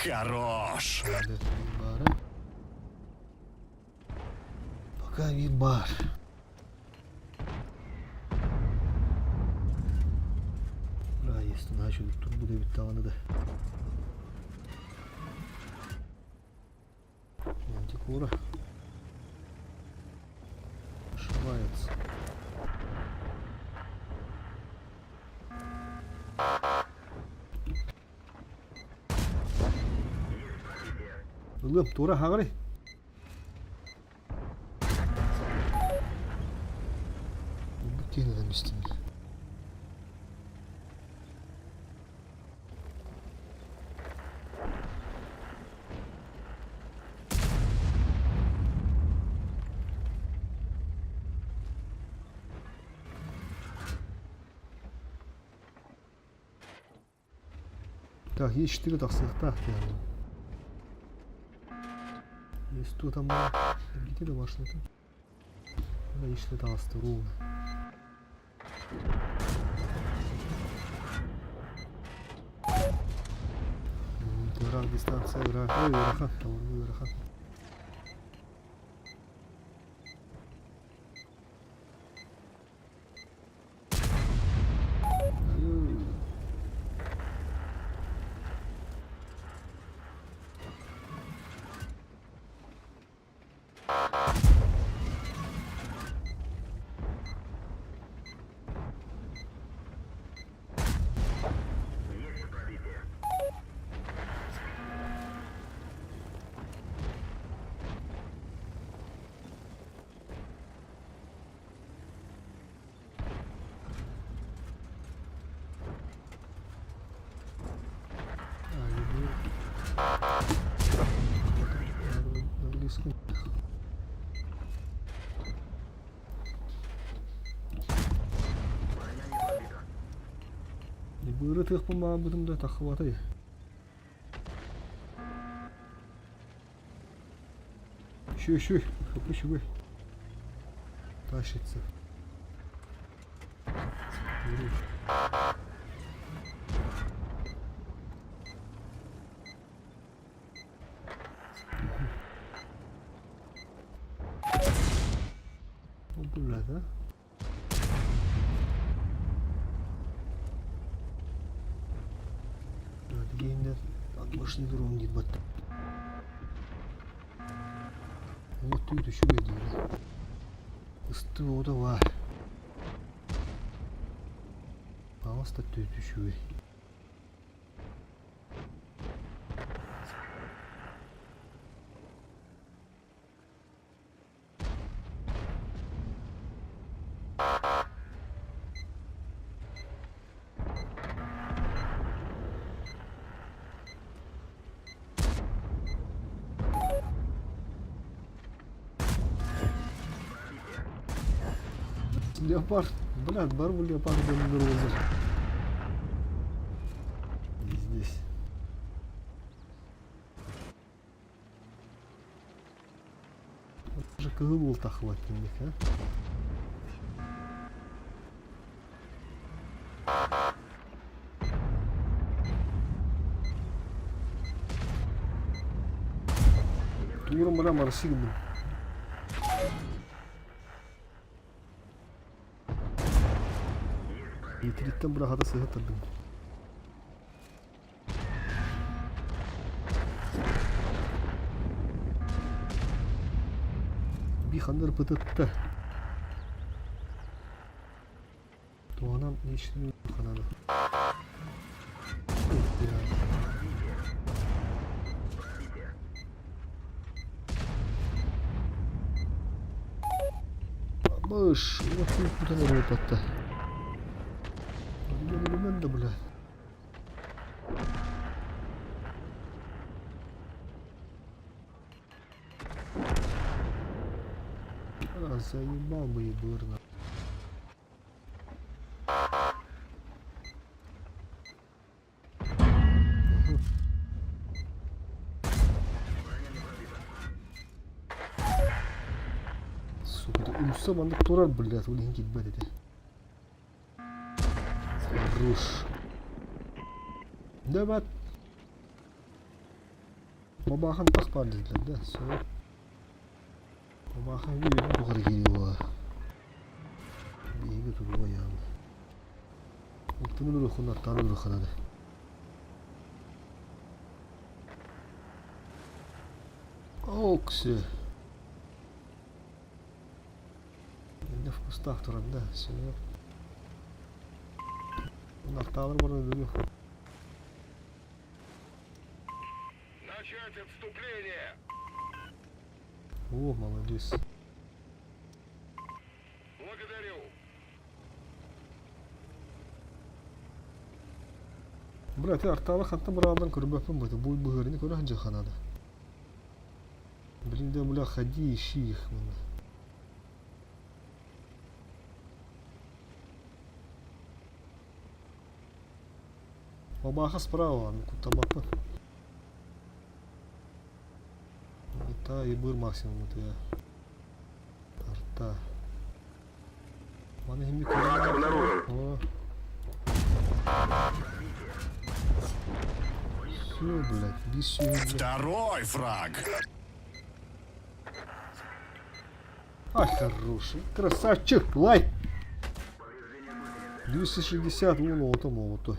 Хорош! Баара. Пока биир баар. Начал турбу эбит даҕаны да. Мантикора. Ошибается. Ылыам, туора хаҕарый. Ылбыт киһини ылан истим дии. Так, Е4 тахсыахтаах диэн. Е100 там эргитэ да машината. Е4 таҕыста ровно. Ыраах дистанция ыраах, ой ыарахан, толору ыарахан. Английский. Быыры тыахпын баҕарбытым да таххыбатай. Еще, еще, хапы Тащится. О, блядь, а? Дегенде машина дрон диир батта. Вот тут үчүгэй диир. Ыстыы оҕото баар. Аҕыс да түүт үчүгэй. Леопард, блядь, бар бу леопард диэн роза. Здесь. Кыһыл уол таххыбат кинник, а? Туурум бара марси гынным. Итириттэн бырахата сыһа тардым. Биханнар пытытта. Туһанан личный хананы. Быш, вот путан ырыпатта. Да, бля. А, заебал бы ебырно. Сука, умса маннык турар, блядь, ол иһин киирбэт этэ. Хорош. Да, Бабахан тах баар дииллэр да, все. Бабахан үөрүү тухары киириэ Биһиги туруга яам. Оттон үрүхүн аттаан үрүхханады. Окси. Инде вкустаах туран да, все. Аттаалар баран өлүөх. Начать отступление! О, молодец. Благодарю. Бля, ты артаалы хантан быраалдан көрбөппүн бу бу быһыырыны көрө сылдьыахха Блин, да, бля, ходи, ищи их. Бабаха справа, ну куттаммаппын. Та и быр максимум это я. Арта. Маны химик Враг обнаружен. О. Все, блядь, иди сюда, блядь. Второй фраг. А, хороший. Красавчик, лайк. 260 уон оҕото моҕото.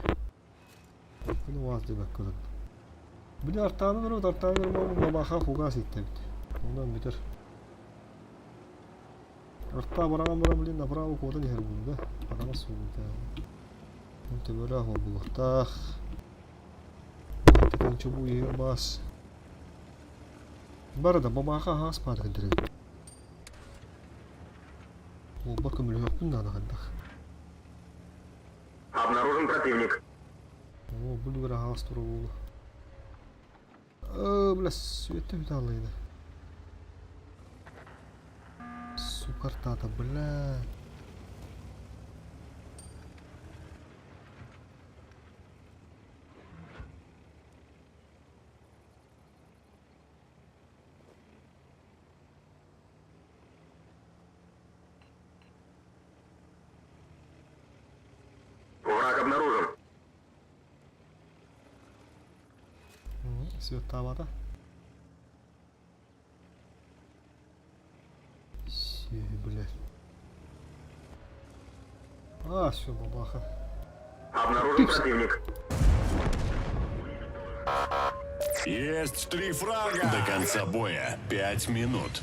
Күнү уаз диэбэккэ олордум. Били артааны ырыт, артааны ырмабын бабаха кугаас ииттэбит. Онон бүтэр. Артаа бараҕан баран блин направо куотан иһэр буолла. Хараҥа суолута. Төбөлөөх буолуохтаах. Чубуу иһэр баас. Бары да бабаха аһаас баар кэлдэрэ. Уолбар көмөлөһүөхпүн наада хайдах. Обнаружен противник. О, бу үлүгэр аһаҕас турар буолуо. Э, бля, сүөттэ бүтэ аллайда. Супер тата, бля. Враг обнаружен. Светтаабата. Сүөһү, блядь. А, все, бабаха. Обнаружен противник. Есть три фрага. До конца боя 5 минут.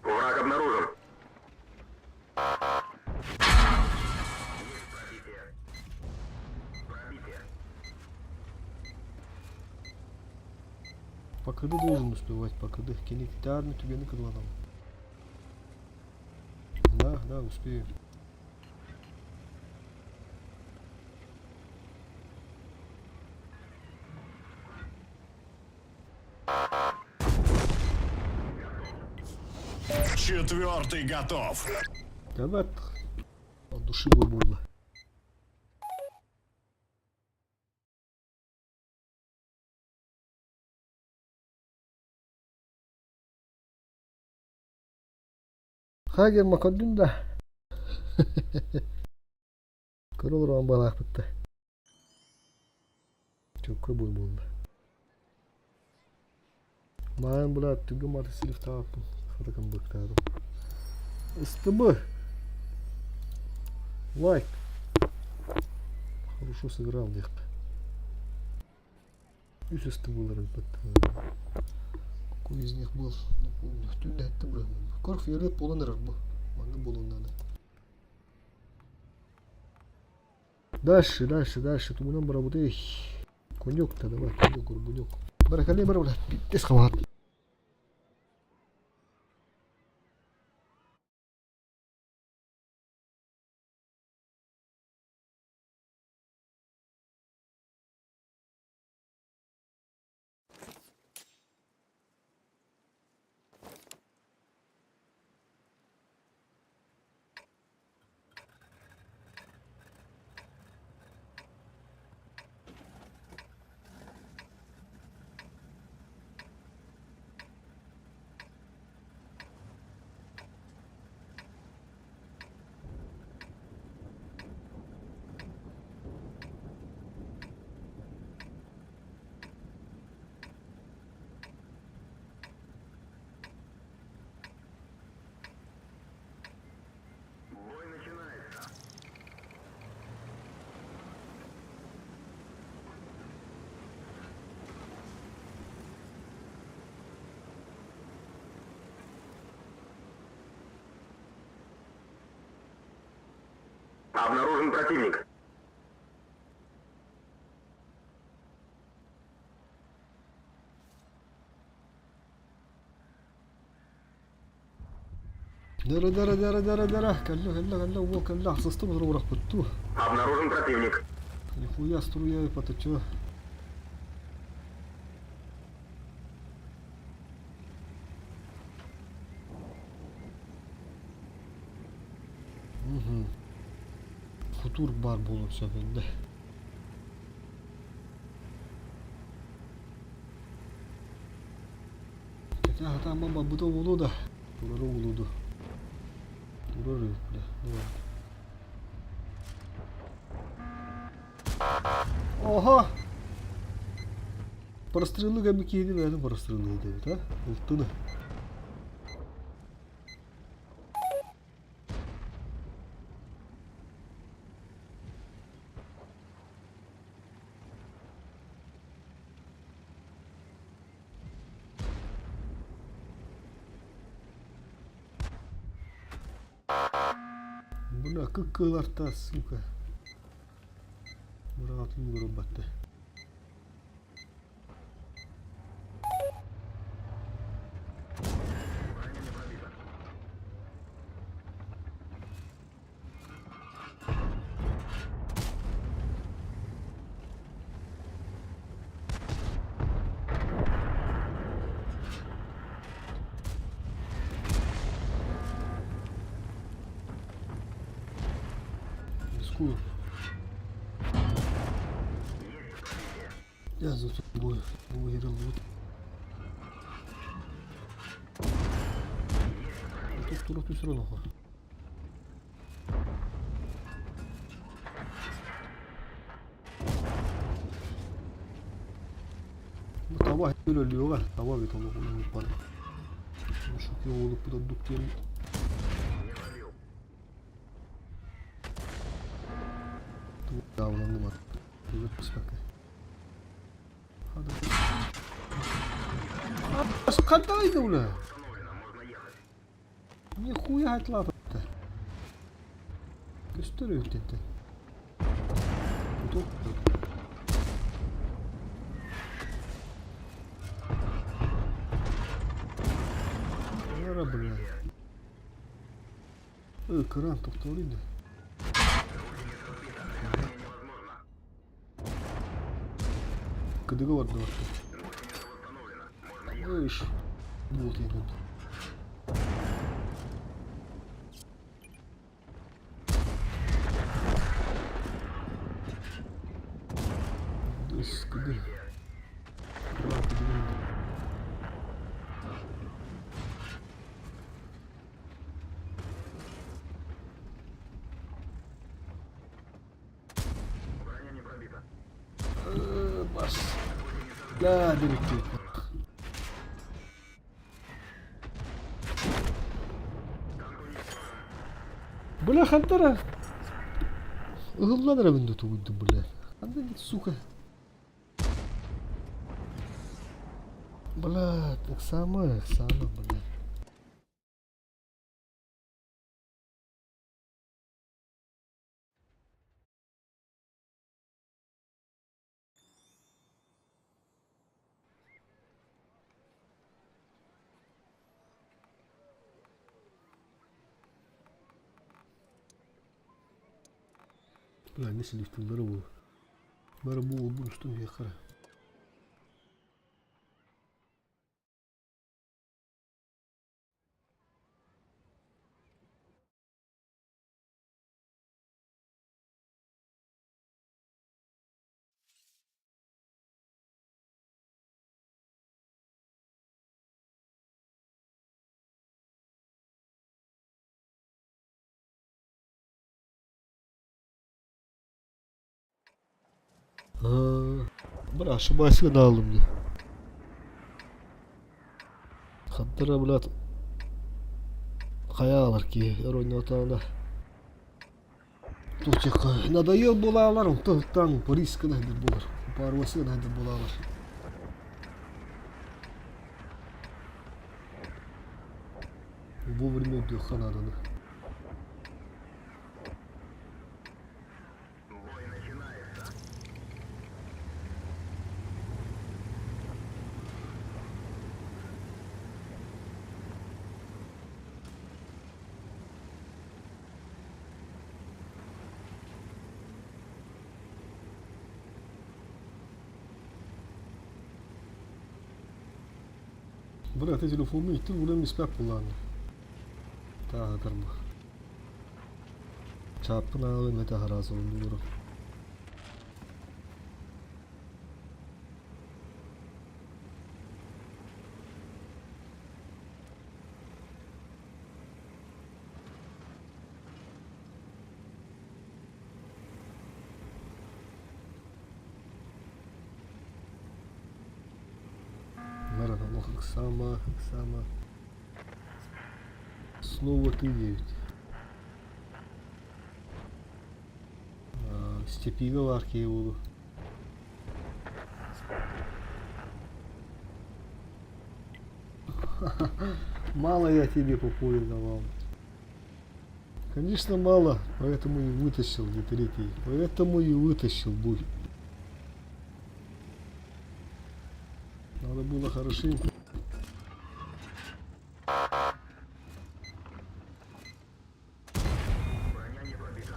Враг обнаружен. По КД должен успевать, по КД. Кини түгэни кыланам. Да, да, успею. Четвертый готов. Давай от души бой буолла. Хагер макоддун да. Көрө олорон балаахпыт да. Чөккө бой буолла. Маан була түгүм аты силифтааппын. Хатакын быктаадым. Ыстыбы. Лайк. Хорошо сыграл диэхпэ. Үс ыстыбылар ылбыт. Какой из них был? Не помню. Түннэттим бро. Кор фиолет буолан эрэр бу. Манна буолуон наада. Дальше, дальше, дальше. Тумунан барабыты. Конек-то давай, конек, горбунек. Баракали бар, бля, пиздец хават. Бой начинается. Обнаружен противник. Дара дара дара дара дара. Кэллэ кэллэ кэллэ уол кэллэ ахсыстым утары Обнаружен противник. Нихуя струя потече. Угу. Футур бар буолуон сөп инде. Кэтэ хатаамман барбыта буолуо да. Турары буолуо Турар бля. Оха! Прострелы кэми киһини бэйэтин прострелы диэбит, а? Ылтыны. Бля, кыккыларта, сука. Быраатын көрбөттө. Рискую. Я за тобой выиграл. Вот. Тут тура все равно. Таба өлөлүөҕэ, таба эбит олох улууппар. Шуки уолуппут ордук диэн даавыланным Хантай бля! Нихуя хатлаапта. Көстөр үтэнтэ. Ара, бля. Экран тохтолуй да. Кыдыга барда барда. Иш. Буолт иһин. Господи. Броня не пробита. Бас. Да, директив. Бля, хантара. Ыһыллан эрэбин да тугуйдум, бля. Ханна сука. Бля, так самое, самое, бля. Бля, не селективлары бу. Бары бу бу устун вехара. Бля, ошибайся мне. Хантара, блядь, хайалар ки, эройнотана. Тутика. Надоел булалар, там Парижска надо булар. Парвасы надо булалар. Вовремя отдыха надо. Бой начинается. Бля, ты телефону идти, улем испек булланы. Таадарма. Чаппын аалы мете харазы олдуру. Сама, сама. Снова ты 9. Степига варки буду. Мало я тебе по полю давал. Конечно, мало, поэтому и вытащил где третий. Поэтому и вытащил буй. Надо было хорошенько. Броня не пробита.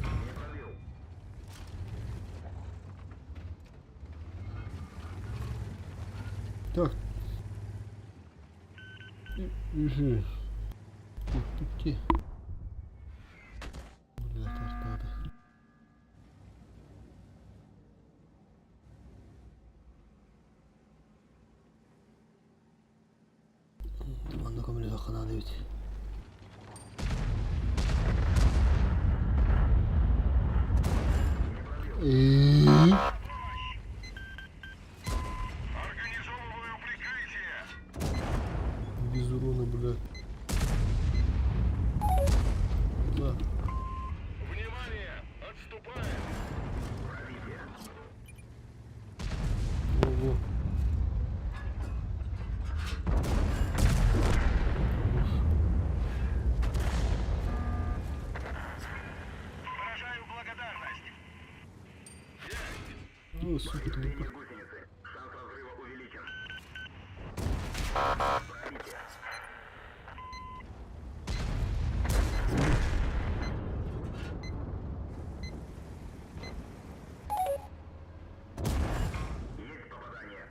Не пробил. Так. Угу. Тут Бля, тартада. Манна көмөлө ханаа ведь. Организовываю прикрытие. Без урона, бля. Да. Внимание! Отступаем! Пробитие. Ого. Выражаю благодарность. О, сука, ты Повреждение гусеницы. Шанс разрыва увеличен. Пробитие. Есть попадание.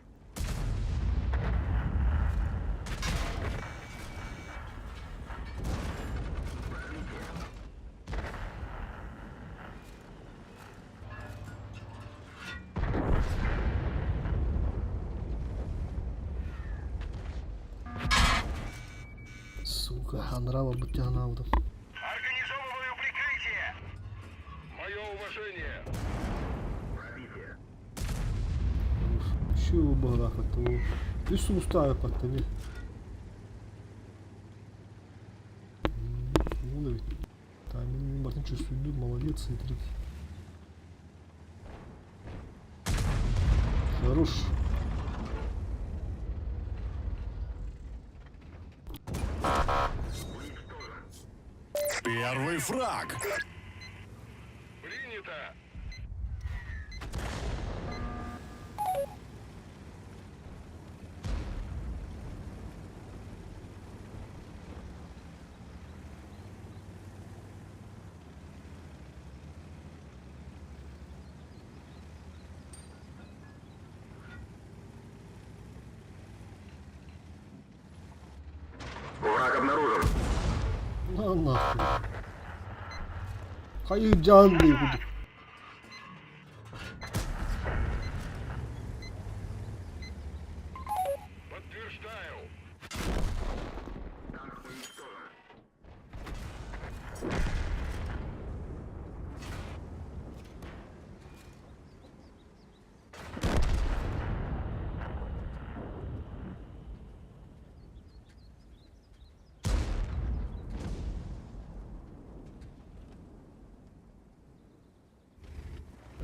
Сука, анараа барбыт дии санаабытым. Организовываю прикрытие! Мое уважение! Пробитие. Еще быһылаах Үс сулустаах баттами. Ну ведь. Там батын чувствую, молодец, смотрите. Хорош. Первый фраг. Принято! Враг обнаружен. На нахуй. Хайы дьаан дии курдук. Подтверждаю.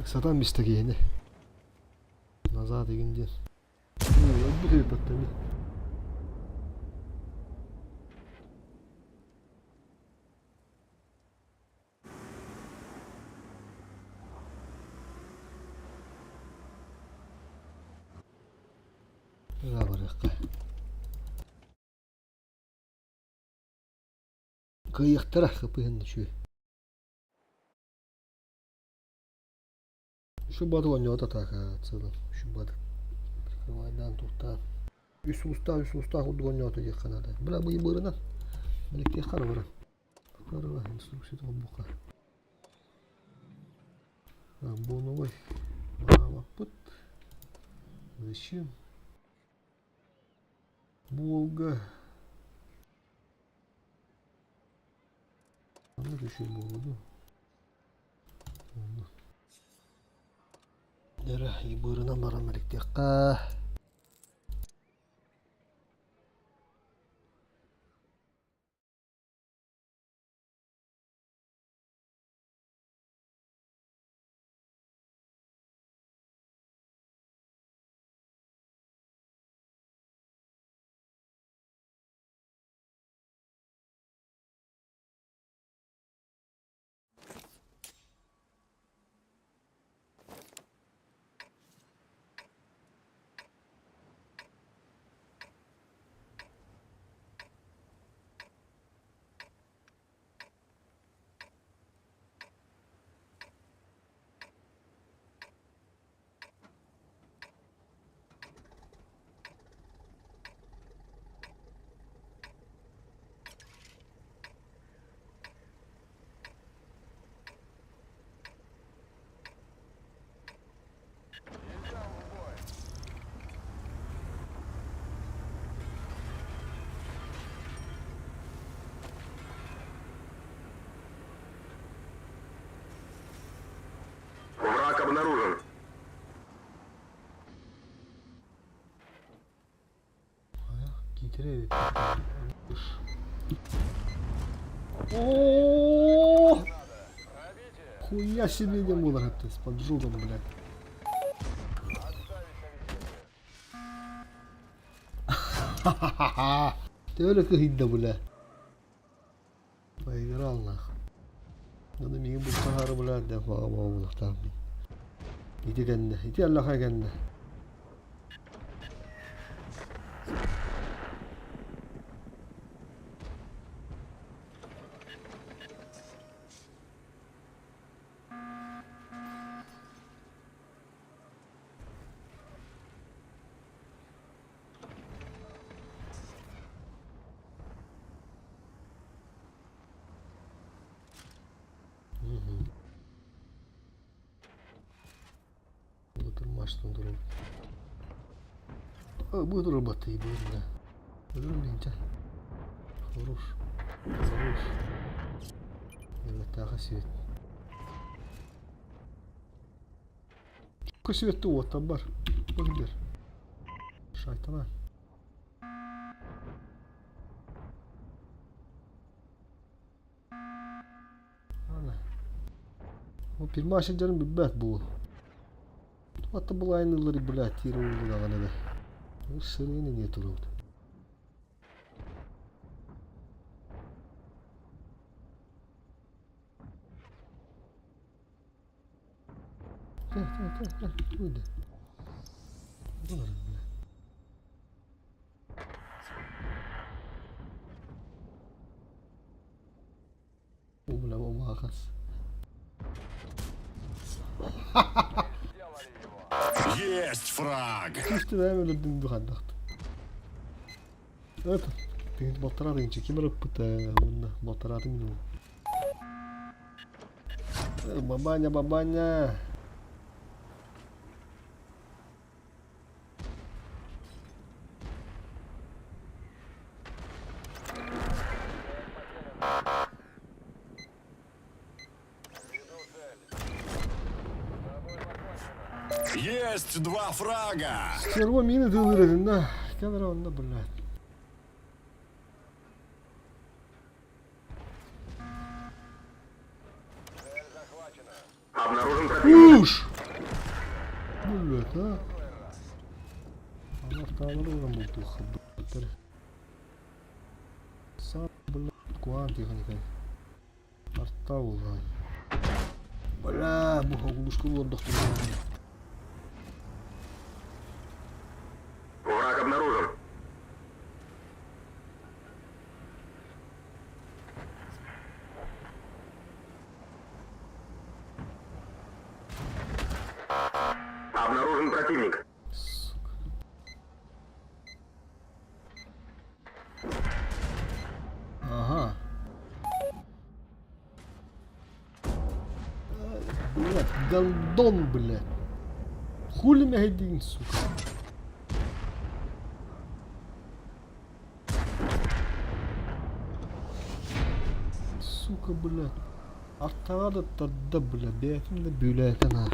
Сатан бистэ киһини. Назад игин диэн. Өлбүт эбиппэттэн. Барыахха. Кыайыахтара хапыһын үчүгэй. Үчүгэй баатыр оонньоото атака целом. Үчүгэй баатыр прикрывайдаан туохтаан. Үс уустаах, үс уустаах курдук оонньоото диэххэ наада. Бля быйылбырынан. Мэликтиэххэ эрэ баран. Барыла инструкцията холбуохха. Боновой маамаппыт. Зачем? Волга. Маннык үчүгэй буолуо дуо? Дьэ ибыырынан баран мэликтиэххэ. Враг обнаружен. Киитэрэ О! Хуя себе не буолар с поджогом, блядь. Ха-ха-ха! Төһө кыһыйда, бля. Поиграл нах. Надо миигин бултаһаары бля диэн буолуохтаах мин. Ити кэннэ, ити аллаха кэннэ. Былытырмаштан турабыт. Бу турар баттайбын да. Өлөрүм динчэ. Хорош. Хорош. Эбэтээхэ свет. Свет уоттан бар. Бир. Шайтана. Ана. Ол пирма сылдьарын билбэт буол. Туохта былайын ыллары блядь, тиир ыллаҕына да. Ол сырыын эмиэ турабыт. Кэ, кэ, кэ, кэ, уйда. Буларым, бля. О, бля, обаахас. Есть фраг! Түстү бэйэм өлөрдүм дуу хайдах. Это, тыгын балтараа тыгынча ким ырыппыта уонна балтараа тыгын Бабаня, бабаня. Есть два фрага! Стерво мины тылырын да. Камера онно, блядь. Обнаружен противник. Уш! Блядь, а? Ана таалары ылан бултуохха блядь. Саа, блядь, куаан тиэхиньикэ. Арта улаан. Бля, бу хоглушка олордохторуна. Враг обнаружен. Обнаружен противник. Сука. Ага. Блядь, гондон, блядь. Хули мэһэйдиигин, сука. Сука, блядь. Артаҕа да тарда, блядь, бэйэтин да бүлээтэн аа.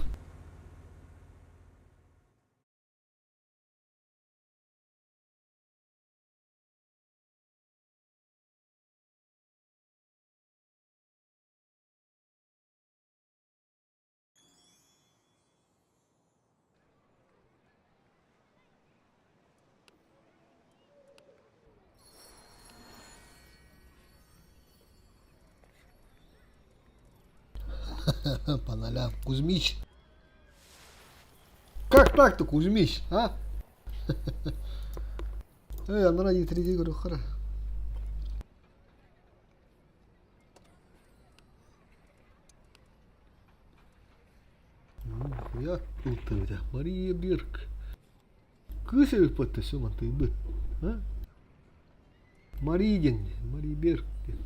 По нолям. Кузьмич. Как так-то, Кузьмич, а? Эй, анараа третий көрүөххэ. Нихуя ылтыбыта. Мария Бирк. Кыыс эбит все мантыйбыт. А? Мария диэн, Мария Берг диэн.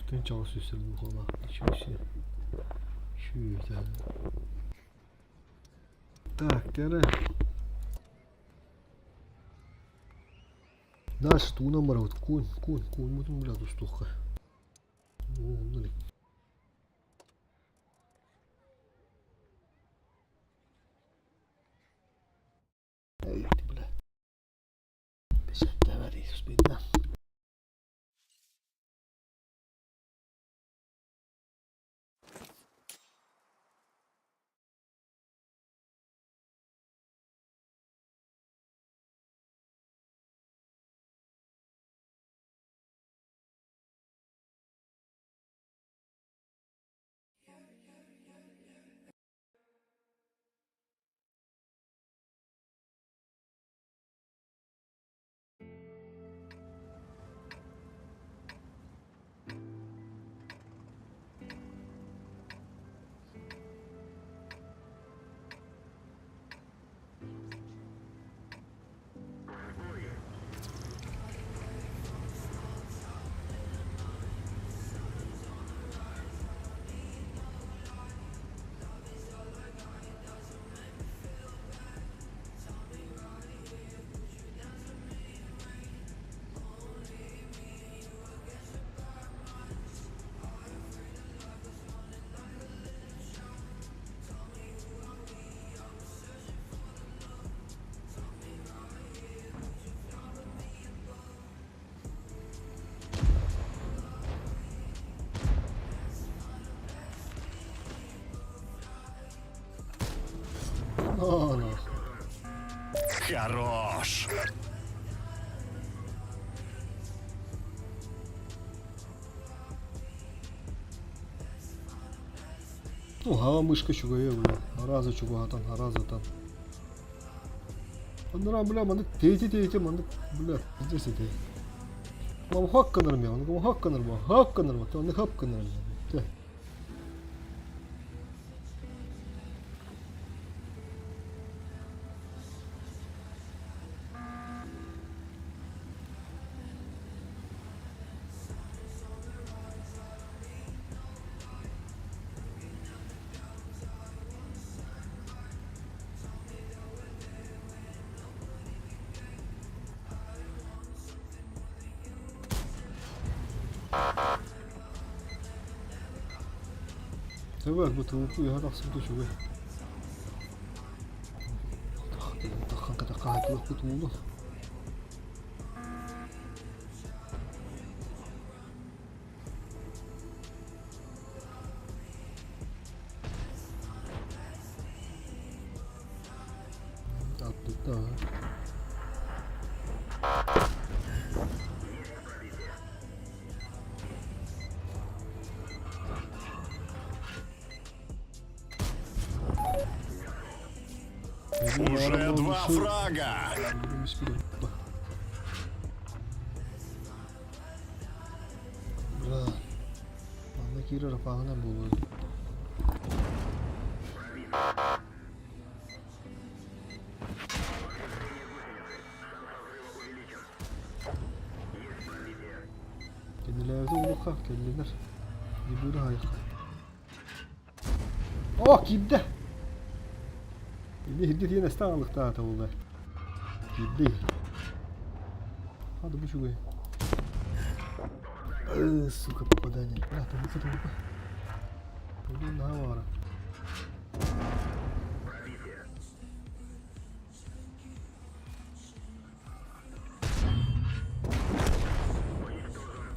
Тынчаҕа сүүсэр духалаах ничего себе. Чү Так, кэрэ. Дальше тугунан барабыт. Куун, куун, куунмутун бля тустуохха. Оо, онно илик. Эй, бля. Бесэттээбэр успейда. Хорош! Уһаа мышка үчүгэйэ бля. Араза чугаһатан, аразатан. Анараа бля маннык тейти-тейти маннык бля пиздец этэй. Мам хак гынарым я, оны хак гынарым, хак гынарым, оны хап гынарым. Тэбэр бу тылыппы үөһэ тахсыбыт үчүгэй. Таххан катахха хатылыкпыт уулу. Да. Уже два фрага! Бля. Манна киирэр апааһына буолуо. Кэннилээбити улуха кэллилэр. Дебюры хайха. О, киирдэ! Ини иһирдьэ тиийэн эстэ аҕалыктаата буолла. Киирдэ. Хады бу үчүгэй. Э, сука, попадание. Бля, тумука, тумука. Блин, наһаа баҕара.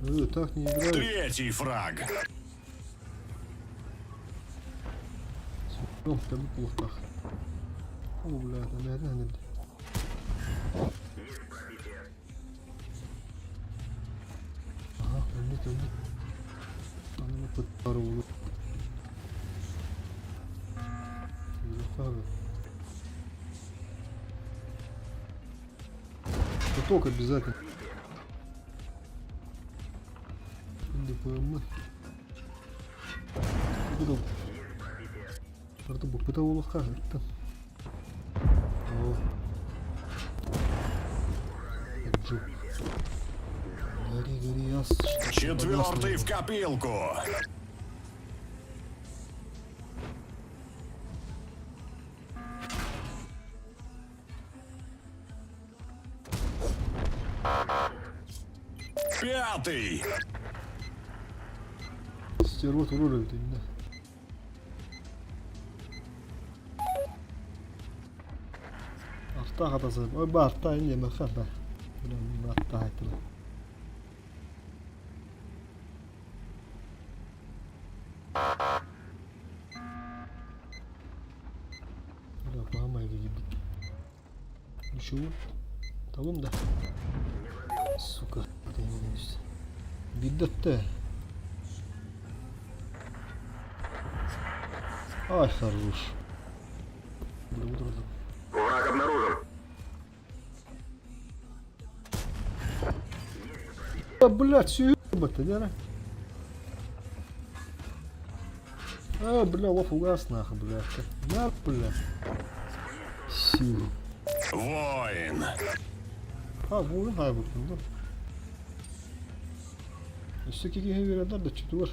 Ну, так не играют. Третий фраг. О, там плохо. О, бля, там это не Ага, өлбүт, өлбүт. Аны куттар уулу. Поток обязательно. НДПМ. Буду. Барыта букпыта буолуохха ыттан. О. Джу. Гори, гори, ас. Четвертый в копилку. Пятый. Стерва турар эбит иннэ. Артаах атасы. Ой ба артаа инне мөхө да. Бля артаах айтылар. Бля куһаҕан киирбит. Ничего. Талым да. Сука. Биирдэ Ай, хорош. Бля, утро Враг обнаружен. Да, блядь, все ебать-то, не А, бля, лох угас нахуй, бля. На, бля. Силу. Воин. А, буолун хаайбыккын да. Өссө киһи биэрэллэр да чутугар.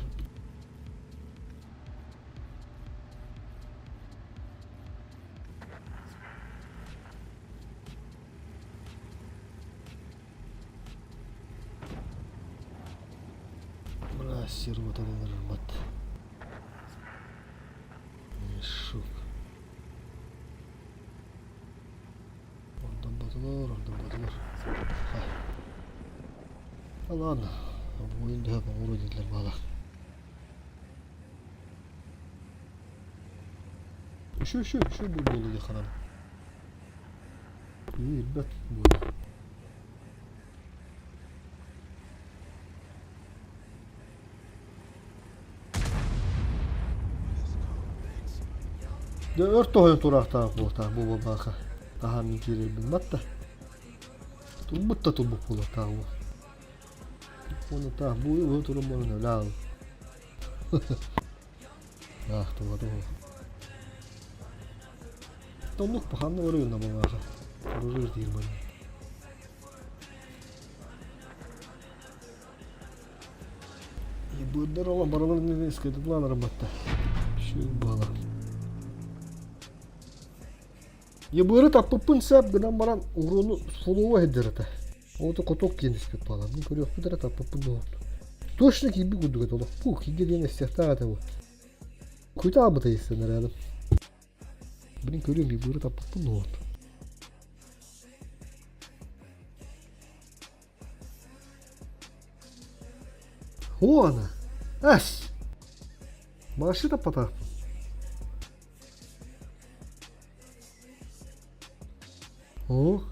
Бля, стерва ырбат. Мешок. Онтон батылар, онтон батылар. А ладно, буйун төһө оҥоруо дииллэр баалаах. Үчү үчү үчү буолуо диэххэ наада. Киирбэт буолар. Дьэ өр тоһуйан тураахтаах буолтаах бу буолбаха. Таһаан мин киирэрбин батта. Турбут да турбут буолуохтаах бу. Уонна таах бу бу туран баран өлөөл. Аах туга туга. Тоннук паханна оройуна буолааха. Турурur диир баны. Быырдар ола бараларын искетиплан арабатта. Шүл буола. Ебыры таппыппын сөп гынан баран уруну фулуга хеддерата. Оото коток киэн түспүт буолар. Мин көрүөхпүт эрэ таппыппын дуоһутту. Точно киирбит курдук этэ олох. Пух, кииргэ диэн эстиэхтээх этэ бу. Куйта аабыта истэн рядом. Блин, көрүөм ебыры таппыппын дуоһутту. Хуана! Эс! Машы таппатаахпын. Ох.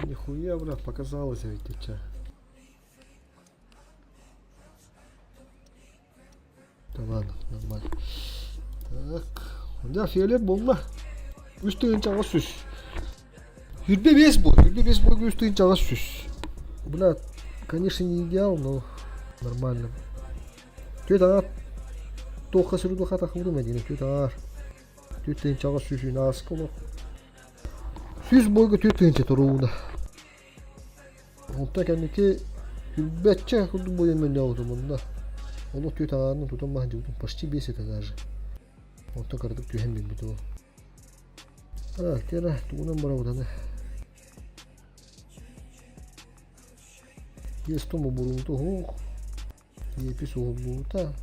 Нихуя, брат, показалось ведь ты че. Да ладно, нормально. Так, да, фиолет буолла. Үс тыһыынчаҕа сүс. Хүрбэ биэс бу. Хүрбэ биэс буолга үс тыһыынчаҕа сүс. Бля, конечно, не идеал, но нормально. Түөрт аҥаар туохха сүрүдуха тахыбытым эдине түөрт аҥаар. Түөрт тыһыынчаҕа сүүс ааска олох. Сүүс буойга түөрт тыһыынча турууна. Онтон кэнники Түрбэччэ курдук буойан мөннөөбүтүм онно. Олох түөрт аҥаарынан тутан баһан почти биэс этэ даже. Онтон кыратык түһэн билбит ол. А, тера тугунан барабыт аны. Есть тому бурунту хух. Епис уһуллубута.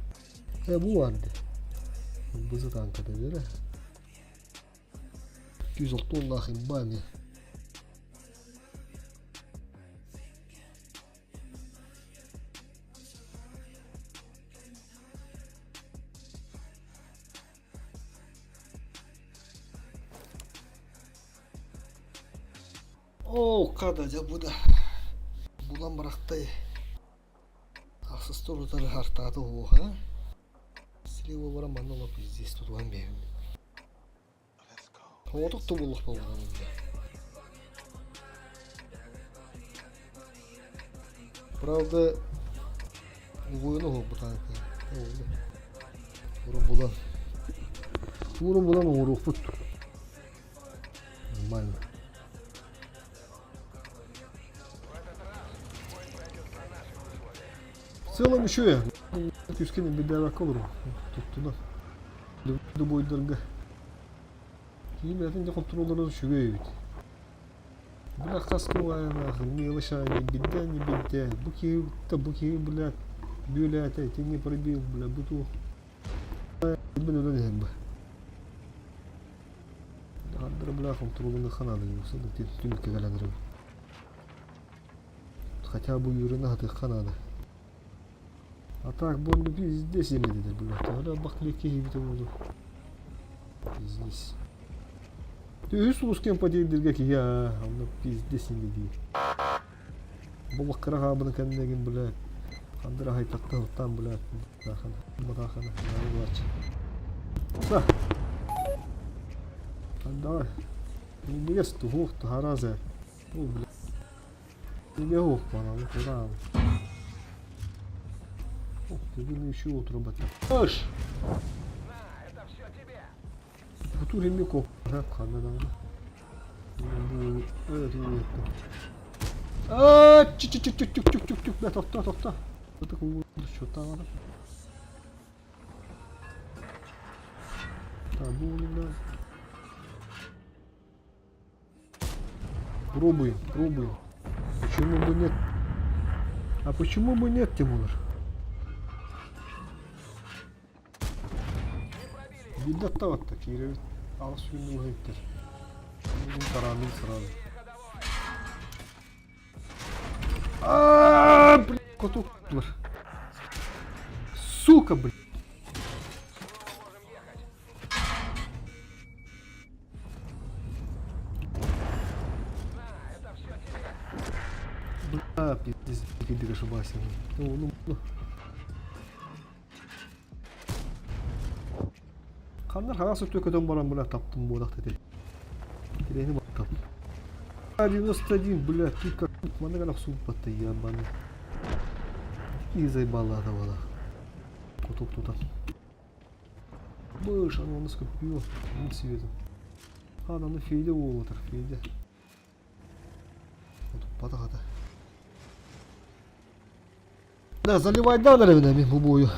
Э, бу барды. Бызы танката дere. 206 имба эмиэ. Оо, хада дьэ бу да булан бырахтай. Ахсыста урутары хартаата уһуоха. Слева баран манна олох здесь тутуһан биэһим. Оҕотох тубуллах буоллаҕа Правда, убуйун уһулбутаан Урун булан. Урун булан оҥоруохпут. Нормально. В целом еще Күүскэ бирдээбэккэ олору туттунан. Дубойдарга. Киһи бэйэтин дьэ хонтуруоллара үчүгэй эбит. Бля, хас куһаҕанаах, мелочь не беда, не беда. Бу киһи, бу киһи, бля, бүөлээтэ, ити не пробил, бля, бу туох. Билбин өлөн иһэр бу. Ардара, бля, хонтуруолуныхха наада, түмүккэ кэлэн эрэбин. Хотя бы юрына хатыахха наада. А так бомбы пиздец емедилер бля. Төһө элбэх киһи эбитэ буолуо. Пиздец. Үһүс улус кем подъездерге киһи аа, онно пиздец инде Бу баккара хаабыны кэннигин бля. Хандыра хайтакта хуттан бля. Тахана, матахана, наалач. Са. Давай. Минигес тухух тухараза. О, бля. Тебе ох, пана, куда? Ох, ты еще утро Аш! Бутур эмиэ ханна даҕаны. Аа, чүк-чүк-чүк-чүк-чүк-чүк, бля, тохто, тохто. Счетаҕына. Табулина. Пробуем, пробуем. Почему бы нет? А почему бы нет, Тимур? Билдаттабатта киирэбит. Аҕыс күн уһуктар. Тараанын сразу. А, блин, котуктулар. Сука, блин. Бля, пиздец, кирдик ошибайся. Ну, ну, ну. Ханнар хаҥас өттө көтөн баран, бля, таптым буолах тете. Тирэни баттам. 91, бля, тут как тут манна гана суппатта ебаный. И заебала это Кутук тутан. Быш, аны оны скопио. Не светом. А, аны Федя уолатар, Федя. Пата Да, заливай да, наверное, мен бу бою.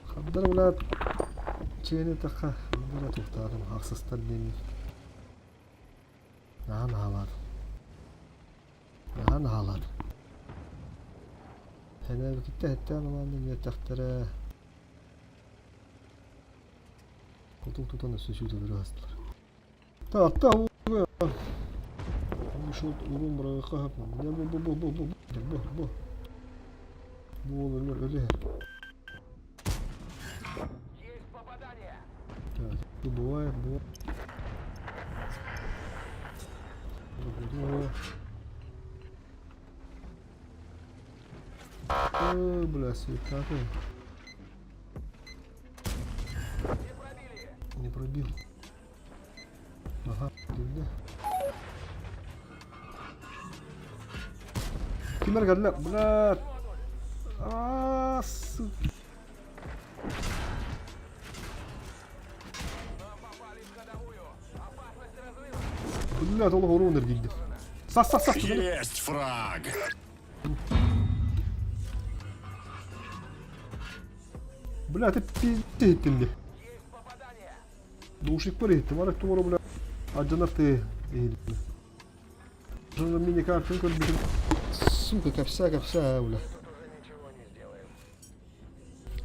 Хабдар, бля, чени таха, бля, тухтарым, ахсыстар ден. Наһаа наһаалаат. Наһаа наһаалаат. Энэбикиттэ эттээн ылан үөтэхтэрэ. Кутук тутан өссө сүүтэлэри астылар. Таатта Ушел урун бырагыкка хапман. Бу бу бу бу бу бу бу. Бу ол өлөр өлөр. Так, бывает, бывает. Ой, бля, светакой. Не пробил. Ага, да. Кимер кэллэ, бля. А, сука. Бля, толох урон эргийдим. Сас, сас, сас. Есть фраг! Бля, ты пизде иһиттим дии. Душик бар иһиттим, арай тугу бля. Адьанар ты иһилли. Мини-картын көрбүтүм. Сука, капса, капса, бля.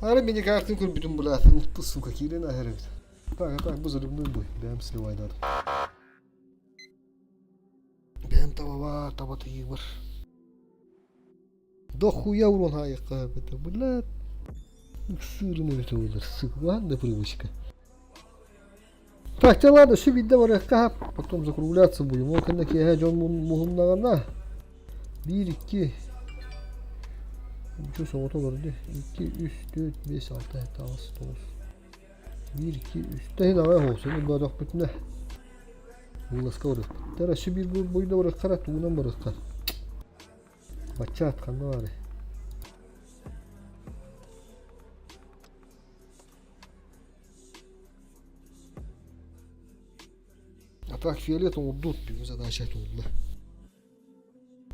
Ары мини-картын көрбүтүм, бля. Утты, сука, киирэн аһар эбит. Так, так, бу зарывной бой. Бэм сливайдадым. Бэм таба таба тыйы бар. Дохуя урон хайыкка это, бля. Сырный это олар, сука, ладно привычка. Так, те ладно, все видно барыахха, потом закругляться будем. Ол кэннэ киэһэ дьон муһуннаҕына биир, икки, үчү соҕото олорду. Икки, үс, түөрт, биэс, алта, сэттэ, аҕыс, тоҕус. Биир, икки, үс. Тэһин аҕай оһуохсун ылбатахпытына Уласка барыахпыт. Тэр өссө биир буйда барыахха тугунан барыахха. Баччаат ханна баарый? А так фиолет оҥордут бүгүн задача туолла.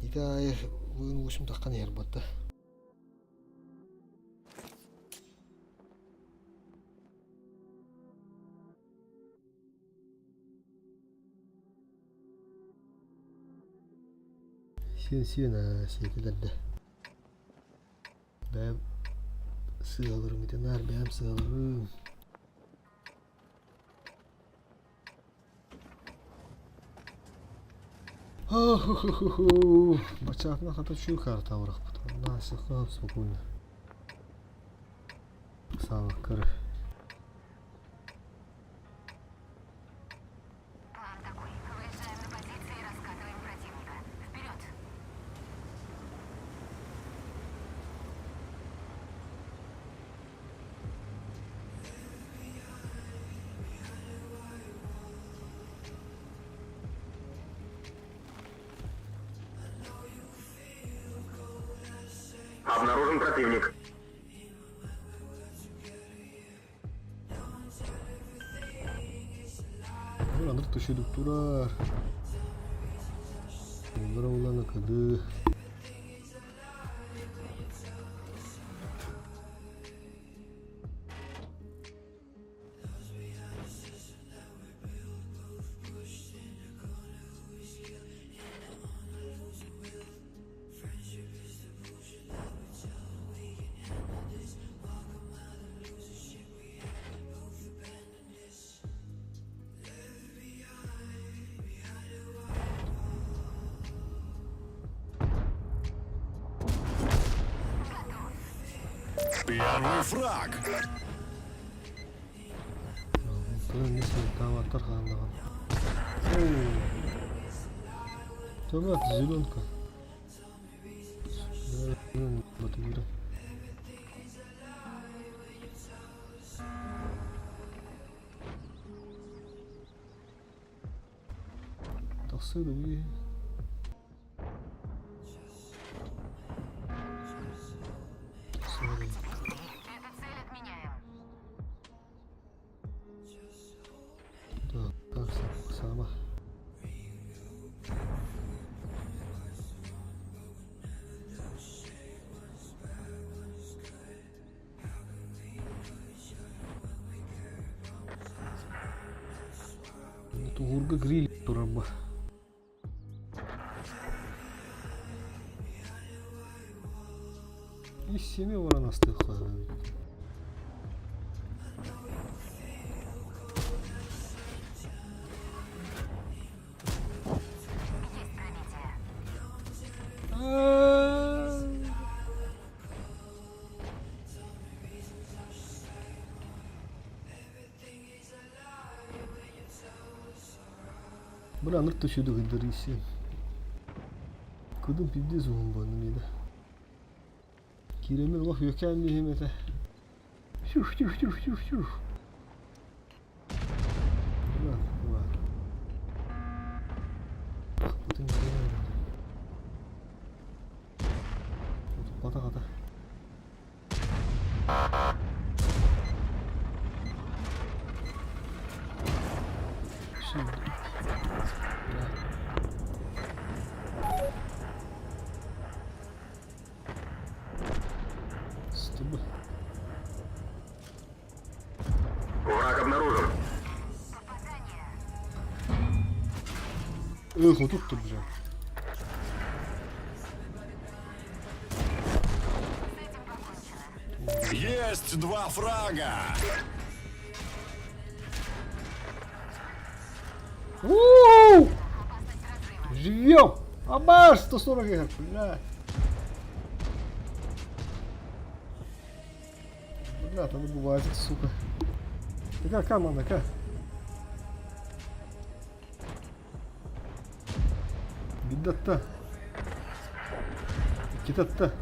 Ити аайы бүгүн уусум таххан иһэр батта. Сиэн сиэн аа сиэтилэр да. Бэйэм сыалырым ити наар бэйэм сыалырым. Бачаатына хата чүү карта бырахпыт. Онно сыхха спокойно. Саалыккар. План такой. Выезжаем на позиции и раскатываем противника. Вперед! Обнаружен противник. Аныр түшүдүк турар. Олар уланы кыды. Первый фраг! Онтон эмиэ сылтаабаттар хааллаҕын. Автомат, зеленка. Тахсыы да бу Эту цель отменяем. Так, сама. Туһуурга гриль турар бу. Ис семи баран астыахха эбит. Есть пробитие. Бля, аныр төшөдө гыйдарыйсы. Кыдым пиздец уһун буолла миэдэ. Киирэммин олох үөкээн биһим этэ. Сүх сүх сүх сүх сүх. Бля, бля. Бутын Хата хата. Стыбы. Враг обнаружен. Эх, вот тут-то, бля. Есть два фрага! У-у-у! Живем! Абаш, 140 игр, бля. Бля, там не бывает, сука. Такая команда, ка? Беда-то. Кита-то.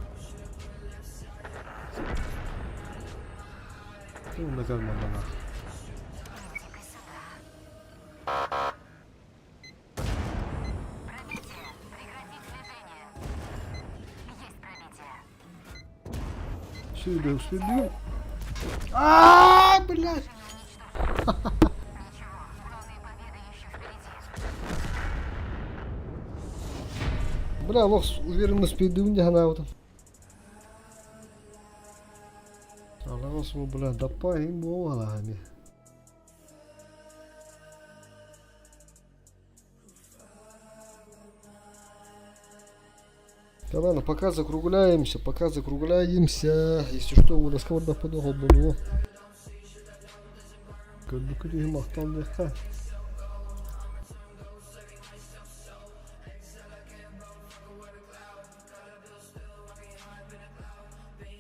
Ну, на команда, нахуй. Пробитие. Прекратить движение. Есть пробитие. Сюда успел. А, блядь! Ничего, главные победы еще впереди. Бля, лох уверенно спидым не она вот. Аллах, бля, допай им буолами. Да ладно, пока закругляемся, пока закругляемся. Если что, у нас команда подолбанула. Көрдүккүт иһин махтал диэххэ.